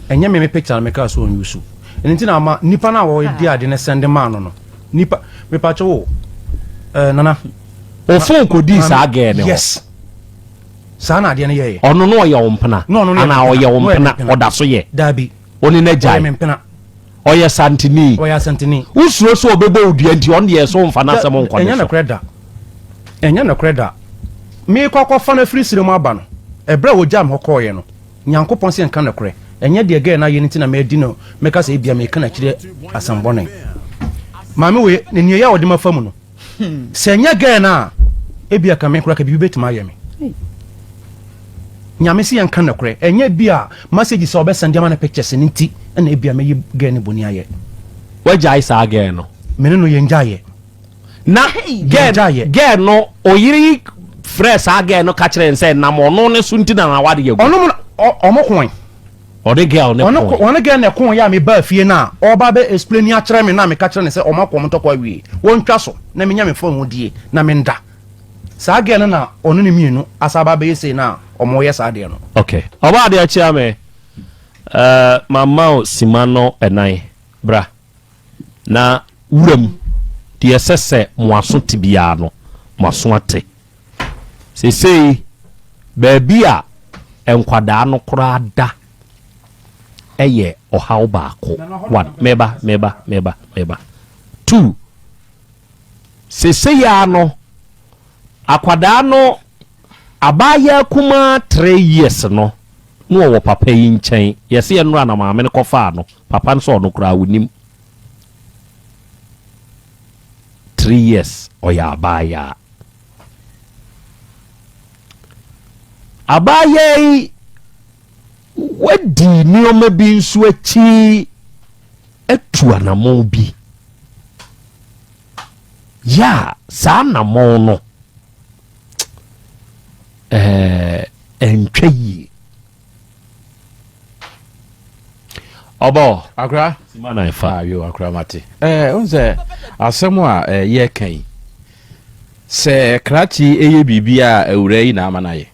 Speaker 4: Ɛnyɛ me me picture na meka sɛ onyi so. Ɛno nti na ama nipa no a wɔdi ade no sɛnde maa no no. Nipa mepakyɛ wo eh, nana.
Speaker 2: O phone kɔdii saa girl ne hɔ.
Speaker 4: Yes. Saa na adeɛ no yɛyɛ.
Speaker 2: Ɔno no ɔyɛ wo mpena.
Speaker 4: No ɔno no
Speaker 2: Anaa ɔyɛ wo mpena ɔda so yɛ.
Speaker 4: Daabi.
Speaker 2: Wo ne no agyae.
Speaker 4: Ɔyɛ me mpena.
Speaker 2: Ɔyɛ santini.
Speaker 4: Ɔyɛ asantini.
Speaker 2: Wosuro sɛ ɔbɛbɔ wo dua nti ɔno deɛ so mfa n'asɛm nkɔ ne
Speaker 4: so. Ɛnyɛ nokorɛ da. Ɛnyɛ nokorɛ da. Meekɔ akɔfa no afiri serɛ mu aba no, ɛberɛ a wɔgyaa me hɔ kɔɔeɛ no, Nyankopɔn se nka nokorɛ, ɛnyɛ deɛ girl no ayɛ no nti na madi no, mɛka sɛ ebia meka no akyire asɛm bɔne. Maame wei, ne nea ɛyɛ a ɔde mafa mu no, sɛ ɛnyɛ girl no a, ebia ka me koraa ka biribi bɛtumi ayɛ me. Nyame se yɛnka nokorɛ, ɛnyɛ ebia messages a ɔbɛsɛnde ama no pictures no nti na ebia mɛyi girl no bɔni ayɛ.
Speaker 2: Wagyae saa girl no?
Speaker 4: Me ne no yɛngyaeɛ.
Speaker 2: Na girl girl no oyere yi frɛ saa girl no ka kyerɛ sɛ nam ɔno ne so nti na na wade agu.
Speaker 4: Ɔno mu ɔmo koe.
Speaker 2: Ɔne girl ne koe.
Speaker 4: Ɔne girl ne koe yɛ a me baa fie na ɔba bɛ explain akyerɛ me na me ka kyerɛ ne sɛ ɔmo akɔ ɔmo ntɔkwa awie. Wɔntwa so na menya me phone ho die na me nda. Saa girl no na ɔno ne mmienu asa aba abɛyɛ sei na ɔmo yɛ saa adeɛ no.
Speaker 2: Okay. Ɔbaa adeɛ kyea me. Uh, mama wo sima no ɛnan. Bra. Na wuram, deɛ ɛsɛ sɛ mo aso te biara no, mo aso ate. Seesei, baabi a nkwadaa no koraa da yɛ ɔhaw baako. One, meba, meba, meba, meba. Two, seesei ara no, akwadaa no, abaayaa kumaa 3 years no, na ɔwɔ papa yi nkyɛn. Yɛse yɛnnora na maame no kɔfaa no. Papa no sɛ ɔno koraa ɔnim. 3 years ɔyɛ abaayaa. Abaayaa yi wadi nneɛma bi nso akyi atu anammɔn bi. Yɛ a saa anammɔn no ɛntwa yie. Ɔbɔ.
Speaker 6: Akora.
Speaker 2: Sima na ɛfa.
Speaker 6: Ayo akora mate. Ɛɛ n sɛ asɛm a ɛyɛ kan yi sɛ krakye ɛyɛ biribi a awura yi na ama no ayɛ.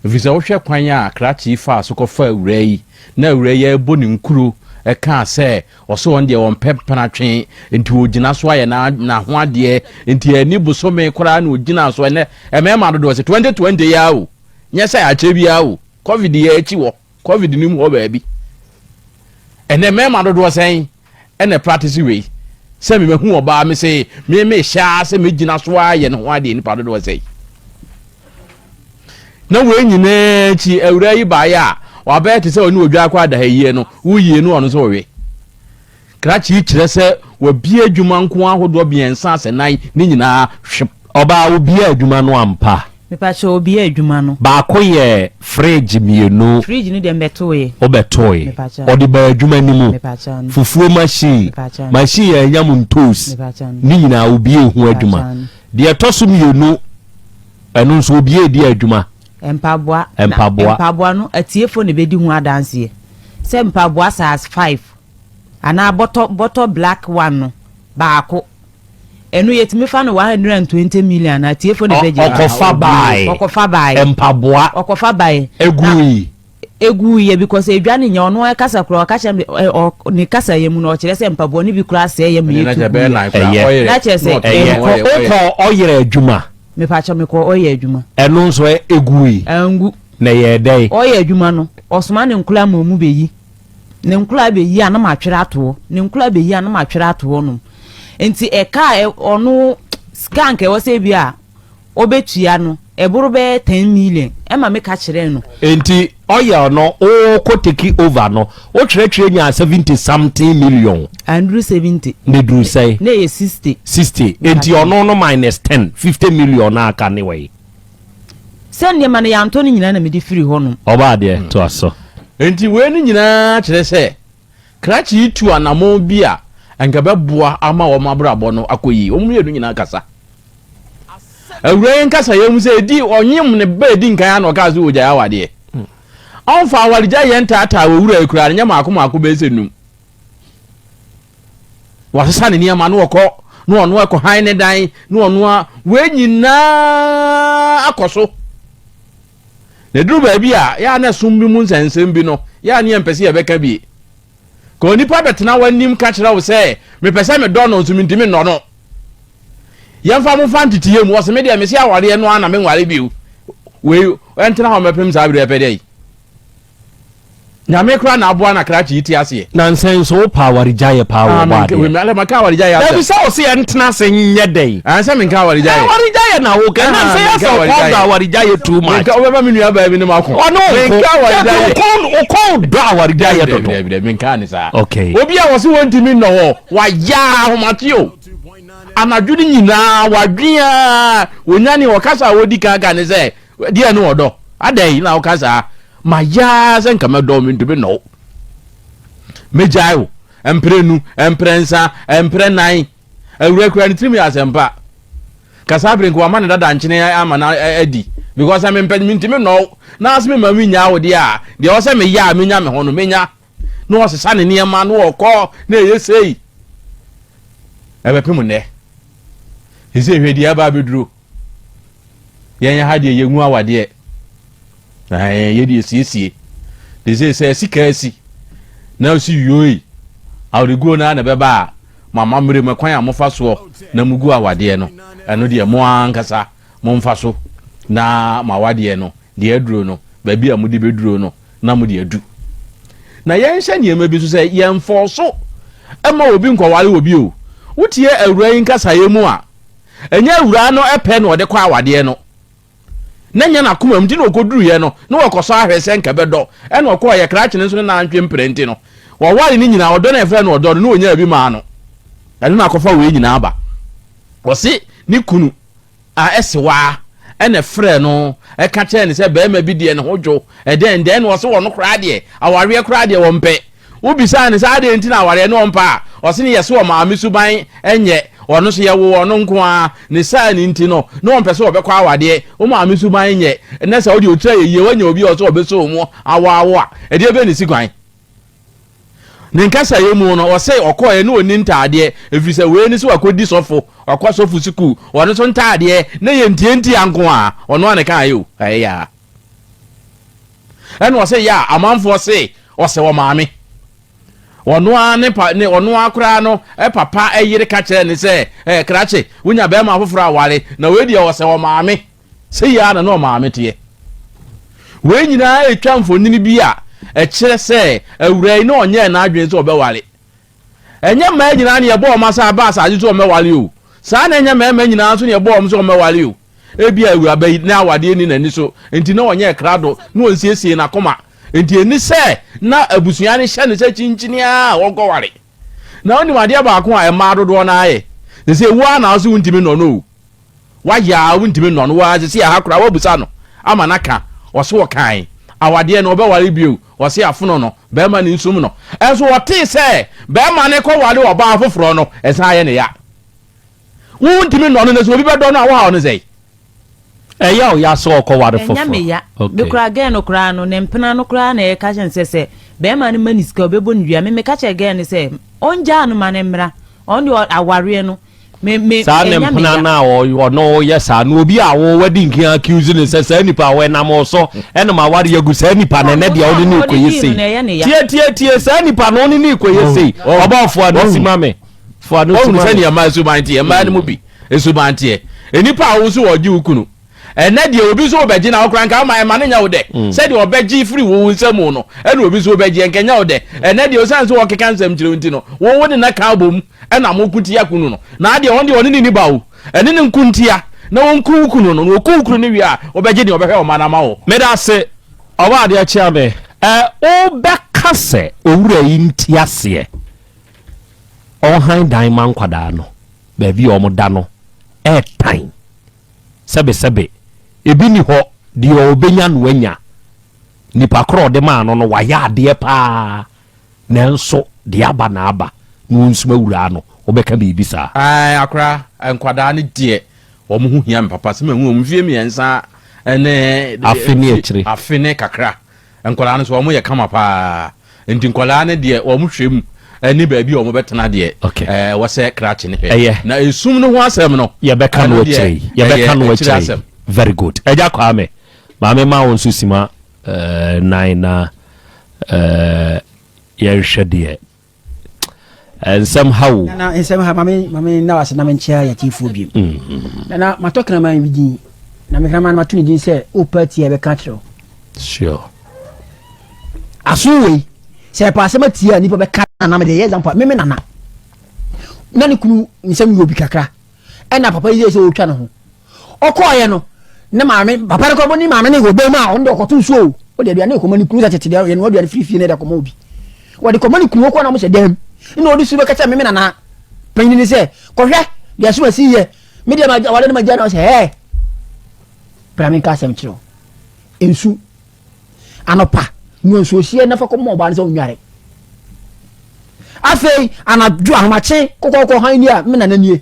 Speaker 6: Ɛfiri sɛ wohwɛ kwan a krakye yi faa so kɔfaa awuraa yi, na awuraa yi rebɔ ne nkuro kaa sɛ ɔse ɔno deɛ ɔmpɛ mpenatwe, nti ɔgyina so ayɛ n'aho adeɛ, nti anni bosome koraa na ɔgyinaa so. Ɛnɛ mmarima dodoɔ sɛ 2020 yi ara o, nyɛ sɛ akyɛ biara o, covid yi akyi wɔ, covid no mu hɔ baabi. Ɛnɛ mmarima dodoɔ sɛn ɛna practice wei sɛ me mahu ɔbaa me se me me hyɛ ara sɛ megyina so ara yɛ ne ho adeɛ nipa dodoɔ sɛn na wei nyinaa akyi awura yi baeɛ a wabɛyɛ te sɛ ɔne odwa akɔ adahayie no woyie no ɔno nso ɔwe krakye yi kyerɛ sɛ wabie adwuma nko ahodoɔ mmiɛnsa asɛ nan ne nyinaa hwep.
Speaker 2: Ɔbaa wobie adwuma no ampa?
Speaker 3: Mepakyɛw obia adwuma no.
Speaker 2: Baako yɛ fridge mienu.
Speaker 3: Fridge no deɛ mbɛtooɛ.
Speaker 2: Wobɛtooe.
Speaker 3: Mepakyɛw.
Speaker 2: Ɔde baa adwuma no mu.
Speaker 3: Mepakyɛw no.
Speaker 2: Fufuo machine,
Speaker 3: Mepakyɛw no.
Speaker 2: machine a ɛnyam ntoos,
Speaker 3: Mepakyɛw no.
Speaker 2: ne nyinaa obiee ho adwuma.
Speaker 3: Mepakyɛw no.
Speaker 2: Deɛ ɛtɔ so mienu, ɛno nso obiee di adwuma.
Speaker 3: Mpaboa. Na
Speaker 2: Mpaboa.
Speaker 3: mpaboa no atiefoɔ na ɛbɛdi ho adanseɛ sɛ mpaboa size five anaa bɔtɔ bɔtɔ black one no baako. Ɛno yɛtumi fa no 120 million anaa atiefo na ɛbɛgye.
Speaker 2: Ɔkɔfa bae.
Speaker 3: Ɔkɔfa bae.
Speaker 2: Mpaboa.
Speaker 3: Ɔkɔfa bae.
Speaker 2: Egui.
Speaker 3: Egui yɛ because edwa no nyɛ ɔno ɛkasa koraa ɔka kyerɛ me ɔ ne kasa yɛ mu no ɔkyerɛ sɛ mpaboa no bi koraa sɛɛ yɛ ma yɛtu gu yɛ.
Speaker 2: Ɛyɛ.
Speaker 3: Na kyerɛ sɛ
Speaker 2: Ɛyɛ.
Speaker 3: ɛnkɔ.
Speaker 2: Wokɔ ɔyerɛ adwuma.
Speaker 3: Mepakyɛ mekɔ ɔyɛ adwuma.
Speaker 2: Ɛno nso egui.
Speaker 3: Angu.
Speaker 2: Na ɛyɛɛ dɛn?
Speaker 3: Ɔyɛ adwuma no ɔsoma ne nkora ma ɔmu bɛyi. Ne nkora bɛyi a na matwerɛ ato hɔ, ne nkora bɛyi a na matwerɛ ato hɔ nom. Nti ɛka a ɔno sika anka ɛwɔ sɛ bi a ɔbɛtua no, ɛboro bɛyɛ 10 million ɛma meka kyerɛɛ no.
Speaker 2: Nti oil no wokɔ take over no wotwerɛtwerɛ nyaa 70 something million.
Speaker 3: Anduru 70.
Speaker 2: Na ɛduru sɛn?
Speaker 3: Na ɛyɛ 60.
Speaker 2: 60, nti ɔno no minus 10, 50 million no aka ne wɛn?
Speaker 3: Sɛ nneɛma no yɛantɔ no nyinaa na mede firi hɔnom.
Speaker 2: Ɔbaa deɛ, toa so.
Speaker 6: Enti wei no nyinaa kyerɛ sɛ krakye yi tu anammɔn bi a anka ɛbɛboa ama wɔn abrabɔ no akɔ yie. Wɔn mmienu nyinaa kasa. Awuraa yi nkasa yɛ mu sɛ edi ɔnyem ne ba edi nkan ano ɔkaa sɛ ɔgyae awadeɛ. Ɔmfa awaregyae yɛ ntaataa wɔ wura yi koraa no nyɛ maako maako bɛyɛ sɛ num. Wasesa ne nneɛma na ɔkɔ na ɔno ɛkɔ han ne dan na ɔno a wei nyinaa akɔ so. Na ɛduru baabi a yɛ a na ɛsom bi mu nsɛnsɛm bi no yɛ a ne yɛmpɛ sɛ yɛbɛka bi. Ka onipa bɛtena w'anim ka kyerɛ wo sɛ mepɛ sɛ medɔ no nso mentumi nnɔ no. Yɛmfa mo fa nteteyɛ mu ɔsɛ me deɛ mese awareɛ no ara na menware bio. Wei ɛntena hɔ mɛpem saa berɛ pɛ dɛ yi. Nyame koraa na aboa na krakye yi te aseɛ.
Speaker 2: Nansa yi nso wopɛ awaregyaeɛ paa wɔ ɔbɔ adeɛ.
Speaker 6: Maka awaregyaeɛ asɛm.
Speaker 2: Dabi sɛ ɔse yɛn ntena ase nyɛ dɛn.
Speaker 6: Ɛn sɛ menka awaregyaeɛ.
Speaker 2: Awaregyaeɛ na woka nansa yi asɛ ɔkɔn dɔ awaregyaeɛ too much.
Speaker 6: Menka wobɛma me nua baa bi ne mako.
Speaker 2: Ɔne wo nko.
Speaker 6: Menka awaregyaeɛ.
Speaker 2: Dabi wokɔn dɔ awaregyaeɛ dodo.
Speaker 6: Dabi dabi menka ne saa.
Speaker 2: Okay.
Speaker 6: Obi a wɔse wɔntumi nnɔ wɔ wayɛ ahomakye o. Anadwo no nyinaa wadwen a wɔnyane ɔkasa a wɔdi kan ka ne sɛ Deɛ ne ɔdɔ? Adɛn na woka saa? Mayɛ ara sɛ nka mɛdɔ wo, mentumi nnɔ wo. Mɛgyae wo mprɛnu, mprɛnsa, mprɛnan. Awura kura ne tirim yɛ asɛmpa. Ka saa bere nka wama ne dada nkyene ama no adi. Because sɛ mempɛ mentumi nnɔ wo na ase mema menyaa wo deɛ a, deɛ ɛwɔ sɛ meyɛ a menya me ho no, menya. Na ɔsesa ne nneɛma na ɔkɔ na ɛyɛ sei. Ɛbɛpem nnɛ. Ɛsɛ hwɛ deɛ aba abɛduro. Yɛn ha deɛ yɛngu awadeɛ. Na yɛ deɛ siesie. De sɛ sɛ sika asi na osi yoi awadeguo no ara na ɛbɛba a mo amammerɛ mu ɛkwan a mofa soɔ na mugu awadeɛ no ɛno deɛ mo ankasa momfa so na mo awadeɛ no deɛ aduro no baabi a mode bɛduro no na mode adu. Na yɛnhyɛ nneɛma bi nso sɛ yɛmfɔɔ so ma obi nkɔware obi o. Wotie awura yi nkasaeɛ mu a Ɛnyɛ awuraa no pɛ na ɔde kɔ awadeɛ no. Na ɛnyɛ n'akoma mu nti na ɔkɔduruiɛ no, na wɔkɔsɔ ahwɛ sɛ nka ɛbɛdɔ. Ɛna ɔkɔeɛ, krakye no nso ne nantwe mprɛ nti no, wɔware no nyinaa, ɔdɔ no a yɛfrɛ no ɔdɔ no, na ɔnyaa bi maa no. Ɛno na akɔfa wei nyinaa aba. Ɔse ne kunu a ɛsewaa ɛna ɛfrɛɛ no ɛka kyerɛɛ no sɛ barima bi deɛ ne ho dwo, ɛdɛn dɛn, na ɔse ɔno koraa deɛ, awareɛ koraa deɛ ɔmpɛ. Wobisaa no sɛ adɛn nti na awareɛ no ɔmpɛ a, ɔse ne yɛse ɔmaame suban nyɛ, ɔno nso yɛwoo ɔno nko ara, ne saa no nti no na ɔmpɛ sɛ ɔbɛkɔ awadeɛ, wo maame suban nyɛ, ɛnɛ sɛ wodeɛ otiri ayɛ yie woanya obi a ɔsɛ ɔbɛsɔ wo mu awaa wo a, ɛdeɛ bɛn na ɛsi kwan? Ne nkasaeɛ mu no ɔse ɔkɔeɛ na ɔnni ntaadeɛ, ɛfiri sɛ wei ne sɛ wakɔdi sɔfo, wakɔ sɔfo sukuu, ɔno nso ntaadeɛ na ɛyɛ ntiantia nko ara, ɔno ara na ɛkaeɛ o, ɛyɛ yaa. Ɛna ɔse yɛ a amanfoɔ se ɔsɛ ɔmaame. Ɔno ara ne pa ne ɔno ara koraa no papa yere ka kyerɛɛ no sɛ, Ɛɛ krakye, wonya barima foforɔ aware, na wei deɛ ɔsɛ ɔmaame. Sei ara na na ɔmaame teɛ. Wei nyinaa retwa mfonini bi a ɛkyerɛ sɛ awuraa yi na ɔnyɛɛ n'adwene sɛ ɔbɛware. Ɛnyɛ mmaa nyinaa na yɛbɔ wɔn asa aba asase so wɔmmɛware o. Saa na ɛnyɛ mmarima nyinaa nso na yɛbɔ wɔn sɛ wɔmmɛware o. Ebia awuraba yi, na awadeɛ nni n'ani so, enti na ɔnyɛɛ krado, na ɔnsiesiee n'akoma. Enti ɛnni sɛ na abusua no hyɛ no sɛ kyinkyini ara a ɔnkɔware. Na wonim adeɛ baako a mmaa dodoɔ no ara yɛ? Seesei wo ara na wo se wontumi nnɔ no o. Wayɛ a wontumi nnɔ no. Wo ara seesei aha koraa woabisa no ama no aka. Ɔse ɔkae. Awadeɛ no ɔbɛware bio. Ɔse afono no, barima no nsum no. Nso ɔtee sɛ barima no rekɔware ɔbaa foforɔ no, ɛsan ayɛ no ya. Wontumi nnɔ no na sɛ obi bɛdɔ no a wohaw no sɛn?
Speaker 2: Ɛyɛ wo ya sɛ ɔkɔware
Speaker 3: Ɛnyɛ
Speaker 2: foforɔ?
Speaker 3: me ya. Me
Speaker 2: Okay.
Speaker 3: koraa girl no koraa no ne mpena no koraa na ɛka kyerɛ no sɛ sɛ bɛrima no ma no sika ɔbɛbɔ no dua. Me meka kyerɛ girl no sɛ ɔngyaa no ma no mmra. Ɔno deɛ awareɛ no me me
Speaker 2: Saa ne
Speaker 3: ɛnyɛ me
Speaker 2: mpena
Speaker 3: ya.
Speaker 2: no a ɔno yɛ saa no obi a wo wadi nkin accuse no sɛ saa nipa a wɔnam wo so ɛna ma aware agu saa nipa no ɛnɛ deɛ wode ne rekɔyɛ
Speaker 3: Ɔde
Speaker 2: sei.
Speaker 3: dii no na ɛyɛ ne ya.
Speaker 2: Tie tie tie saa nipa no wone ne rekɔyɛ sei. Ɔbɔfoɔ no si ma me. Fa no
Speaker 6: Woahunu
Speaker 2: suma me.
Speaker 6: sɛdeɛ mmaa suban teɛ? Mmaa no mu bi suban teɛ. Nnipa a wo nso wɔgye wo kunu. Ɛnnɛ deɛ obi nso wobɛgye na wo koraa nka woma ɛma no nyɛ wo dɛ. Sɛdeɛ ɔbɛgye firi wo wo nsa mu no, ɛna obi nso wobɛgye nka ɛnyɛ wo dɛ. Ɛnnɛ deɛ osiane sɛ wɔkeka nsɛm kyerɛ wo nti no, wo wo ne no ka abom ɛna moko tia kunu no. Na adeɛ ɔno deɛ ɔne no nni ba o. Ɛne no nko ntia na ɔnku wo kunu no. Na ɔku wo kunu no wie a, wobɛgye deɛ ɔbɛhwɛ wo mma no ama wo.
Speaker 2: Meda ase, Ɔbɔadeɛ kyea me. Ɛ, wobɛka sɛ owura yi nte aseɛ. Ɔnhan dan ma nkwadaa no, baabi a wɔda no ɛɛtan. Sɛbesɛbe, ebi nni hɔ, deɛ ɔbɛnya no wanya. Nipa korɔ a ɔde maa no no, wayɛ adeɛ paa, nanso deɛ aba na aba, na ɔnsum awuraa no, wobɛka biribi saa?
Speaker 6: Ae, akora, nkwadaa no deɛ, wɔn ho hia me papa. Sɛ mahu wɔn mfeɛ mmiɛnsa ne
Speaker 2: Afe ne akyire.
Speaker 6: Afe ne kakra. Nkwadaa no nso, wɔyɛ kama paa. Nti nkwadaa no deɛ wɔn hwɛ mu ne baabi a wɔn bɛtena deɛ ɛwɔ sɛ krakye no hwɛ. Na esum no ho asɛm no
Speaker 2: yɛbɛka no akyire yi. Yɛbɛka no akyire yi. Very good. Ɛgya Kwame, maame ma wo nso sima nan na yɛnhwɛ deɛ nsɛm ha wo.
Speaker 7: Nana nsɛm ha maame maame nna wase na menkyea yɛtiefoɔ biem. Nana matɔ kraman bi din na me kraman no mato ne din sɛ wopa tie a ɛbɛka akyerɛ wo.
Speaker 2: Sure.
Speaker 7: Aso wei sɛ ɛpɛ asɛm atie a nipa bɛka nana mede yɛ example me me nana na ne kunu nsɛm yɛ obi kakra ɛna papa yi sɛ ɔretwa ne ho ɔkɔɔyɛ no ne maame papa no kɔ ne maame ne wɔ bɛn mu a ɔno de ɔkɔto nsuo o ɔde aduane kɔma ne kunu sɛ tete deɛ yɛn aduane firi fie na ɛde kɔma obi wɔde kɔma ne kunu ɔkɔ na wɔn hyɛ dɛm ɛna ɔde su bɛka kyɛ meme nana panyin ne sɛ kɔhwɛ deɛ so asi yɛ me deɛ ma awale no ma gya na ɔsɛ ɛɛ bra me nka asɛm kyerɛ nsu anɔpa nua nsuo hyia nafa kɔma ɔbaa no sɛ ɔnware afei anadwo ahomakye kɔkɔkɔ han ni a me nana nie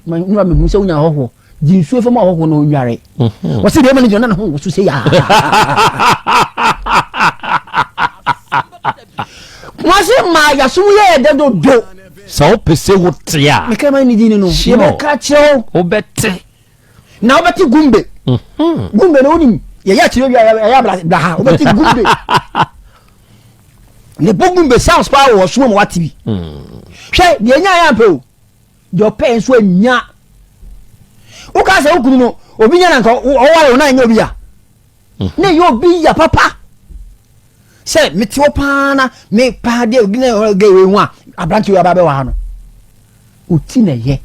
Speaker 7: Nura mehu sɛ wonya ahɔhoɔ gye nsuo fam ahɔhoɔ na ɔnware mhm. wɔse deɛ ɛma no gyina na ne ho woso sɛ yaa kumase ma yasom yɛ ɛdɛ dodo
Speaker 2: sɛ wopɛ sɛ wote a
Speaker 7: mekra ma ne din no yɛbɛka kyerɛ wo
Speaker 2: wobɛte
Speaker 7: na wobɛte gumbe mhm. gumbe no wonim yɛyɛ akyerɛ wie ɛyɛ bla ha wobɛte gumbe ne bɔ gumbe sounds paa wɔ ɔsom ma wate bi hmm. hwɛ deɛ ɛnya yɛ ampɛ o Deɛ ɔpɛɛ nso annya. Wokaa sɛ wo kunu no obi nya na nka ɔware wo na ɛnyɛ obi ya. Mm. Na ɛyɛ obi ya papa. Sɛ mete hɔ paa na me paa deɛ obi na ɔgɛ wei ho a aberante wei aba bɛwɔ ha no. Oti na ɛyɛ.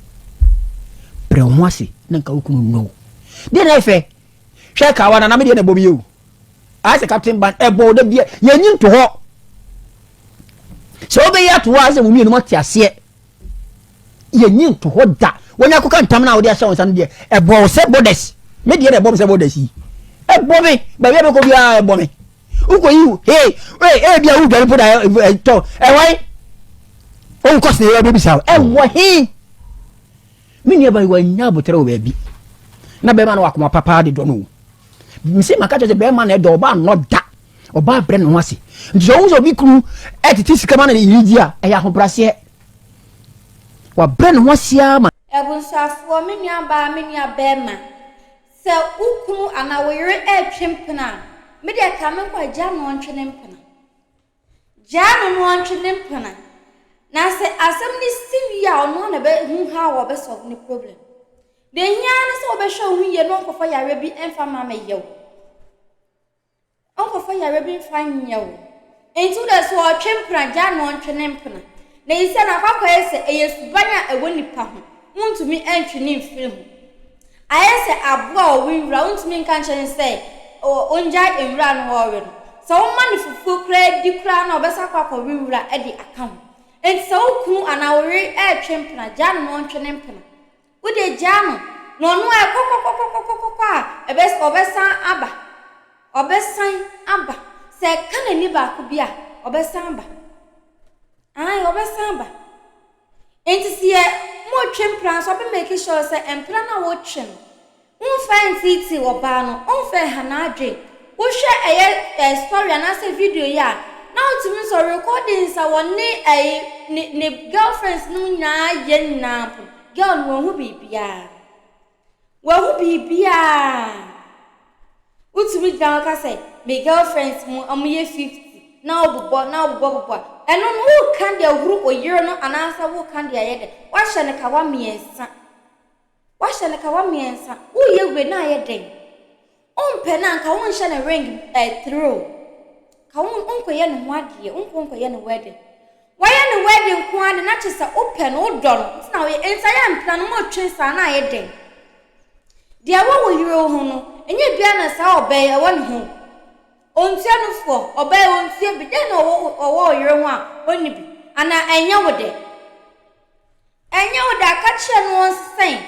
Speaker 7: Brɛ wo ho ase na nka wo kunu nnɔ wo. Deɛ na ɛfɛ. Hwɛ kawa na na me deɛ na ɛbɔ me yɛ o. Ayɛ sɛ captain ban ɛbɔ wo da bia yɛnyi nto hɔ. Sɛ wobɛyi ato hɔ a sɛ mo mmienu mo ate aseɛ. Yɛnyi nto hɔ da. Wɔnya akɔka ntam no a wode ahyɛ wo nsa no deɛ, ɛbɔ wo sɛ borders. Me deɛ na ɛbɔ me sɛ borders yi. Ɛbɔ me. Baabi a mɛkɔ biara ɛbɔ me. Wokɔyi hey, hey, ebi a wodwane mpo da ɛtɔ. Ɛwɔ he? Wonkɔ sene yɛ bɛbisa wo. Ɛwɔ he? Me nua ba yi wanya aboterɛ wɔ baabi. Na bɛrima no wɔ akoma papa de dɔ no o. Mese maka kyerɛ sɛ bɛrima na ɛdɔ ɔbaa nnɔ da. Ɔbaa brɛ ne ho ase. Nti sɛ ɔhu sɛ obi kunu ɛtete sika ma no yere di a, ɛyɛ ahobraseɛ. Wabrɛ ne ho ase ara ma.
Speaker 1: Abusuafoɔ, me nua baa, me nua bɛɛma, sɛ wo kunu anaa wo yere retwe mpena a, Me deɛ ka me nkɔ a, gyaa no ɔntwe ne mpena. Gyaa no na ɔntwe ne mpena. Na sɛ asɛm no si wie a, ɔno ara na ɛbɛhu how a ɔbɛsolve ne problem. Deɛ ɛhia ara ne sɛ wobɛhwɛ wo ho yie na wonkɔfa yareɛ bi mfa mma mɛyɛ wo. Ɔnkɔfa yareɛ bi mfa nyɛ wo. Enti wo deɛ sɛ ɔtwe mpena, gyaa no ɔntwe ne mpena. Na yi sɛ no akɔ akɔyɛ sɛ ɛyɛ suban a ɛwɔ nipa ho, wontumi ntwe ne mfiri ho. Ayɛ sɛ aboa a ɔwe nwura, wontumi nka nkyerɛ no sɛ ɔngyae nwura no ɔrewe no. Sɛ woma no fufuo koraa di koraa no a, ɔbɛsan akɔ akɔwe nwura de aka ho. Enti sɛ wo kunu anaa wo yere retwe mpena, gyaa no na ɔntwe ne mpena. Wo deɛ gyaa no, na ɔno a ɛkɔkɔkɔkɔkɔkɔ a, ɛbɛ, ɔbɛsan aba. Ɔbɛsan aba. Sɛ ɛka n'ani baako bi a, ɔbɛsan aba. Ae, ɔbɛsan aba. Enti sɛ yɛ motwe mpena nso, ɔbɛ make sure sɛ mpena no a wotwe no, womfa nteetee ɔbaa no, womfa nha n'adwen. Wohwɛ ɛyɛ ɛ story anaasɛ video yi a, na wotumi sɛ recordings a wɔne ɛyi ne ne girlfriends no nyinaa yɛ nyinaa mpo no, girl no wahu biribiara. Wahu biribiara. Wotumi gyina hɔ ka sɛ me girlfriends mu wɔyɛ 50 na wobobɔ na wobobɔ bobɔ a, ɛno no woka deɛ horo oyere no anaasɛ woka deɛ ɛyɛ dɛ. Woahyɛ no kawa mmiɛnsa. Woahyɛ no kawa mmiɛnsa. Woyɛ wei na ayɛ dɛn? Wompɛ no a nka wonhyɛ no ring eh, three o. Ka wo wonkɔyɛ ne ho adeɛ, wonkɔ nkɔyɛ no wedding. Woayɛ no wedding nko ara de na kyerɛ sɛ wopɛ no, wodɔ no, nti na woyɛ. Nti ayɛ mpena no motwe saa na ayɛ dɛn? Deɛ ɛwɔ wo yere ho no, ɛnyɛ biara na saa ɔbaa yi ɛwɔ ne ho. Ɔntua nufoɔ, ɔbaa yi ɔntua bi, dɛn na ɔwɔ ɔwɔ wo yere ho a ɔnni bi? Anaa ɛnyɛ wo dɛ? Ɛnyɛ wo dɛ a, ka kyerɛ no ɔnsesa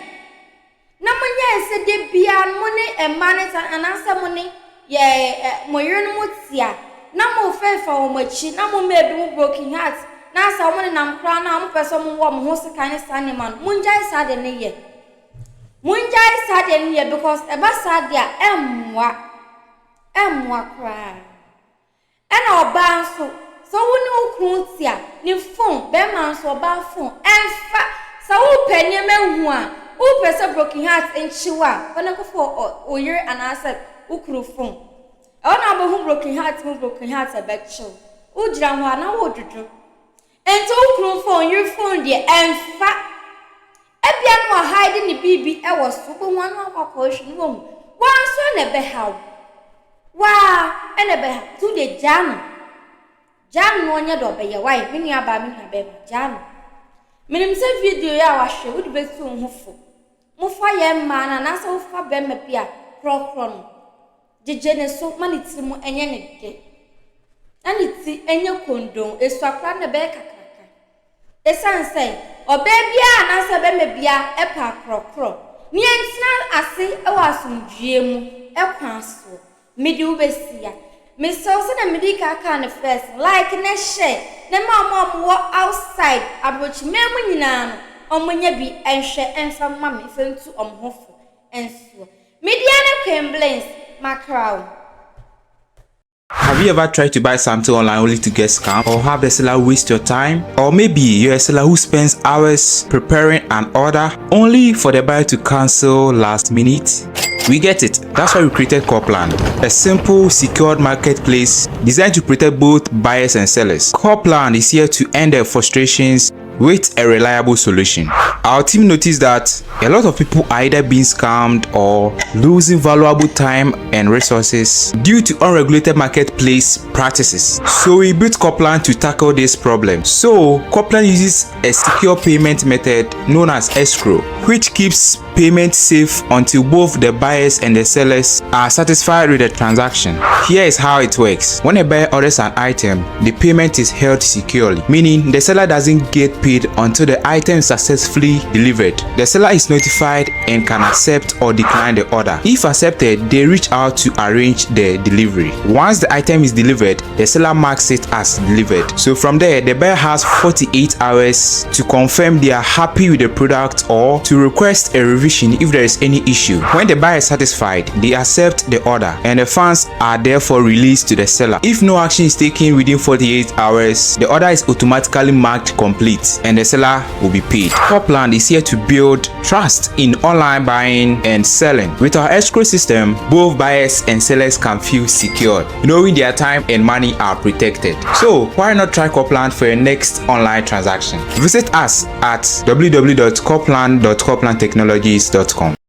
Speaker 1: Na monyɛ sɛ da biara no mo ne mmaa no tena anaasɛ mo ne yɛ ɛ mo yerenom te a, na mofefa wɔn akyi, na moma ebinom broken heart, na sɛ wɔnenam koraa no a wɔpɛ sɛ wɔwɔ wɔn ho sekan ne saa nneɛma no, mongyae saa deɛ no yɛ. Mongyae saa deɛ no yɛ because ɛba saa deɛ a ɛmmoa. Ɛmmoa koraa. Ɛna ɔbaa nso, sɛ wo ne wo kunu te a, ne phone, bɛrima nso ɔbaa phone, ɛmfa, sɛ wopɛ nneɛma hu a, wopɛ sɛ broken heart nkye wo a, kɔ na kɔfa wo yere anaasɛ wo kunu phone. Ɛhɔ na wobɛhu broken heart mu broken heart ɛbɛkye wo. Wogyina hɔ a na wodwodwo. Enti wo kunu phone, yere phone deɛ, ɛmfa. Ebia na wahide ne biribi wɔ so, wobɛhu ano akɔ akɔhwɛ no wahu. Woa nso na ɛbɛha wo. Woa na ɛbɛha. Nti wo deɛ gyaa no. Gyaa no na ɔnyɛ deɛ ɔbɛyɛ. Wae, me nua baa, me nua bɛrima, gyaa no. Menim sɛ video yi a wahwɛ, wode bɛtu wo ho fo. Mofa yɛn mmaa no anaasɛ wofa bɛrima bi a, korɔkorɔ no. Gyegye ne so ma ne tiri mu nyɛ ne dɛ. Na ne ti nyɛ kondon. Esua koraa no na ɛbɛyɛ kakraka. Esiane sɛ ɔbaa biara anaasɛ barima biara pɛ akorɔkorɔ ne yɛntena ase wɔ asomdwoeɛ mu kwan soɔ, mede wo bɛsia. Mesrɛ wo sɛdeɛ mede kan kaa no first no, like na share na ma wɔn a wɔwɔ outside aborɔkyiman mu nyinaa no wɔnyɛ bi nhwɛ mfa mma me mfa ntu wɔn ho fo nsoɔ. Media ne Queen Blings, makra wo.
Speaker 8: Have you ever tried to buy something online only to get scammed or have the seller waste your time? Or maybe you're a seller who spends hours preparing an order only for the buyer to cancel last minute? We get it. That's why we created Copland, a simple, secured marketplace designed to protect both buyers and sellers. Copland is here to end the frustrations with a reliable solution. Our team noticed that a lot of people are either being scammed or losing valuable time and resources due to unregulated marketplace practices. So we built Copland to tackle this problem. So Copland uses a secure payment method known as escrow, which keeps payment safe until both the buyers and the sellers are satisfied with the transaction. Here is how it works. When a buyer orders an item, the payment is held securely, meaning the seller doesn't get paid until the item is successfully delivered. The seller is notified and can accept or decline the order. If accepted, they reach out to arrange the delivery. Once the item is delivered, the seller marks it as delivered. So from there, the buyer has 48 hours to confirm they are happy with the product or to request a revision if there is any issue. When the buyer is satisfied, they accept the order and the funds are therefore released to the seller. If no action is taken within 48 hours, the order is automatically marked complete. complete and the seller will be paid. Copland is here to build trust in online buying and selling. With our escrow system, both buyers and sellers can feel secured, knowing their time and money are protected. So, why not try Copland for your next online transaction? Visit us at www.copland.coplandtechnologies.com.